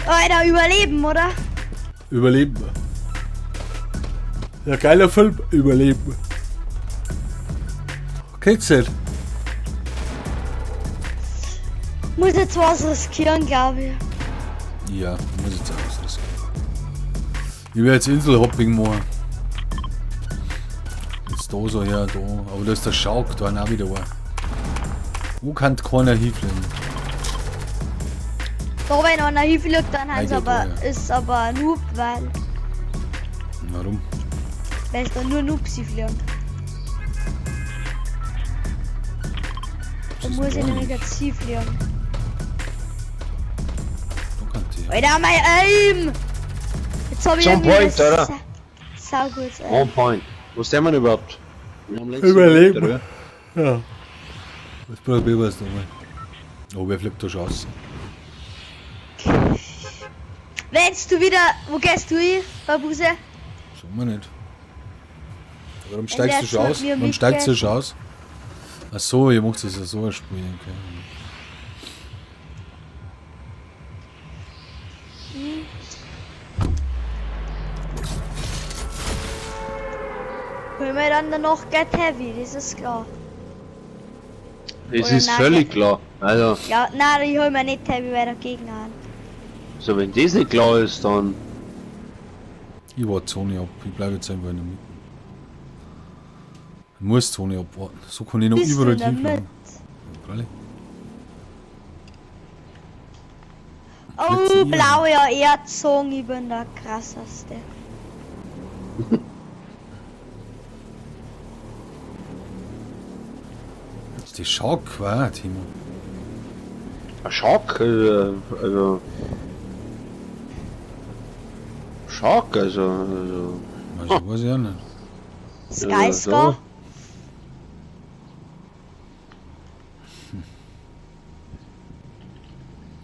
Alter, überleben, oder? Überleben. Ja, geiler Film. Überleben. Kennst du nicht? Muss jetzt was riskieren, glaube ich. Ja, muss jetzt auch was riskieren. Ich werde jetzt Inselhopping machen. Jetzt da so her, da. Aber da ist der Schauk, da auch wieder war. Wo kann keiner hinfliegen? Da, wenn einer hinfliegt, dann Nein, ist geht aber, ja. ist aber ein Noob, weil, Warum? weil es dann nur Noobs hinfliegen. Da Was ist muss ich da nämlich eigentlich? jetzt hinfliegen. Da kann die. Alter, mein Aim! Jetzt hab ich Zum irgendwie Point, das oder? Sau gut, ey. On point. Wo sind wir denn überhaupt? Wir haben längst Überleben. oder? Ja. Das probieren wir jetzt nochmal. Oh, wer fliegt da schon aus? Wenn's du wieder. Wo gehst du hin, Babuse? Schauen wir nicht. Warum steigst du der schon mit aus? mir Warum steigst du mitgeht. schon aus? Ach so, ihr macht das ja so ein Spiel. Okay. Hol mir dann danach Get Heavy, das ist klar. Das Oder ist nein, völlig klar. Also, Ja, nein, ich hol mir nicht Heavy, weil der Gegner an. so wenn das nicht klar ist, dann. Ich warte Zone ab. Ich bleibe jetzt einfach in der Mitte. Ich muss Zone abwarten. So kann ich noch Bist du überall in der hinfliegen. Mitte? Ja, freilich. Oh, Fliegt's ihr? blaue ja, Erdzong, ich bin der krasseste. Das ist die Shark, war, Timo. Ein Shark, also. Shark, also. Also, weiß ich auch nicht. Sky so. Score?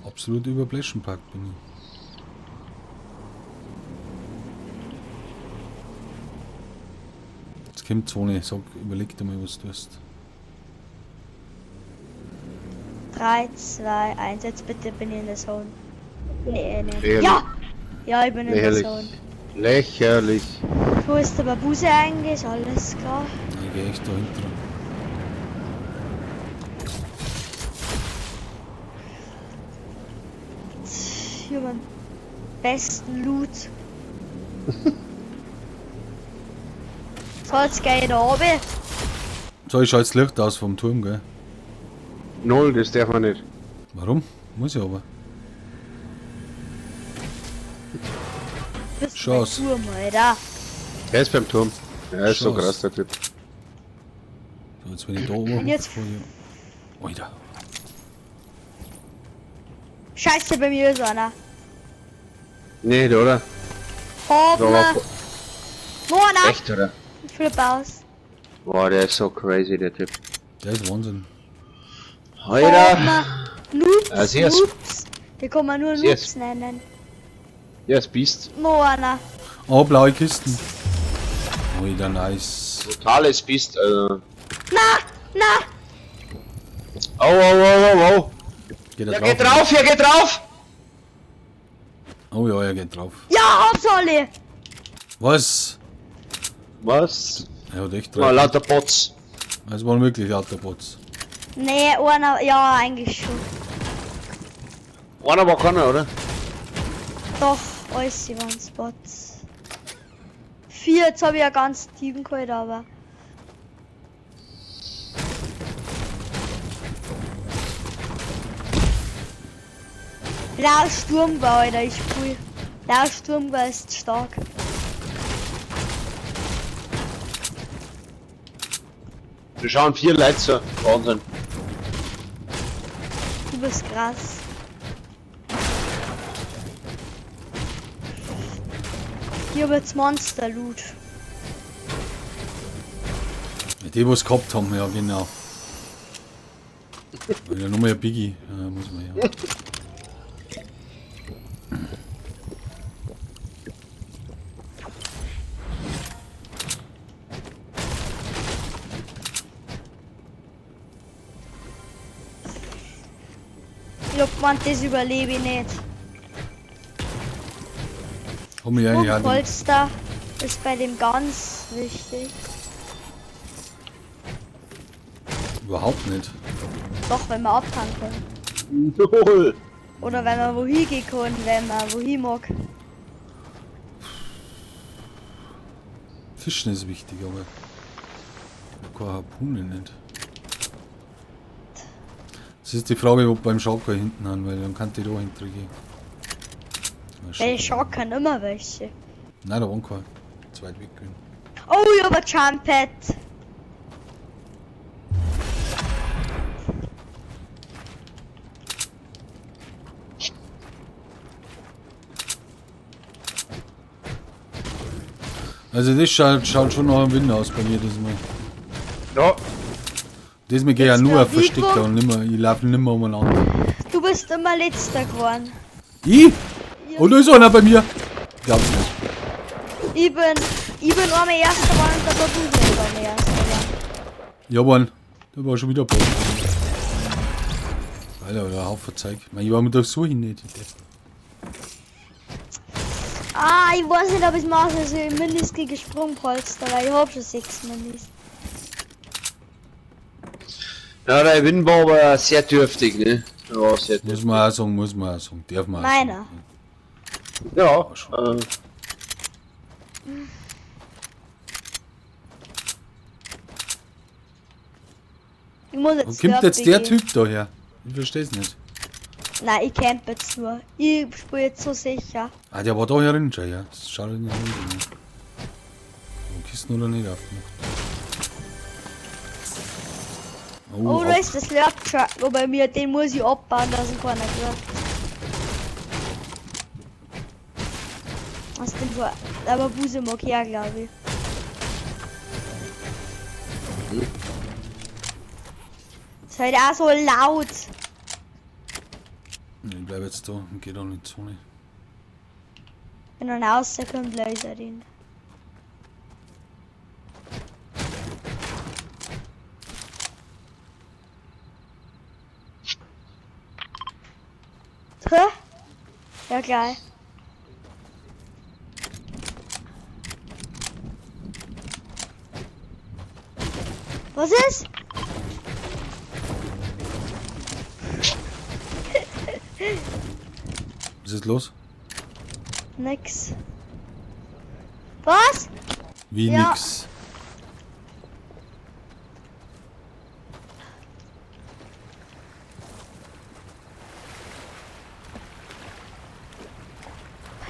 Absolut über Bläschenpark bin ich. Jetzt kommt Zone. Sag, überleg dir mal, was du tust. 3, 2, 1, jetzt bitte bin ich in der Zone. Nee, nee. Lächerlich. Ja! Ja, ich bin in der Lächerlich. Zone. Lächerlich. Wo ist der Babuse eigentlich? Alles klar. Ich gehe echt dahinter. Hier mein besten Loot. So, jetzt geh ich da runter. So, ich schalte das Licht aus vom Turm, gell? Null, das darf man nicht. Warum? Muss ich aber. Bist du Chance. beim Turm, Alter. Er ist beim Turm. Er ist so Chance. krass, der Typ. So, jetzt bin ich da oben. Jetzt- Alter. Scheiße, bei mir ist einer. Nicht, oder? Hopp, Da war- Noch einer. Echt, oder? Ich flipp aus. Boah, der ist so crazy, der Typ. Der ist Wahnsinn. Alter! Noobs, Ah, sie ist- Noobs. Die kann man nur Sie Noobs ist- nennen. Der ist Biest. Noch einer. Oh, blaue Kisten. Alter, nice. Totales Biest, also. Na, na. Au, au, au, au, au. Geht er Ja, drauf? geht drauf, hier, geht drauf! Oh ja, er geht drauf. Ja, hab's alle! Was? Was? Er hat echt War drei. lauter Bots. Es waren wirklich lauter Bots. Nee, einer, ja, eigentlich schon. Einer war keiner, oder? Doch, alles waren Spots. 4, jetzt habe ich ja ganz Team geholt, aber. Blau Sturmgewehr, Alter, ich cool. Blau Sturmgewehr ist stark. Da schauen 4 Leute so. Wahnsinn. Du bist krass. Hier wird's Monster Loot. Die, was gehabt haben, ja genau. Ja, nur mehr Biggie, muss man ja. Ich hab gemeint, das überlebe ich nicht. Haben wir eigentlich auch den, Polster ist bei dem ganz wichtig. überhaupt nicht. Doch, wenn man abhauen kann. Null. Oder wenn man wohin gehen kann, wenn man wohin mag. Fischen ist wichtig, aber keine Harpune nicht. Das ist die Frage, ob beim Schalker hinten an, weil dann kann die da hinter gehen. Bei den Schalkern immer welche. Nein, da waren keine. Zweit weg gewesen. Oh, ich hab ein Jump-Pad. Also das schaut schon nach einem Wind aus bei mir diesmal. Ja, Diesmal gehe ich ja Jetzt nur der auf Verstecker Vico. und nimmer, ich laufe nimmer umeinander. Du bist immer letzter geworden. Ich? Oh, da ist einer bei mir. Glaub's nicht. Ich bin einmal erster geworden und der Babusa ist einmal erster geworden. Ja, Mann. Da war schon wieder Bock. Alter, der Haufen Zeug. Ich war mit der Suche nicht. Ah, ich weiß nicht, ob ich mache, also ich Minis gegen Sprungpolster, weil ich hab schon 6 Minis. Ja, der Win war aber sehr dürftig, ne? Ja, sehr dürftig. Muss man auch sagen, muss man auch sagen. Darf man auch Meiner. sagen. Ja. Ich muss Wo jetzt kommt jetzt der gehen. Typ da her? Ich versteh's nicht. Nein, ich camp jetzt nur. Ich spiele jetzt so sicher. Ah, der war da herin schon, ja. Das schaut nicht aus. Die Kisten oder nicht aufgemacht. Oh, Oh, da ist das Slurp-Truck bei mir, den muss ich abbauen, dass ihn keiner kriegt. Was denn vor? Aber Buse mag ich auch, glaube ich. Ist halt auch so laut. Ich bleib jetzt da und geh da in die Zone. Wenn er rauskommt, bleib ich drin. Hä? Ja, geil. Was ist? Was ist los? Nix. Was? Wie Ja. nix.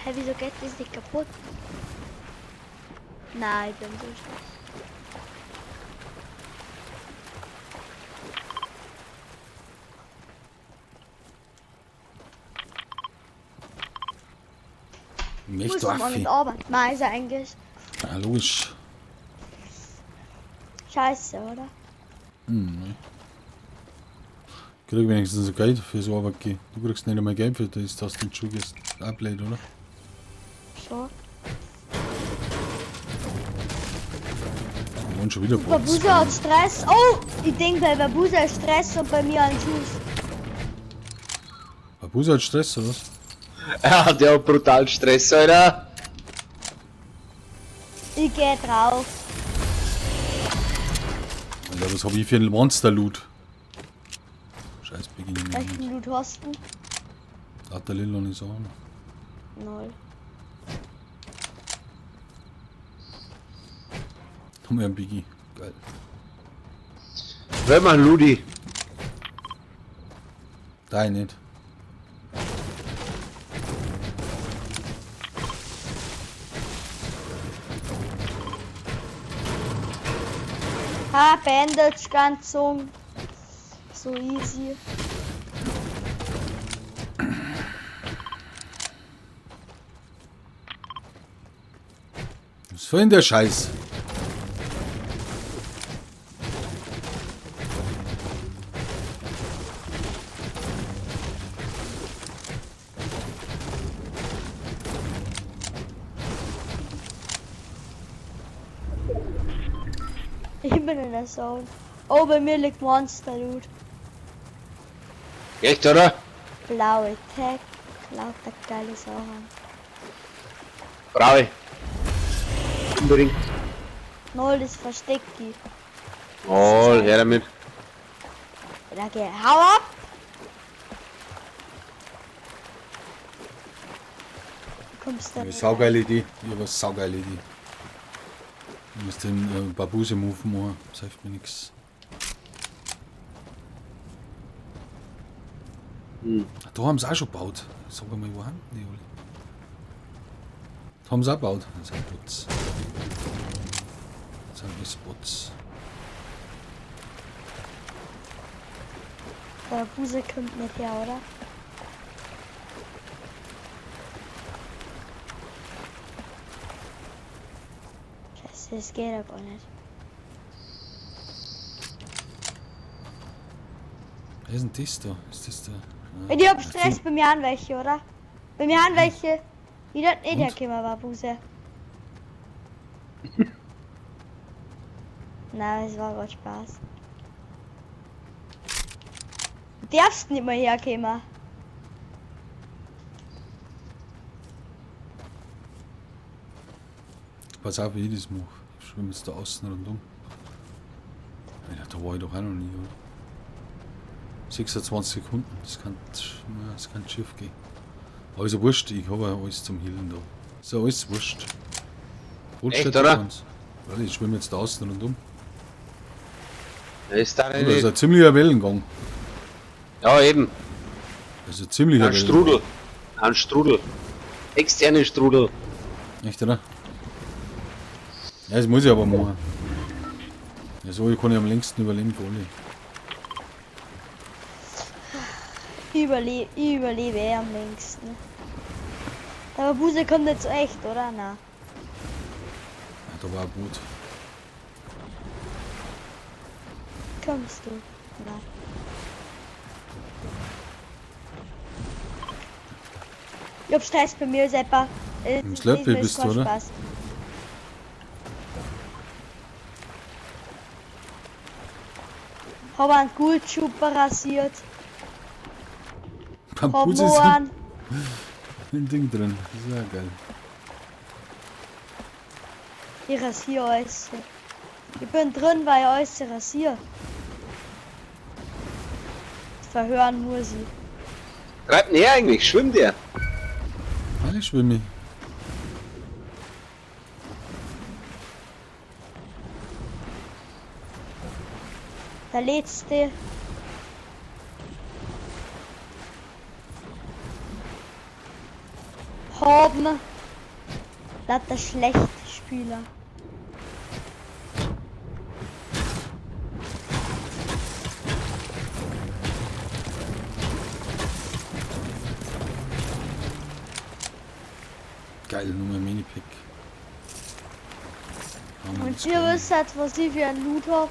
Hä, wieso geht das nicht kaputt? Nein, ich bin so schlecht. Echt Muss man Affi. nicht arbeiten. Nein, ist ja eigentlich Ja, logisch. scheiße, oder? Mhm. Ich krieg wenigstens so Geld für so Arbeit. geh. Du kriegst nicht einmal Geld für das, dass du in die Schule gehst. Auch blöd, oder? Schon. Da waren schon wieder Bots. Babusa hat Stress. Oh, ich denke bei Babusa ist Stress und bei mir ein Schuss. Babusa hat Stress, oder was? Er hat ja brutal Stress, Alter. Ich geh drauf. Alter, was hab ich für einen Monster-Loot? Scheiß Biggie. Welchen Loot hast du? Hat der Lil noch nicht sagen. Null. Haben wir einen Biggie. Geil. Wer macht Ludi? Da nicht. Ha, Bandage ganz so. So easy. Was soll denn der Scheiß? Ich bin in der Zone. Oh, bei mir liegt Monster Loot. Echt, oder? Blaue Tag. Lauter geile Sachen. Brauche ich. Unbedingt. Null, das versteck ich. Oh, her damit. Da geh. Hau ab! Du kommst da Ja, nicht saugeile Idee. Ich hab eine saugeile Idee. Ich muss den Babuse-Move machen. Das hilft mir nix. Hm. Da haben sie auch schon gebaut. Sag mal, wo haben die alle? Da haben sie auch gebaut. Das sind Bots. Das sind alles Bots. Der Buse kommt nicht her, oder? Scheiße, das geht ja gar nicht. Wer ist denn das da? Ist das da? Ah, Ich hab Stress, bei mir haben welche, oder? Bei mir haben welche. Ich dort nicht Und? hergekommen, war Buse. Nein, es war grad Spaß. Du darfst nicht mehr herkommen. Pass auf, wie ich das mache. Ich schwimme jetzt da außen rundum. Alter, da war ich doch auch noch nie, oder? 26 Sekunden, das kann schief gehen. Aber ist ja wurscht, ich habe ja alles zum Healen da. Ist ja alles wurscht. Wurscht Echt, oder? Ganz. Warte, ich schwimme jetzt da außen rundum. Das ist da Das ist nicht. ein ziemlicher Wellengang. Ja, eben. Das ist ein ziemlicher Ein Strudel. Ein Strudel. Externe Strudel. Echt, oder? Ja, das muss ich aber machen. Ja, so kann ich am längsten überleben für alle. Ich überlebe eh am längsten. Der Buse kommt jetzt echt, oder? Na. Ja, da war ein Boot. Kommst du? Na. Ich hab Stress bei mir selber. Im Slurpee bist du, oder? Spaß. Hab einen Guldschuppen rasiert. Beim Hab Bus ist noch einen. ein Ding drin. Das ist ja geil. Ich rasiere alles. Ich bin drin, weil ich alles rasiere. Verhören muss ich. Treibt denn her eigentlich? Schwimmt der? Alle schwimme ich. Der letzte. Haben. Lauter schlechte Spieler. Geil, nur mein Mini-Pick. Und ihr wisst jetzt, was ich für ein Loot hab.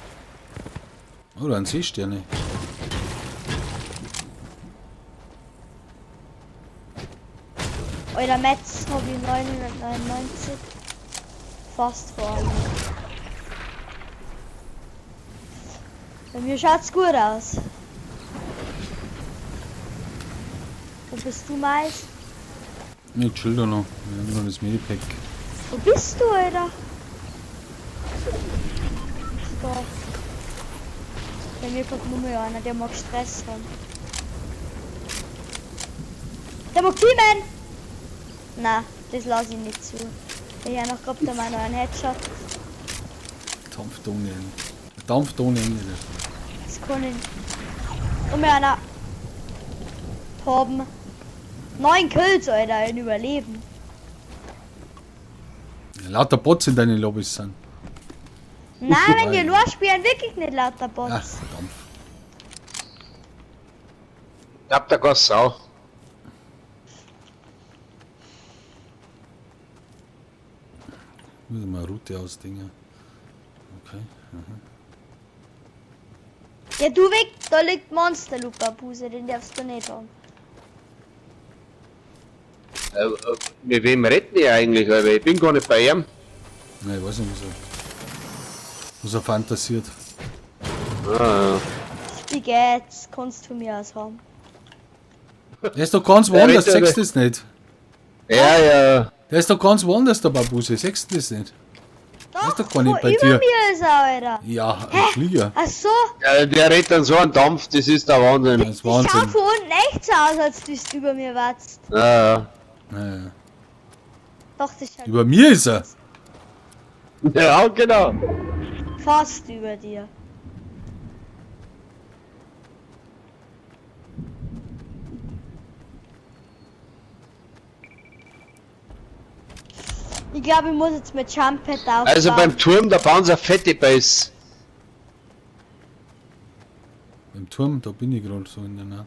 Oder ein Seesterne. Euer Metz hab ich 999. Fast vor allem. Bei mir schaut's gut aus. Wo bist du, Mais? Ich chill da noch. Wir haben noch das Medipack. Wo bist du, Alter? Da. Bei mir kommt nur mehr einer, der mag Stress haben. Der mag teamen! Na, das lasse ich nicht zu. Der hier noch kommt da mal noch einen Headshot. Dampft ohne Ende. Dampft ohne Ende. Das kann ich. Und mir einer haben. 9 Kills, Alter, ein Überleben. Ja, lauter Bots in deinen Lobbys sind. Nein, wenn die nur spielen, wirklich nicht lauter Ach, Bots. Dampf. Ich hab da keine Sau. Muss ich mal Route ausdingen. Okay. Ja, du weg, da liegt Monster Lupabuse, den darfst du nicht haben. Mit wem redet ich eigentlich, Alter? Ich bin gar nicht bei ihm. Nein, ich weiß nicht, was er fantasiert. Ah, Wie geht's? Kannst du von mir aus haben. Der ist doch ganz woanders, redet siehst du das nicht? ja, ja. Der ist doch ganz woanders, der Babuse, siehst du das nicht? Doch, ist doch gar nicht wo bei über dir. mir ist er, Alter. Ja, ein Flieger. Ach so, Ja, der redet dann so einen Dampf, das ist der Wahnsinn. Das ist das schaut Wahnsinn. von unten echt so aus, als du über mir warst. Ja, ja. Ja, ja. Doch, das schaut Über mir ist er. Ja, genau. fast über dir. Ich glaube, ich muss jetzt mit Jump-Pad aufbauen. Also beim Turm, da bauen sie eine fette Base. Im Turm, da bin ich gerade so in der Nähe.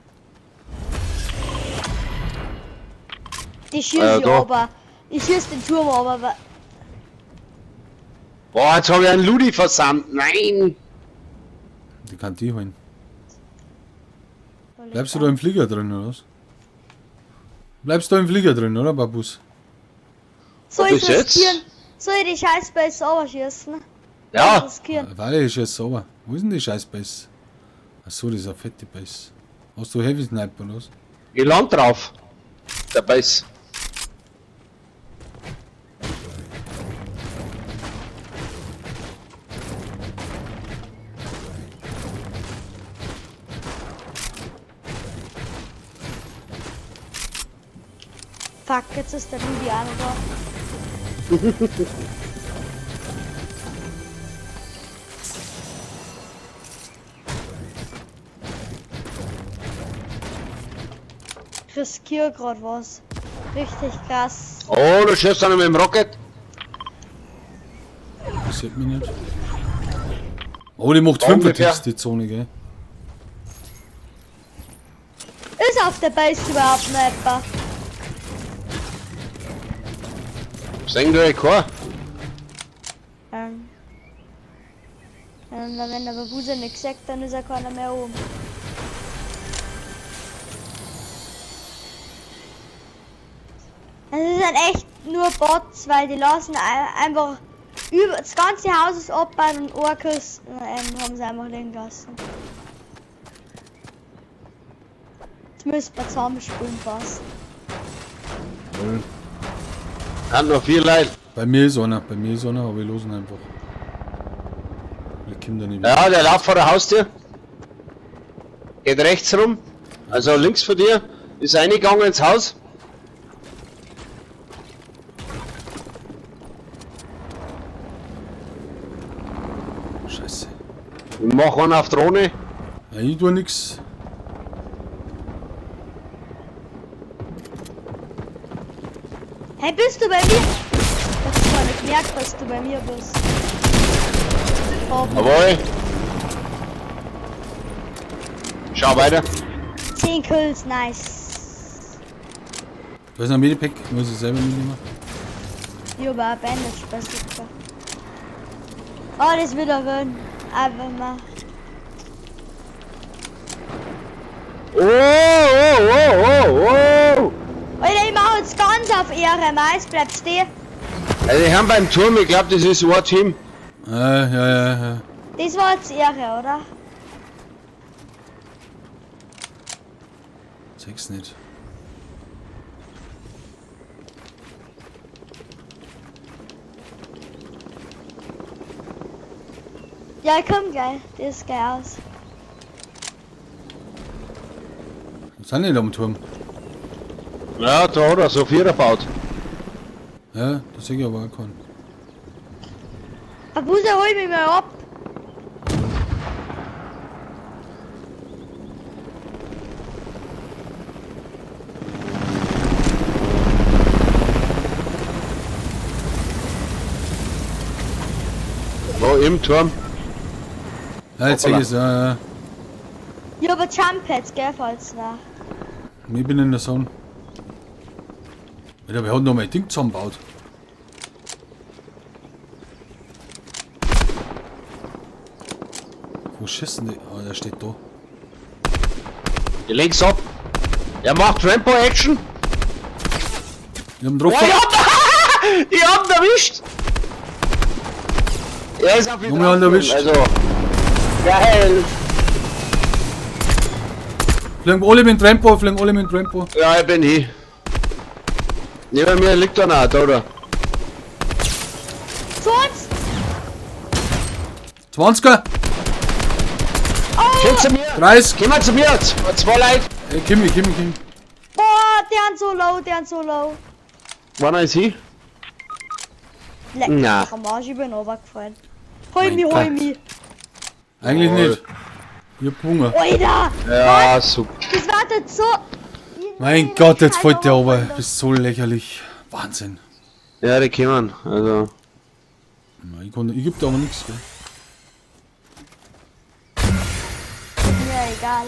Die schieße ich da. aber. Ich schieße den Turm aber. Boah, jetzt habe ich einen Ludi versandt. Nein! Die kann die holen. Bleibst du da im Flieger drin, oder was? Bleibst du da im Flieger drin, oder, Babus? Soll ich Bis jetzt? riskieren? Soll ich die Scheißbase schießen? Ja, Riskieren. Weil ich jetzt sauber. Wo ist denn die scheiß Base? Achso, das ist eine fette Base. Hast du Heavy Sniper, oder was? ich land drauf. Der Base. Fuck, jetzt ist der Rudi auch noch da. Ich riskiere grad was. Richtig krass. Oh, du schießt einer mit dem Rocket. Passiert mir nicht. Oh, die macht Da 5 ungefähr. Ticks, die Zone, gell? Ist auf der Base überhaupt noch etwa? Sehen du kein? Wenn der Babuse nichts sagt, dann ist er keiner mehr oben. Es ist halt echt nur Bots, weil die lassen einfach über das ganze Haus ist abbauen und Orkus haben sie einfach liegen lassen. Jetzt müssen wir zusammenspielen fast. Hat noch 4 Leute. Bei mir ist einer, aber ich los ihn einfach. Ich komm da nicht mehr. Ja, der läuft vor der Haustür. Geht rechts rum. Also links von dir. Ist reingegangen ins Haus. Scheiße. Ich mach einen auf Drohne. Ja, ich tu nix. Hey, bist du bei mir? Ich hab's gar nicht gemerkt, dass du bei mir bist. Haben Jawohl. Schau weiter. 10 Kills, nice. Da ist ein Medipack, muss ich selber mitnehmen. Ich hab auch Bandage bei. Oh, das wird er wollen. Aber mal. Oh, oh, oh, oh, oh. Alter, ich mach jetzt ganz auf Ehre. Mais, bleib stehen. Also die haben beim Turm, ich glaube, das ist ein Team. Ja, ja. Das war jetzt Ehre, oder? Sechs nicht. Ja, ich komm gleich. Das ist geil aus. Wir sind nicht am Turm. Ja, da hat er so Vierer gebaut. Ja, da sehe ich aber auch keinen. Babusa, hol mich mal ab. Da im Turm. Ja, jetzt sehe ich es. Ja, ja. Ja, aber Jump jetzt, gell, falls nach. Ich bin in der Zone. Alter, wer hat noch mein Ding zusammengebaut? Wo schießen die? Ah, der steht da. Geh links ab. Er macht Trampo-Action. Ich hab ihn getroffen. Oh, ich hab ihn erwischt! Er ist auf ihn Nochmal einen erwischt. Also. Geil! Fliegen alle mit dem Trampo, fliegen alle mit dem Trampo. Ja, ich bin hier. Neben mir liegt einer, da, oder? Zu uns! 20er! Komm zu mir! 30! Komm mal zu mir! Zwei Leute! Ey, Kimi, Kimi, Kimi. Boah, der sind so low, der sind so low. Wann ist sie? Leck, Na. am Arsch, ich bin runtergefallen. Hol Mein mich, hol Gott. mich. Eigentlich Jawohl. nicht. Ich hab Hunger. Alter! Ja, super. Das war jetzt so. Mein Gott, jetzt fällt der runter. Bist so lächerlich. Wahnsinn. Ja, die kommen. Also. Na, ich, kann, ich geb da aber nichts, gell? Mir egal.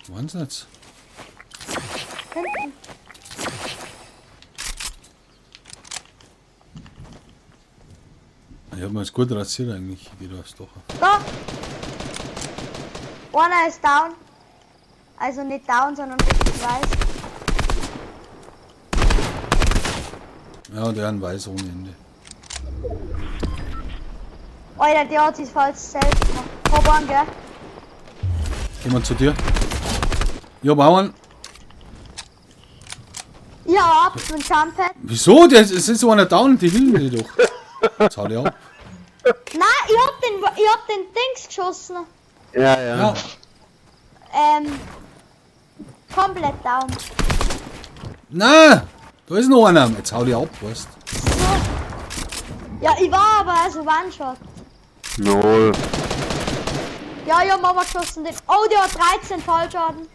Wahnsinn jetzt. Hinten. Ich hab mir jetzt gut rasiert eigentlich. Ich geh da aufs Dach. Da! Einer ist down. Also nicht down, sondern richtig weiß. Ja, der ein weiß ohne Ende. Alter, der hat sich falsch selbst gemacht. Hab einen, gell? Gehen wir zu dir. Ich hab auch einen. Ja, ab mit Jump Pad. Wieso? Der, es ist so einer down, die hillen die doch. Jetzt hau die ab. Nein, ich hab den Dings geschossen. Ja, ja. Ja. Komplett down. Na, da ist noch einer. Jetzt hau die ab, weißt. So. Ja, ich war aber also One-Shot. Null. Ja, ich hab aber geschossen. Den. Oh, der hat 13 Fallschaden.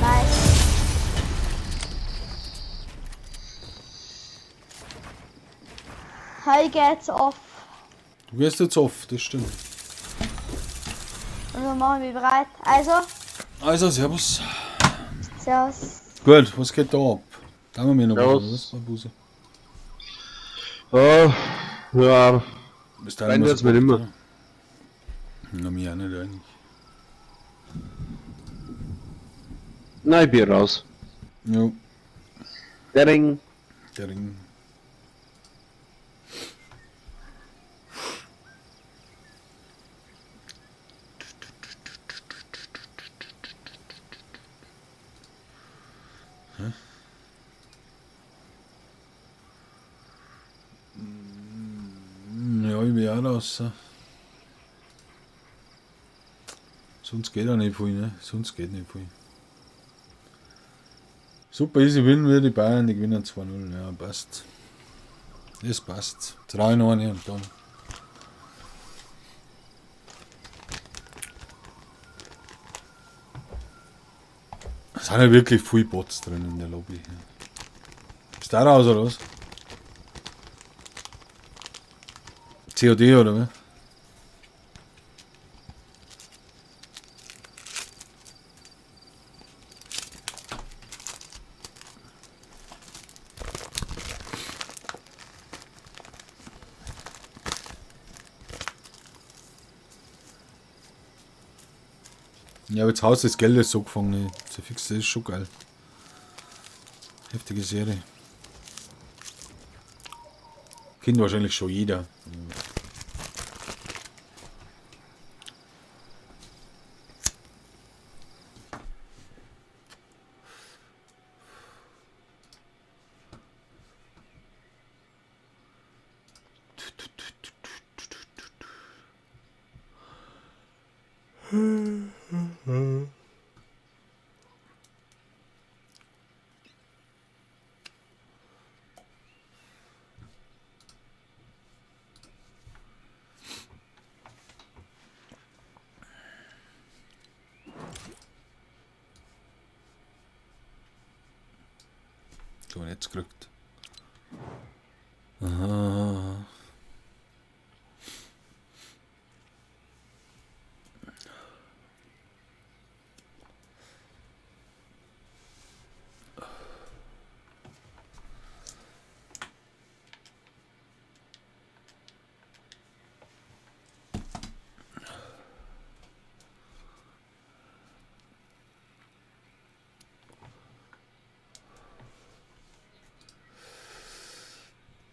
Nice. Hey, geht's off. Du gehst jetzt off, das stimmt. Und dann machen wir bereit. Also, Also, servus. servus. Gut, was geht da ab? Da haben wir noch Servus. was, Buse? Oh, ja. Bist Rein wird's mir immer. Na, mir auch nicht eigentlich. Nein, ich bin raus. Ja, Der Ring. der Ring. Hä? Ja, ich bin auch raus. Sonst geht auch nicht viel, ne? Sonst geht nicht viel. Super easy win wir die Bayern, die gewinnen 2-0. Ja, passt. Das passt. 3 noch eine und dann. Es sind ja wirklich viel Bots drin in der Lobby. Ist da raus oder was? COD oder was? Ja, aber jetzt Haus des Geldes so gefangen. Ne? So fix, das ist schon geil. Heftige Serie. Kennt wahrscheinlich schon jeder. So, jetzt gekriegt. Aha.